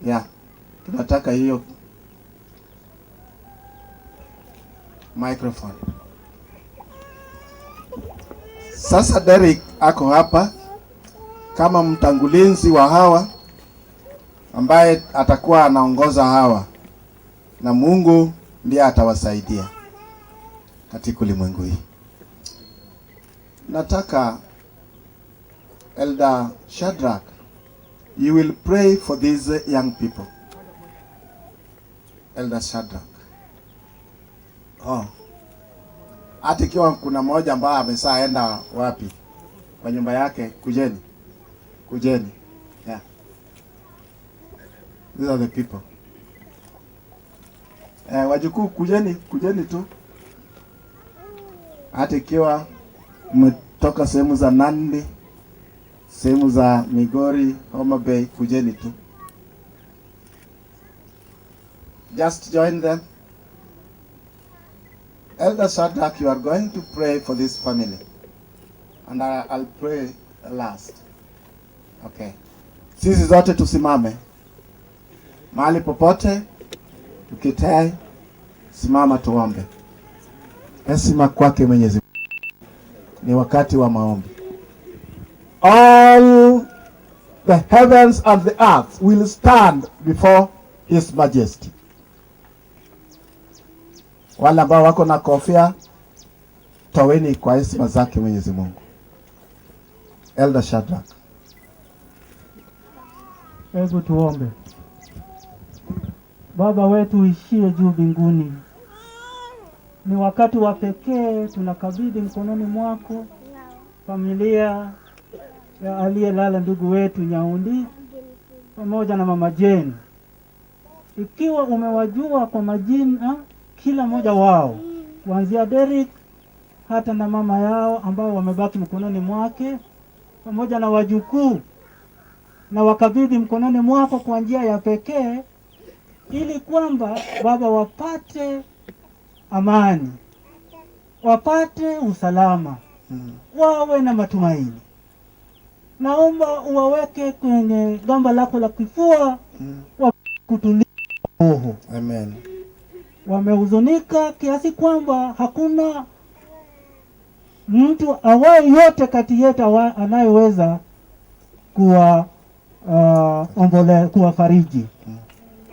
yeah, tunataka hiyo microphone. Sasa Derek ako hapa kama mtangulizi wa hawa ambaye atakuwa anaongoza hawa, na Mungu ndiye atawasaidia katika ulimwengu hii. Nataka Elder Shadrach, you will pray for these young people. Elder Shadrach. Oh. Hata ikiwa kuna mmoja ambaye ameshaenda wapi kwa nyumba yake, kujeni. Kujeni. Yeah. These are the people. Wajukuu kujeni, kujeni tu. Hata ikiwa mmetoka sehemu za Nandi, sehemu za Migori, Homa Bay, kujeni tu. Just join them. Elder Shadrach, you are going to pray for this family. And I'll pray last. Okay. Sisi zote tusimame. Mahali popote, tukitai, simama tuombe. Heshima kwake Mwenyezi Mungu. Ni wakati wa maombi. All the heavens and the earth will stand before His Majesty. Wale ambao wako na kofia, toweni kwa heshima zake Mwenyezi Mungu. Elder Shadrach. Hebu tuombe. Baba wetu uishie juu mbinguni, ni wakati wa pekee tunakabidhi mkononi mwako familia ya aliyelala ndugu wetu Nyaundi pamoja na Mama Jane. Ikiwa umewajua kwa majina kila mmoja wao, kuanzia Derek hata na mama yao ambao wamebaki mkononi mwake, pamoja na wajukuu, na wakabidhi mkononi mwako kwa njia ya pekee, ili kwamba Baba wapate amani, wapate usalama, wawe na matumaini. Naomba uwaweke kwenye gamba lako la kifua, kutulia roho. Amen. Wamehuzunika kiasi kwamba hakuna mtu awaye yote kati yetu anayeweza kuwafariji.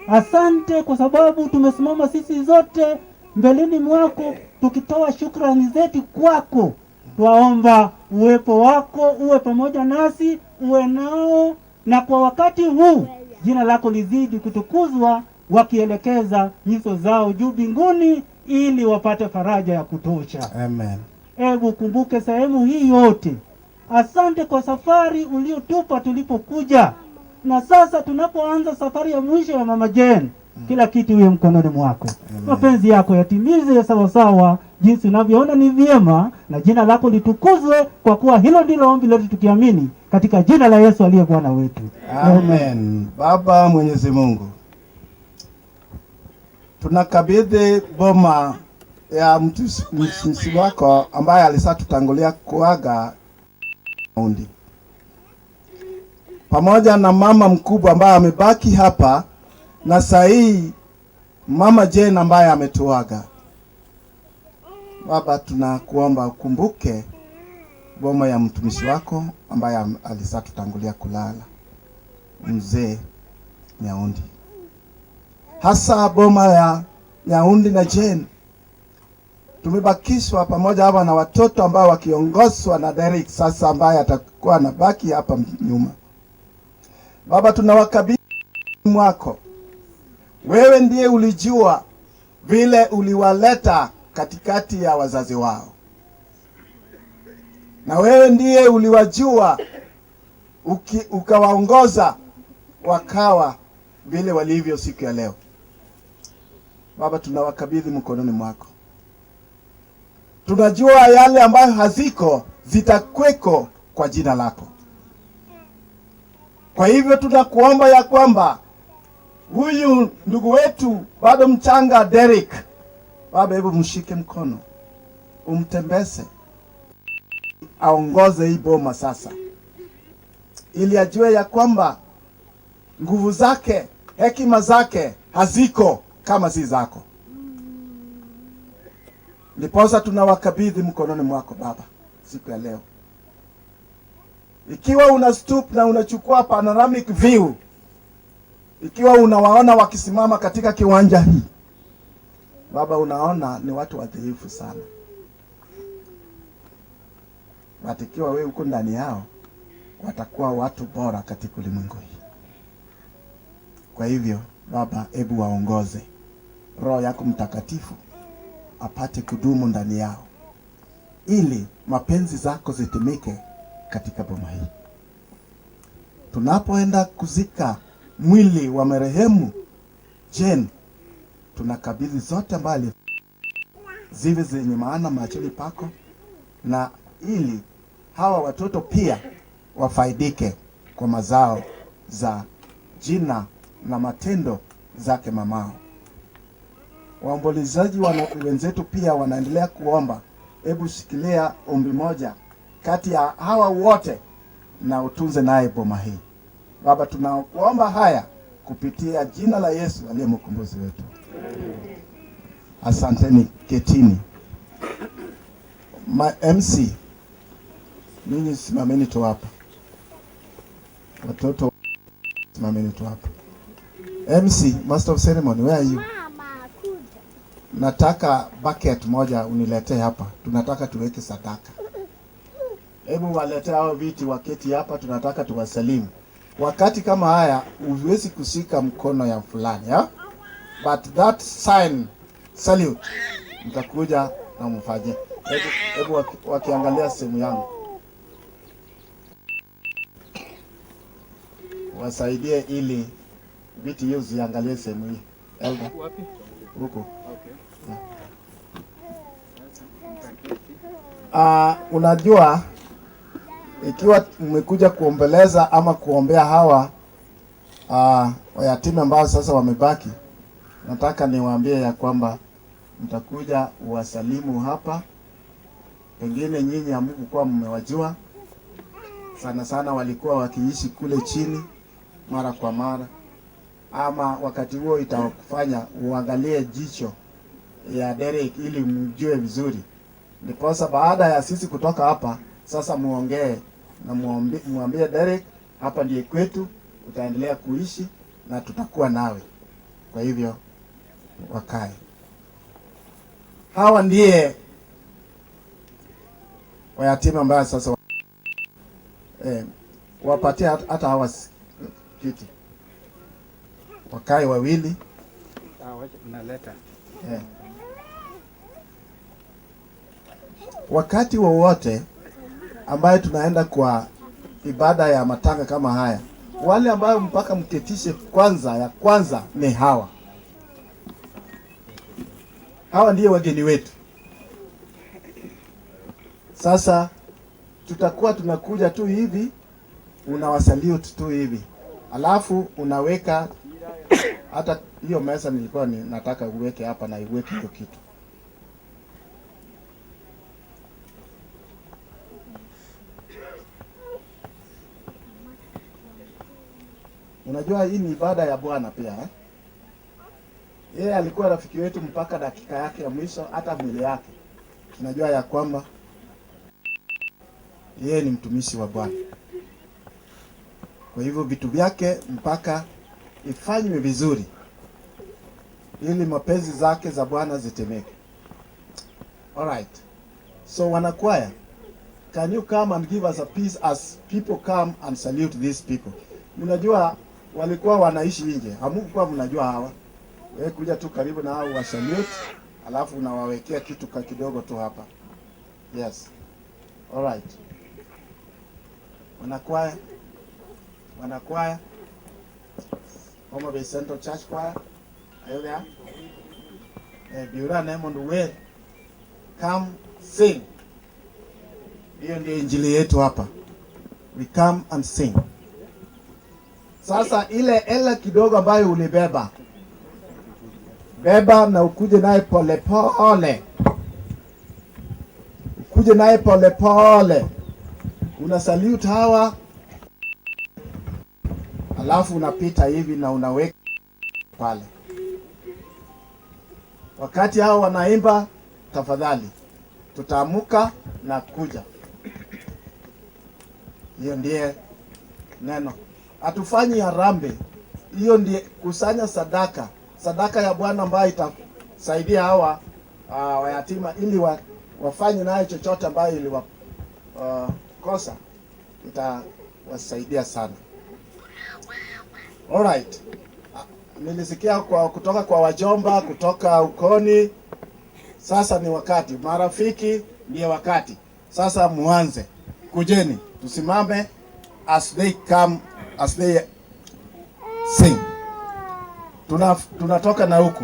Asante kwa sababu tumesimama sisi zote mbeleni mwako tukitoa shukrani zetu kwako. Twaomba uwepo wako uwe pamoja nasi, uwe nao, na kwa wakati huu jina lako lizidi kutukuzwa, wakielekeza nyuso zao juu mbinguni ili wapate faraja ya kutosha. Amen. Hebu kumbuke sehemu hii yote. Asante kwa safari uliotupa tulipokuja, na sasa tunapoanza safari ya mwisho ya Mama Jane, kila kitu iwe mkononi mwako. Mapenzi yako yatimize sawasawa jinsi unavyoona ni vyema, na jina lako litukuzwe, kwa kuwa hilo ndilo ombi letu tukiamini katika jina la Yesu aliye Bwana wetu. Amen. Baba Mwenyezi Mungu, tunakabidhi boma ya mtumishi wako ambaye alisatutangulia kuaga Nyaundi, pamoja na mama mkubwa ambaye amebaki hapa, na sahi Mama Jane ambaye ametuaga. Baba, tunakuomba ukumbuke boma ya mtumishi wako ambaye alisatutangulia kulala, Mzee Nyaundi. hasa boma ya Nyaundi na Jane. Tumebakishwa pamoja hapa na watoto ambao wakiongozwa na Derek sasa, ambaye atakuwa anabaki hapa nyuma. Baba, tunawakabidhi mwako. Wewe ndiye ulijua vile uliwaleta katikati ya wazazi wao, na wewe ndiye uliwajua ukawaongoza wakawa vile walivyo siku ya leo. Baba, tunawakabidhi mkononi mwako. Tunajua yale ambayo haziko zitakweko kwa jina lako. Kwa hivyo tunakuomba ya kwamba huyu ndugu wetu bado mchanga Derek, Baba, hebu mshike mkono, umtembeze, aongoze hii boma sasa, ili ajue ya kwamba nguvu zake, hekima zake haziko kama si zako. Ndiposa tunawakabidhi mkononi mwako Baba siku ya leo. Ikiwa una stoop na unachukua panoramic view, ikiwa unawaona wakisimama katika kiwanja hii, Baba, unaona ni watu wadhaifu sana. But ikiwa wewe uko ndani yao, watakuwa watu bora katika ulimwengu hii. Kwa hivyo Baba, hebu waongoze, Roho yako Mtakatifu apate kudumu ndani yao, ili mapenzi zako zitimike katika boma hii. Tunapoenda kuzika mwili wa marehemu Jane, tunakabidhi zote mbali ziwe zenye maana machoni pako, na ili hawa watoto pia wafaidike kwa mazao za jina na matendo zake mamao. Waombolezaji wenzetu pia wanaendelea kuomba. Hebu shikilia ombi moja kati ya hawa wote na utunze naye boma hii. Baba, tunakuomba haya kupitia jina la Yesu aliye mkombozi wetu. Asanteni, ketini. Ma MC, ninyi simameni tu hapa. Watoto simameni tu hapa. MC, Master of Ceremony, where are you? Nataka bucket moja uniletee hapa. Tunataka tuweke sadaka. Hebu walete hao viti waketi hapa, tunataka tuwasalimu. Wakati kama haya huwezi kushika mkono ya fulani, ya? But that sign salute mtakuja na mfanye. Hebu wakiangalia simu yangu, wasaidie ili viti hiyo ziangalie sehemu hii. Elda. Wapi? Huko. Okay. Unajua ikiwa mmekuja kuombeleza ama kuombea hawa yatima ambao sasa wamebaki, nataka niwaambie ya kwamba mtakuja uwasalimu hapa. Pengine nyinyi hamkuwa mmewajua sana sana, walikuwa wakiishi kule chini mara kwa mara, ama wakati huo itakufanya uangalie jicho ya Derek ili mjue vizuri. Ndiposa baada ya sisi kutoka hapa sasa muongee na muambie Derek, hapa ndiye kwetu, utaendelea kuishi na tutakuwa nawe. Kwa hivyo wakae. Hawa ndiye wayatima ambao sasa wapatie hata hawa kiti. Wakae wawili. Naleta. Wakati wowote ambaye tunaenda kwa ibada ya matanga kama haya, wale ambayo mpaka mketishe kwanza ya kwanza ni hawa. Hawa ndiye wageni wetu. Sasa tutakuwa tunakuja tu hivi, unawasalute tu hivi, alafu unaweka hata hiyo meza nilikuwa nataka uweke hapa na iweke hiyo kitu. Unajua hii ni ibada ya Bwana pia, eh? Yeye alikuwa rafiki wetu mpaka dakika yake ya mwisho, hata mwili yake. Tunajua ya kwamba yeye ni mtumishi wa Bwana. Kwa hivyo vitu vyake mpaka ifanywe vizuri. ili mapenzi zake za Bwana zitimike. Alright. So wanakwaya, can you come and give us a piece as people come and salute these people? Mnajua walikuwa wanaishi nje, hamkuwa mnajua hawa. Wewe kuja tu karibu na hao wa salute, alafu unawawekea kitu ka kidogo tu hapa. Yes. Alright. Wanakwaya, wanakwaya, Homa Bay Central Church Choir, are you there? Biura name on the way. Come sing. Hiyo ndio injili yetu hapa. We come and sing. Sasa ile ela kidogo ambayo ulibeba, beba na ukuje naye pole pole, ukuje naye pole pole. Una salute hawa, alafu unapita hivi na unaweka pale. Wakati hao wanaimba, tafadhali tutaamuka na kuja. Hiyo ndiye neno. Hatufanyi harambee. Hiyo ndiye kusanya sadaka, sadaka ya Bwana ambayo itasaidia hawa wayatima ili wafanye nayo chochote ambayo iliwakosa, itawasaidia sana. Alright. Nilisikia kutoka kwa wajomba, kutoka ukoni. Sasa ni wakati, marafiki, ndiye wakati. Sasa muanze. Kujeni, tusimame as they come, as they sing. Tunatoka na huku.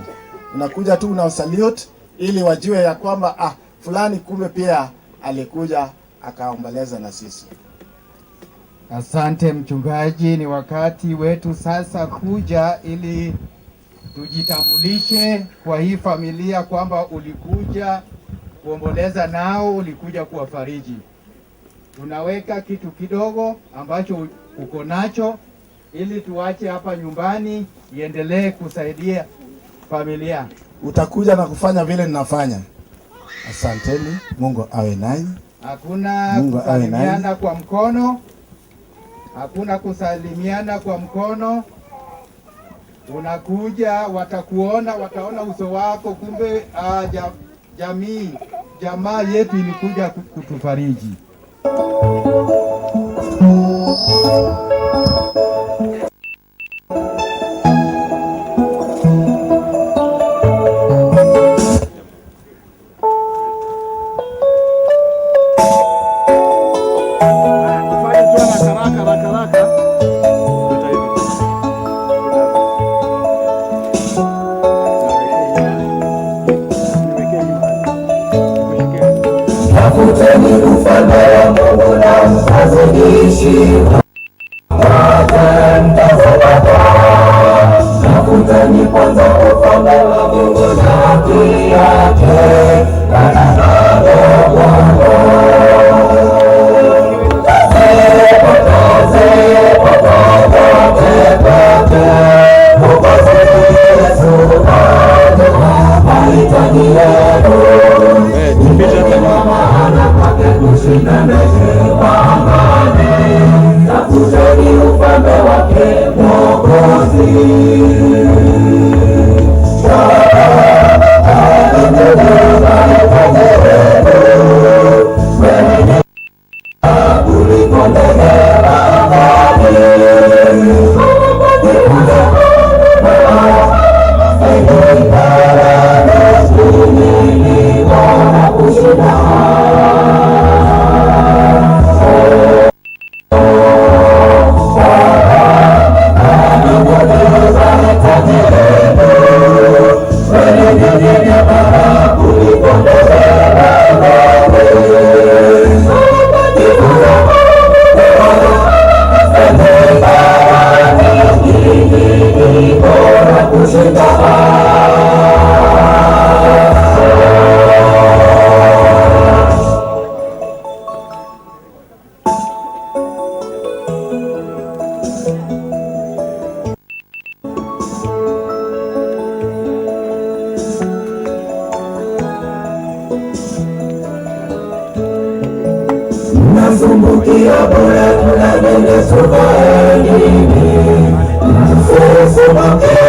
Unakuja tu una salute ili wajue ya kwamba fulani kumbe pia alikuja akaomboleza na sisi. Asante mchungaji, ni wakati wetu sasa kuja ili tujitambulishe kwa hii familia kwamba ulikuja kuomboleza nao, ulikuja kuwafariji. Tunaweka kitu kidogo ambacho uko nacho ili tuache hapa nyumbani iendelee kusaidia familia. Utakuja na kufanya vile ninafanya. Asanteni, Mungu awe nanyi. Hakuna kusalimiana kwa mkono. Hakuna kusalimiana kwa mkono. Unakuja, watakuona, wataona uso wako, kumbe jamii, jamaa yetu ilikuja kutufariji. Tafuteni ufalme wa Mungu na mtazidishiwa. Tafuteni kwanza ufalme wa Mungu na haki yake, tafuteni ufalme wake Mwokozi. Nasumbukia bure mnanene sukaenini msisumbukie.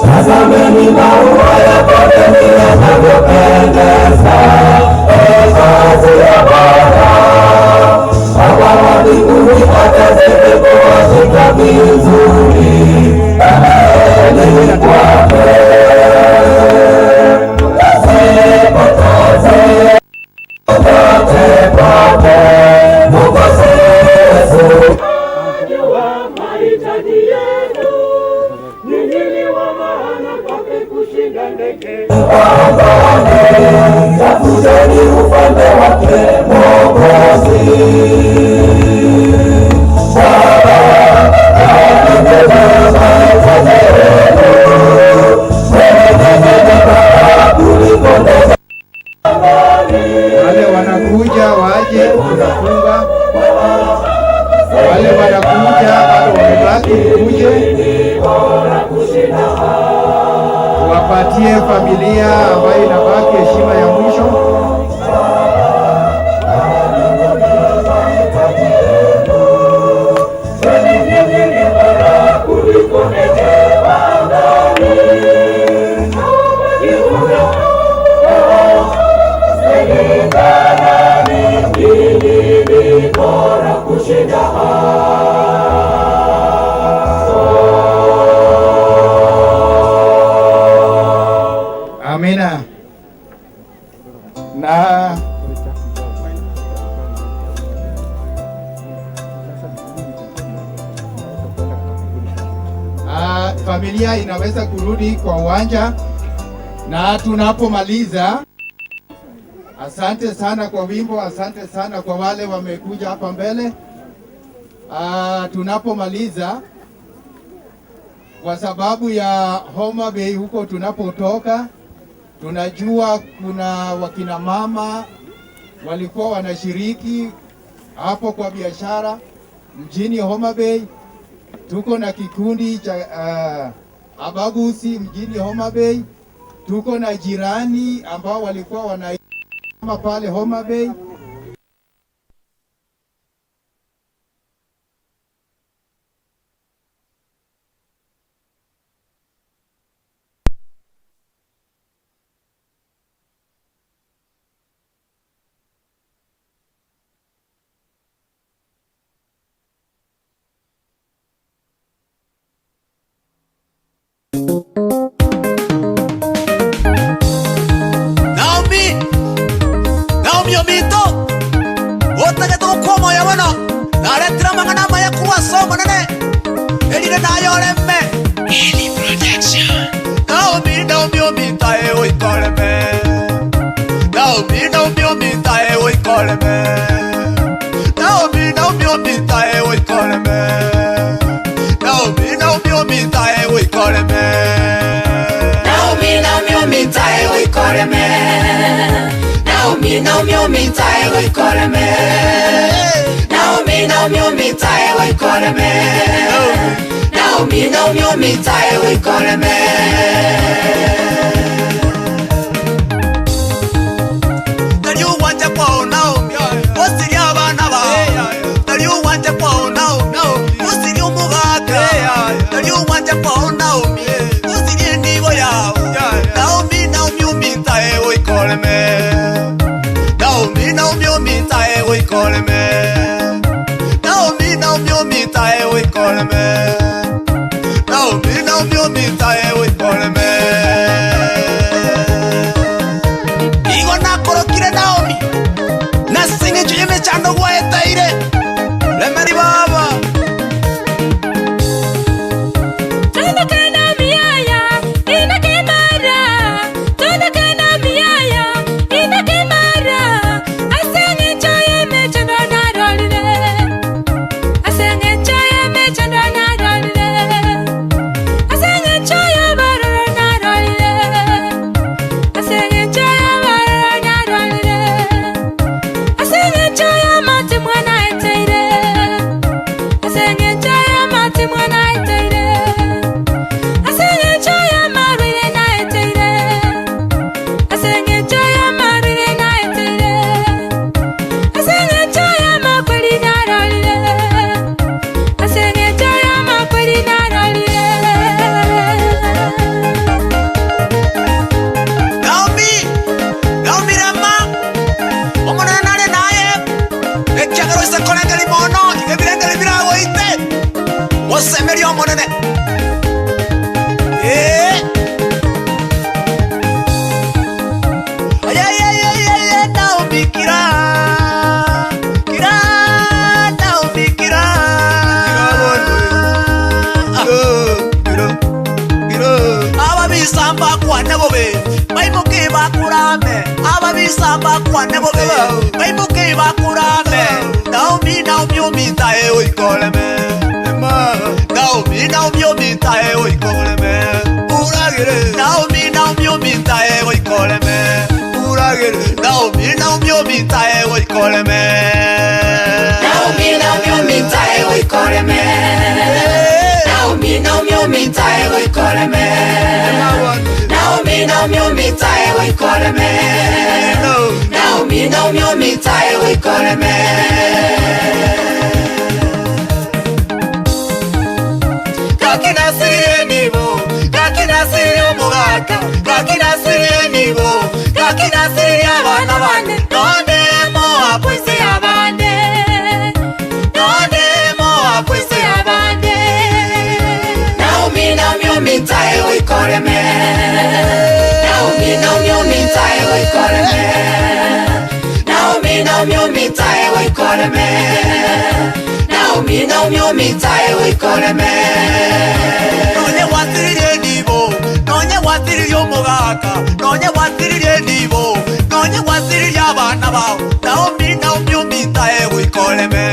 Tazameni maua ya kondeni yanavyopendeza, ee kazi ya Bwana. Baba wa mbinguni atazidi kuwashika vizuri, endeni kwake. Msipoteze yote kwake, Mwokozi Yesu. Jua mahitaji yenu, ninyi ni wa maana kwake kushinda ndege. Tafuteni ufalme wake Mwokozi. Baba anaendeleza mahitaji yenu, mwenye baba kuliko ndege. Wale wanakuja waje, tunafunga. Wale wanakuja bado wamebaki, kuje wapatie familia ambayo inabaki heshima ya mwisho. Amina. Na familia inaweza kurudi kwa uwanja, na tunapomaliza, asante sana kwa wimbo, asante sana kwa wale wamekuja hapa mbele. Tunapomaliza, kwa sababu ya Homa Bay huko tunapotoka, tunajua kuna wakina mama walikuwa wanashiriki hapo kwa biashara mjini Homa Bay. Tuko na kikundi cha Abagusi mjini Homa Bay. Tuko na jirani ambao walikuwa wanaishi pale Homa Bay. Naomi, Naomi omito otagete gokwa moyo bono naretire amang'ana amaya korwa ase omonene erire naye oreme. Naomi, Naomi omito aye oikoreme. Naomi, Naomi omito aye oikoreme. Naomi, Naomi omito aye oikoreme. Naomi, Naomi omito aye oikoreme. Naomi, Naomi omito aye oikoreme. Naomi, Naomi, Naomi, omita ewe ikoreme. Naomi, Naomi, omita ewe ikoreme. Naomi, Naomi, omita ewe ikoreme. Tari uwanja kwao Naomi, osiri abana bao. Tari uwanja kwao Naomi, osiri omugaka. Tari uwanja kwao Naomi, osiri endibo yao. Naomi, Naomi, omita ewe ikoreme. Naomi, Naomi, omita ewe ikoreme. Naomi, Naomi, omita ewe ikoreme. Naomi, Naomi, omita ewe ikoreme. Igo nakorokire Naomi, nasinge chuye mechando gwaetaire. Lemeri baba. Naomi, Naomi, omita ewe ikoreme. Naomi, Naomi, omita ewe ikoreme. Naomi, Naomi, omita ewe ikoreme. Naomi, Naomi, omita ewe ikoreme. Naomi, Naomi, omita ewe ikoreme. Naomi, Naomi, omita ewe ikoreme. Naomi, Naomi, omita ewe ikoreme. Naomi, Naomi, omita ewe ikoreme. Kakinasiriye nibo, kakinasiriye omugaka, kakinasiriye nibo, kakinasiriye abana bane. None mo apuise abande, none mo apuise abande. Naomi, Naomi, omita ewe ikoreme. Naomi, Naomi, omita ewe ikoreme. Naomi, Naomi, omita ewe ikoreme. Naomi, Naomi, omita ewe ikoreme. Nonye watiririe nibo, nonye watiririe omugaka, nonye watiririe nibo, nonye watiririe abana bao. Naomi, Naomi, omita ewe ikoreme.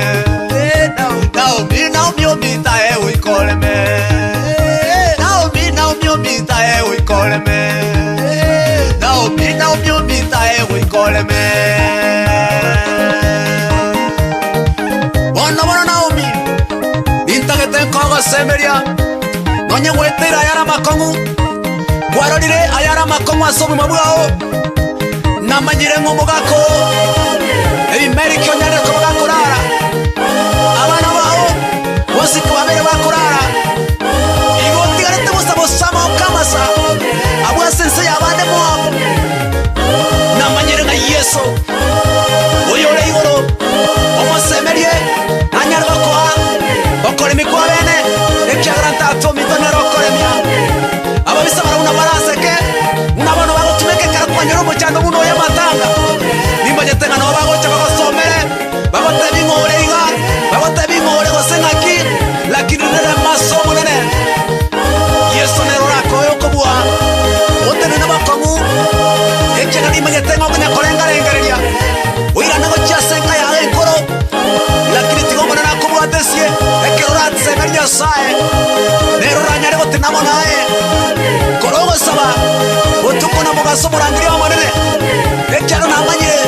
Naomi, Naomi, omita ewe ikoreme. Naomi, Naomi, omita ewe ikoreme. Naomi, Naomi, omita ewe ikoreme. Bono bono Naomi, nintagete nkogosemeria. Nonye gwetera ayara makongu, kwarorire ayara makongu ase obogima bwao. Namanyire ng'omogako, ebimeri kionyarire koba bakorara. Abana bao bonsi kobabere bakorara. Igo otigarete bosa bosama okamasa, abwo ase ense y'abande Moabu. Namanyire ng'a Yeso oyo ore igoro omosemerie nanyare gokoa okoremi kwa bene ekiagera ntato ominto nere okoremia. Ababisa barabuna baraseke buna bono bagotumeka ekero kwanyora omochando buna oyo amatanga. Nimanyete ng'a nabo bagocha bagosomere bagotebi ng'a ore iga bagotebi ng'a ore gose ng'aki, lakini nere maso omonene Yeso nere orakoe okobua otenene bokong'u ekiagera nimanyete ng'a okonya korengarengereria oirane gochia ase enka yago enkoro, lakini tiga omonene akobwatesie ekero oratsemeri Nyasaye nere oranyare gotenamo naye koro ogosaba otuko na mogaso omorangeria omonene ekiagera namanyire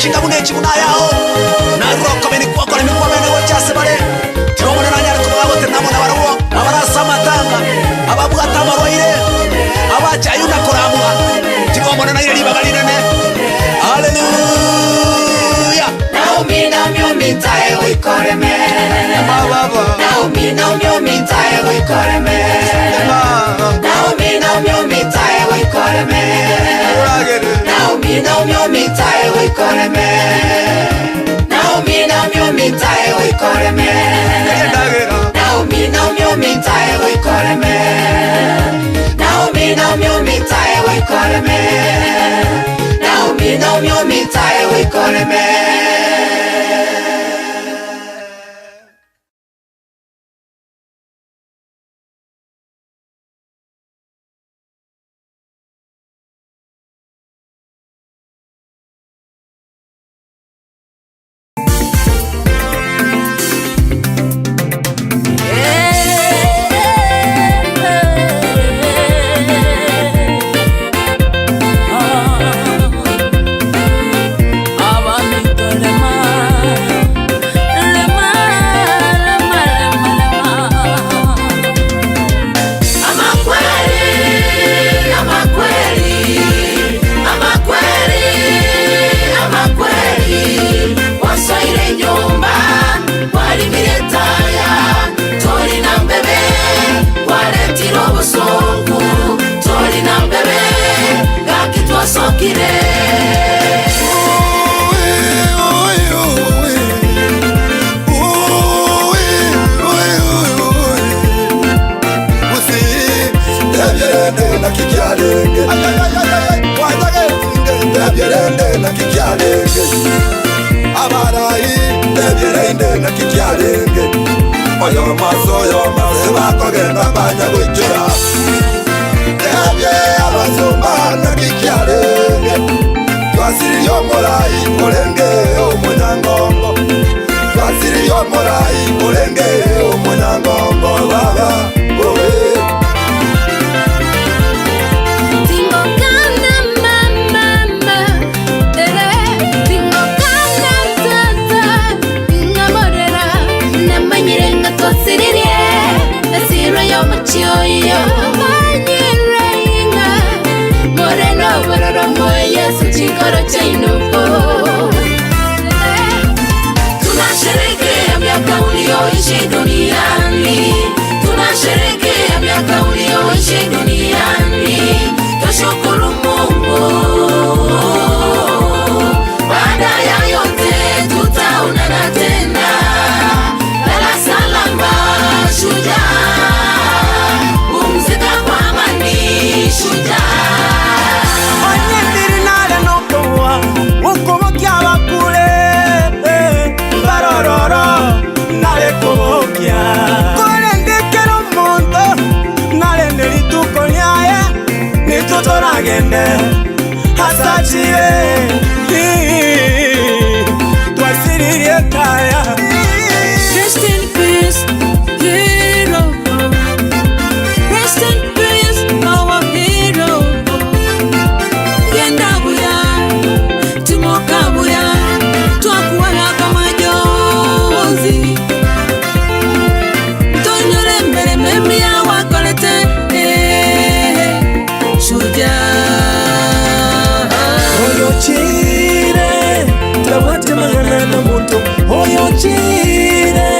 chinga bune chibuna yao naroko beni kwako na mikwa bene gochase bare tiromona na nyarko bagote namo na barwo abarasa matanga ababwata amarwaire abacha ayuna koramwa tiromona na iri bagalinene. Hallelujah. Naomi Naomi omita ewe ikoreme. Naomi Naomi omita ewe ikoreme. Naomi Naomi omita ewe ikoreme. Naomi Naomi omita ewe ikoreme. Naomi Naomi omita ewe ikoreme. Naomi Naomi omita ewe ikoreme. Naomi Naomi omita ewe ikoreme. Naomi Naomi omita ewe ikoreme. Tunasherehekea miaka ulioishi duniani, tunasherehekea miaka ulioishi duniani, tushukuru Mungu. Baada ya yote tutaonana tena. Lala salama shujaa, pumzika kwa amani shujaa. Nitutoragende hasachire twasiririe kaya. Rest in peace hero, rest in peace our hero. Genda buya timoka buya twakuwala kama majonzi tonyore mbere memia wakolete Oyo chire tabwate magana na muntu. Oyo chire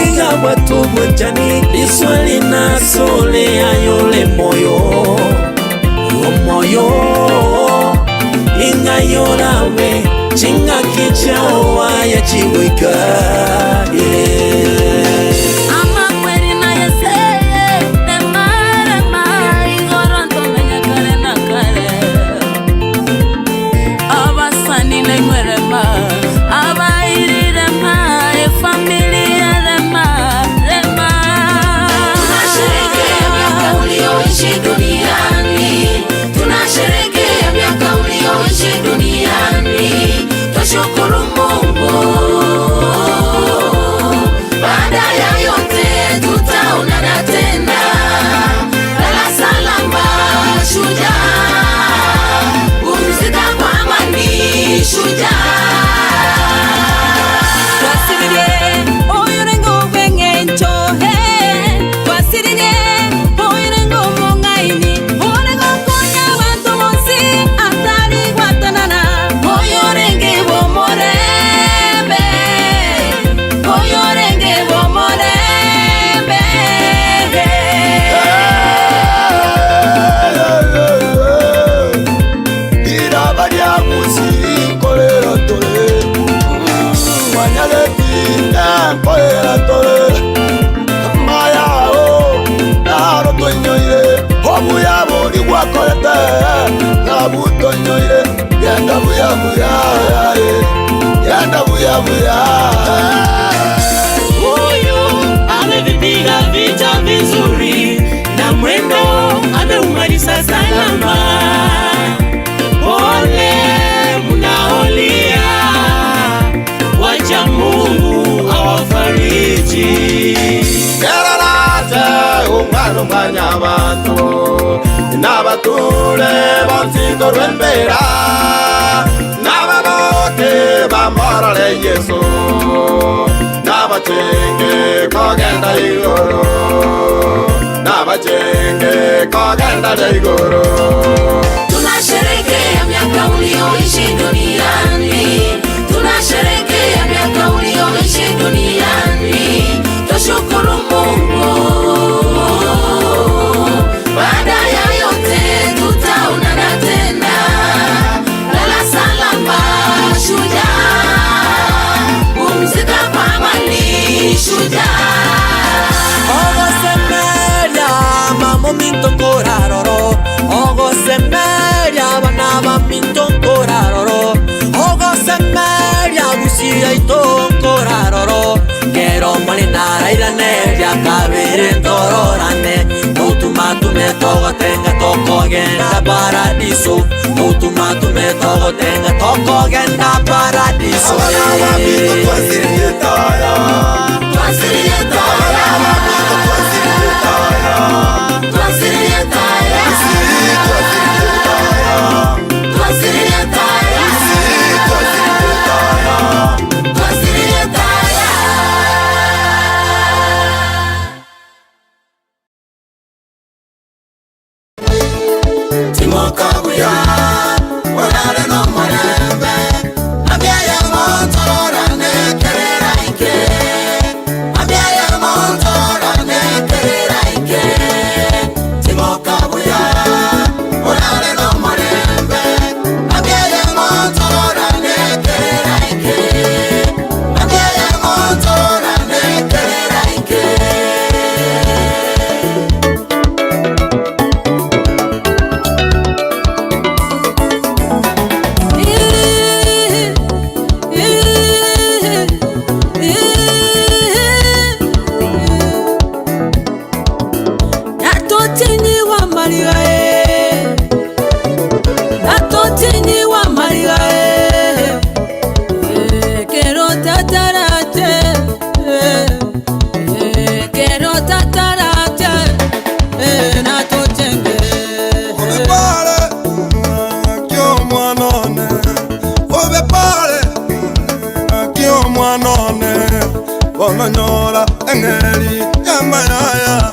inga watu bwanjani liswali na sole ayole moyo omoyo inga yorawe chinga kichawa ya chiwika yeah. Tunasherehekea miaka ulioishi duniani, tushukuru Mungu. Baada ya yote tutaonana tena. Lala salama shujaa, pumzika kwa amani shujaa. Timokabuya. Huyu amevipiga vita vizuri na mwendo ameumaliza salama. Pole mnaolia, wacha Mungu awafariji. Kerarate umwana umwanya abantu n'abature bonsi rwembera n'ababoke bamorore Yesu n'abacenge kogenda igoro n'abacenge kogenda igoro. Tunasherekea miaka ulioishi duniani, tunasherekea miaka ulioishi duniani, tushukuru Mungu. Baada ya yote tutaonana tena. Lala salama shujaa, pumzika kwa amani shujaa. Ogosemeria mamo minto koraroro, ogosemeria bana ba minto koraroro, ogosemeria gusia ito koraroro. Kero molina iraneria kabere tororane, utumatume togotenga tokogenda paradiso, utumatume togotenga tokogenda paradiso. Timokabuya, orare no morembe, abiaya montorora nekerera ike, abiaya montorora nekerera ike. Timokabuya, orare no morembe, abiaya montorora nekerera ike, abiaya montorora nekerera ike. Ononyora engeri yamayaya,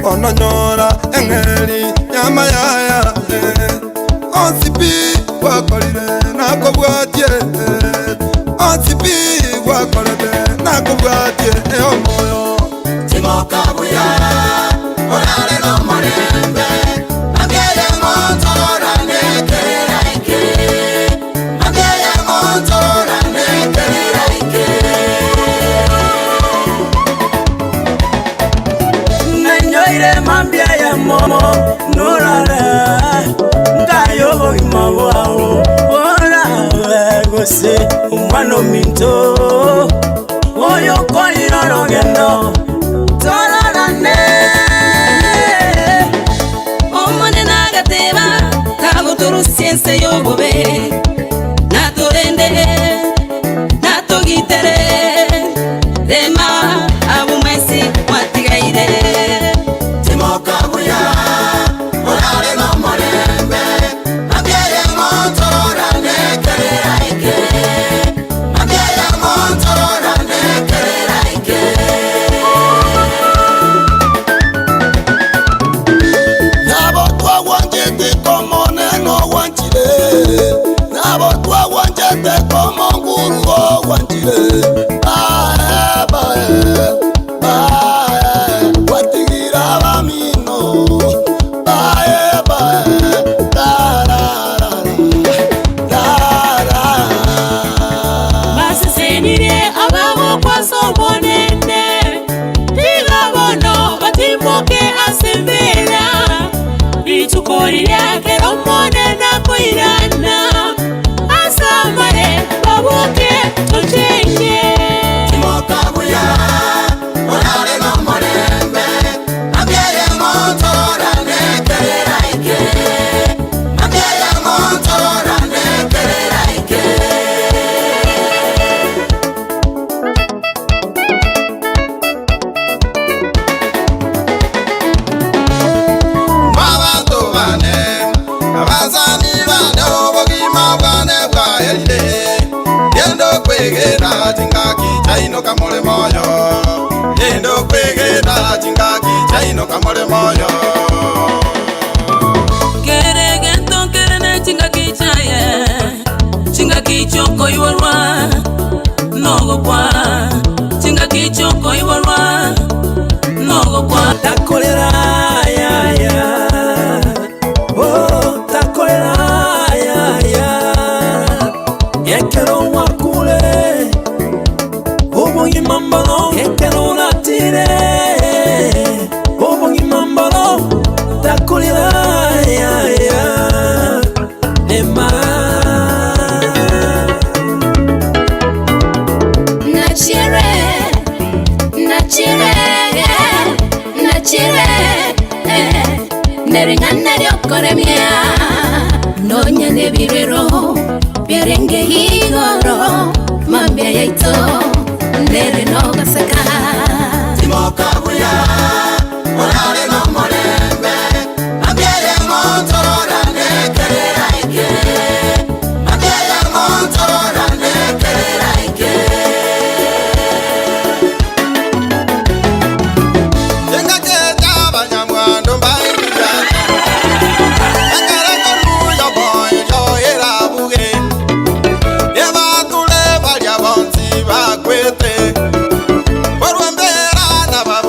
ononyora engeri yamayaya. Onsipi wakolire nakobwatie, onsipi wakolire nakobwatie omoyo. Timokabuya, orare no morembe, abiaya montorora nekerera ike, abiaya montorora nekerera ike. Mambia ya momo nurara ngayo imawao ora gose umwano minto oyo koiroro gendo torarane omone nagateba tabuturusiense yobobe naturende natugitere rema abumesi watigaire. Timokabuya, orare no morembe, abiaya montorora nekerera ike, abiaya montorora nekerera ike. Nabo twawanjete komo neno wanchire, nabo twawanjete komo kwegena chingaki chaino kamole moyo Yendo kwegena chingaki chaino kamole moyo Kerege ntonkerene chingaki chaye Chingaki choko iwarwa Nogo kwa Chingaki choko iwarwa Nogo kwa Takolera ya ya Oh takolera ya ya Yekero wakule Obongi mambalo Yekero natire Obongi mambalo Takolera ya ya Nema Nachire Nachire Nachire Neringana ryokoremia Nonya nebirero Byarenge igoro Mambia yaito Nere nogaseka Timokabuya Orare no morembe Mambia montorora nekerera ike Mambia montorora nekerera ike Jenga banyamwando mbainja Ekere koruyo boy jo erabuge Yebatule balya bonsi bakwete Borwembera na babu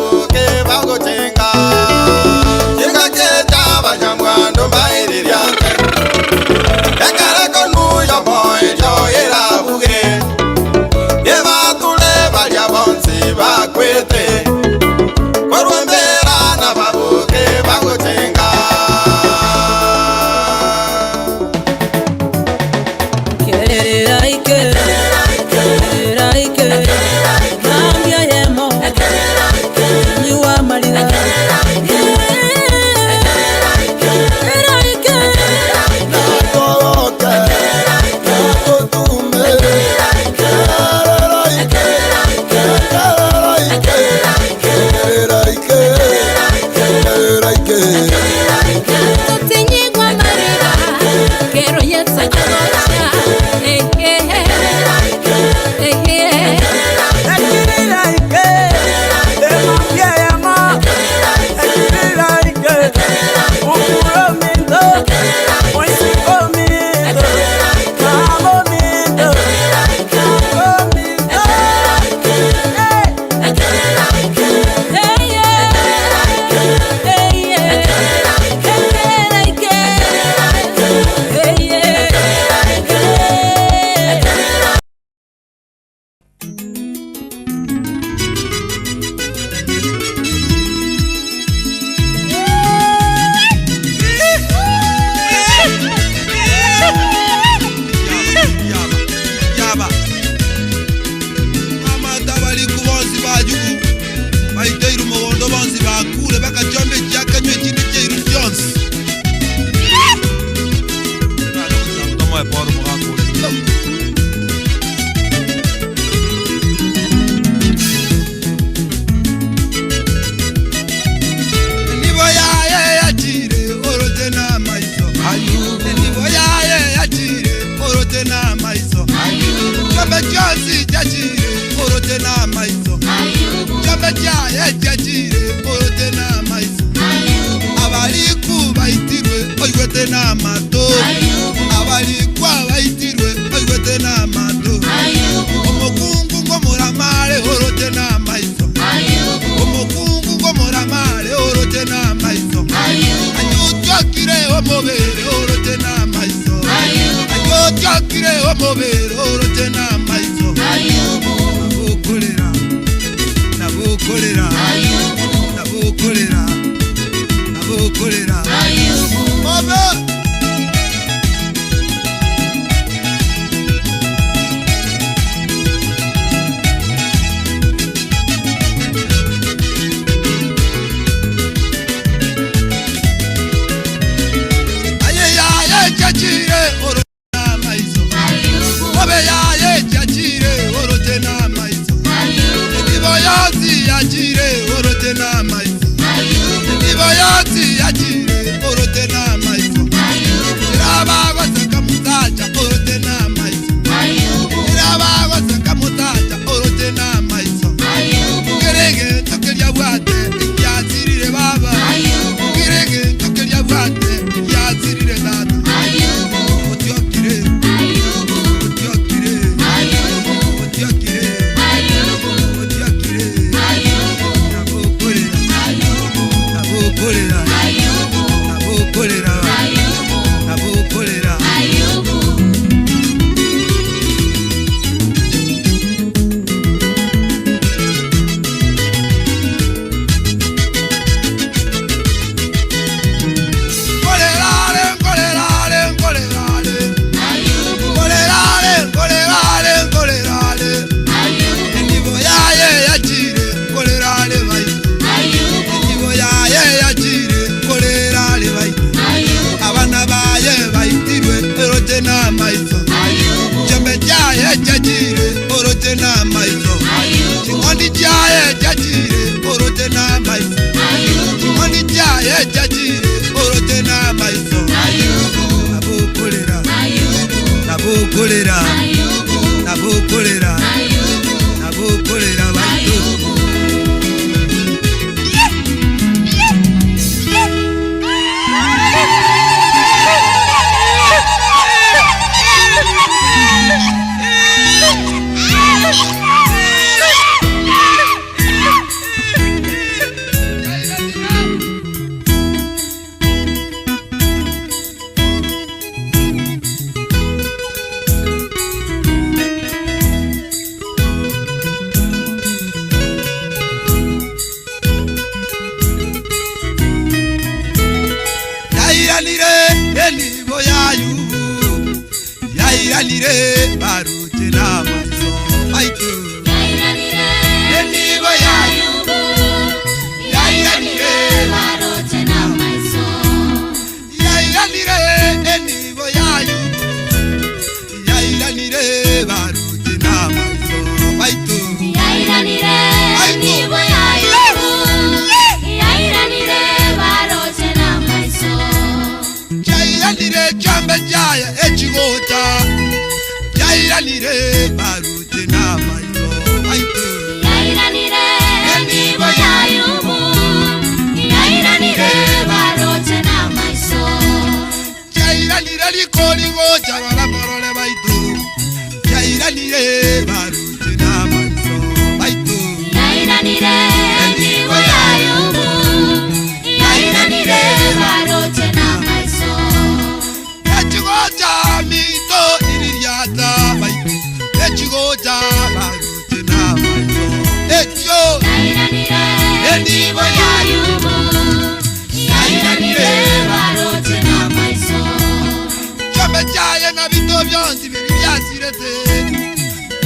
byonsi biri byasirete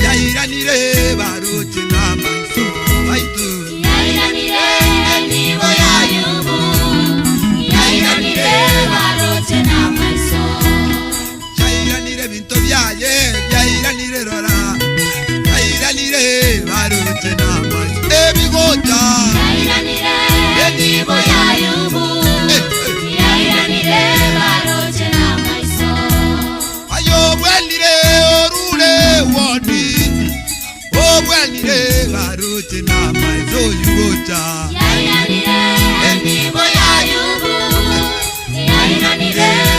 Yairanire baruche n'amaiso baitu Yairanire enibo y'Ayubu Yairanire baruche n'amaiso Yairanire bintu byaye yairanire rora Yairanire baruche n'amaiso ebigocha Yairanire enibo y'Ayubu Yairanire baruche n'amaiso Ayobwenire orure woni Obwenire baruche n'amaiso yugocha Yairanire enibo y'Ayubu Yairanire.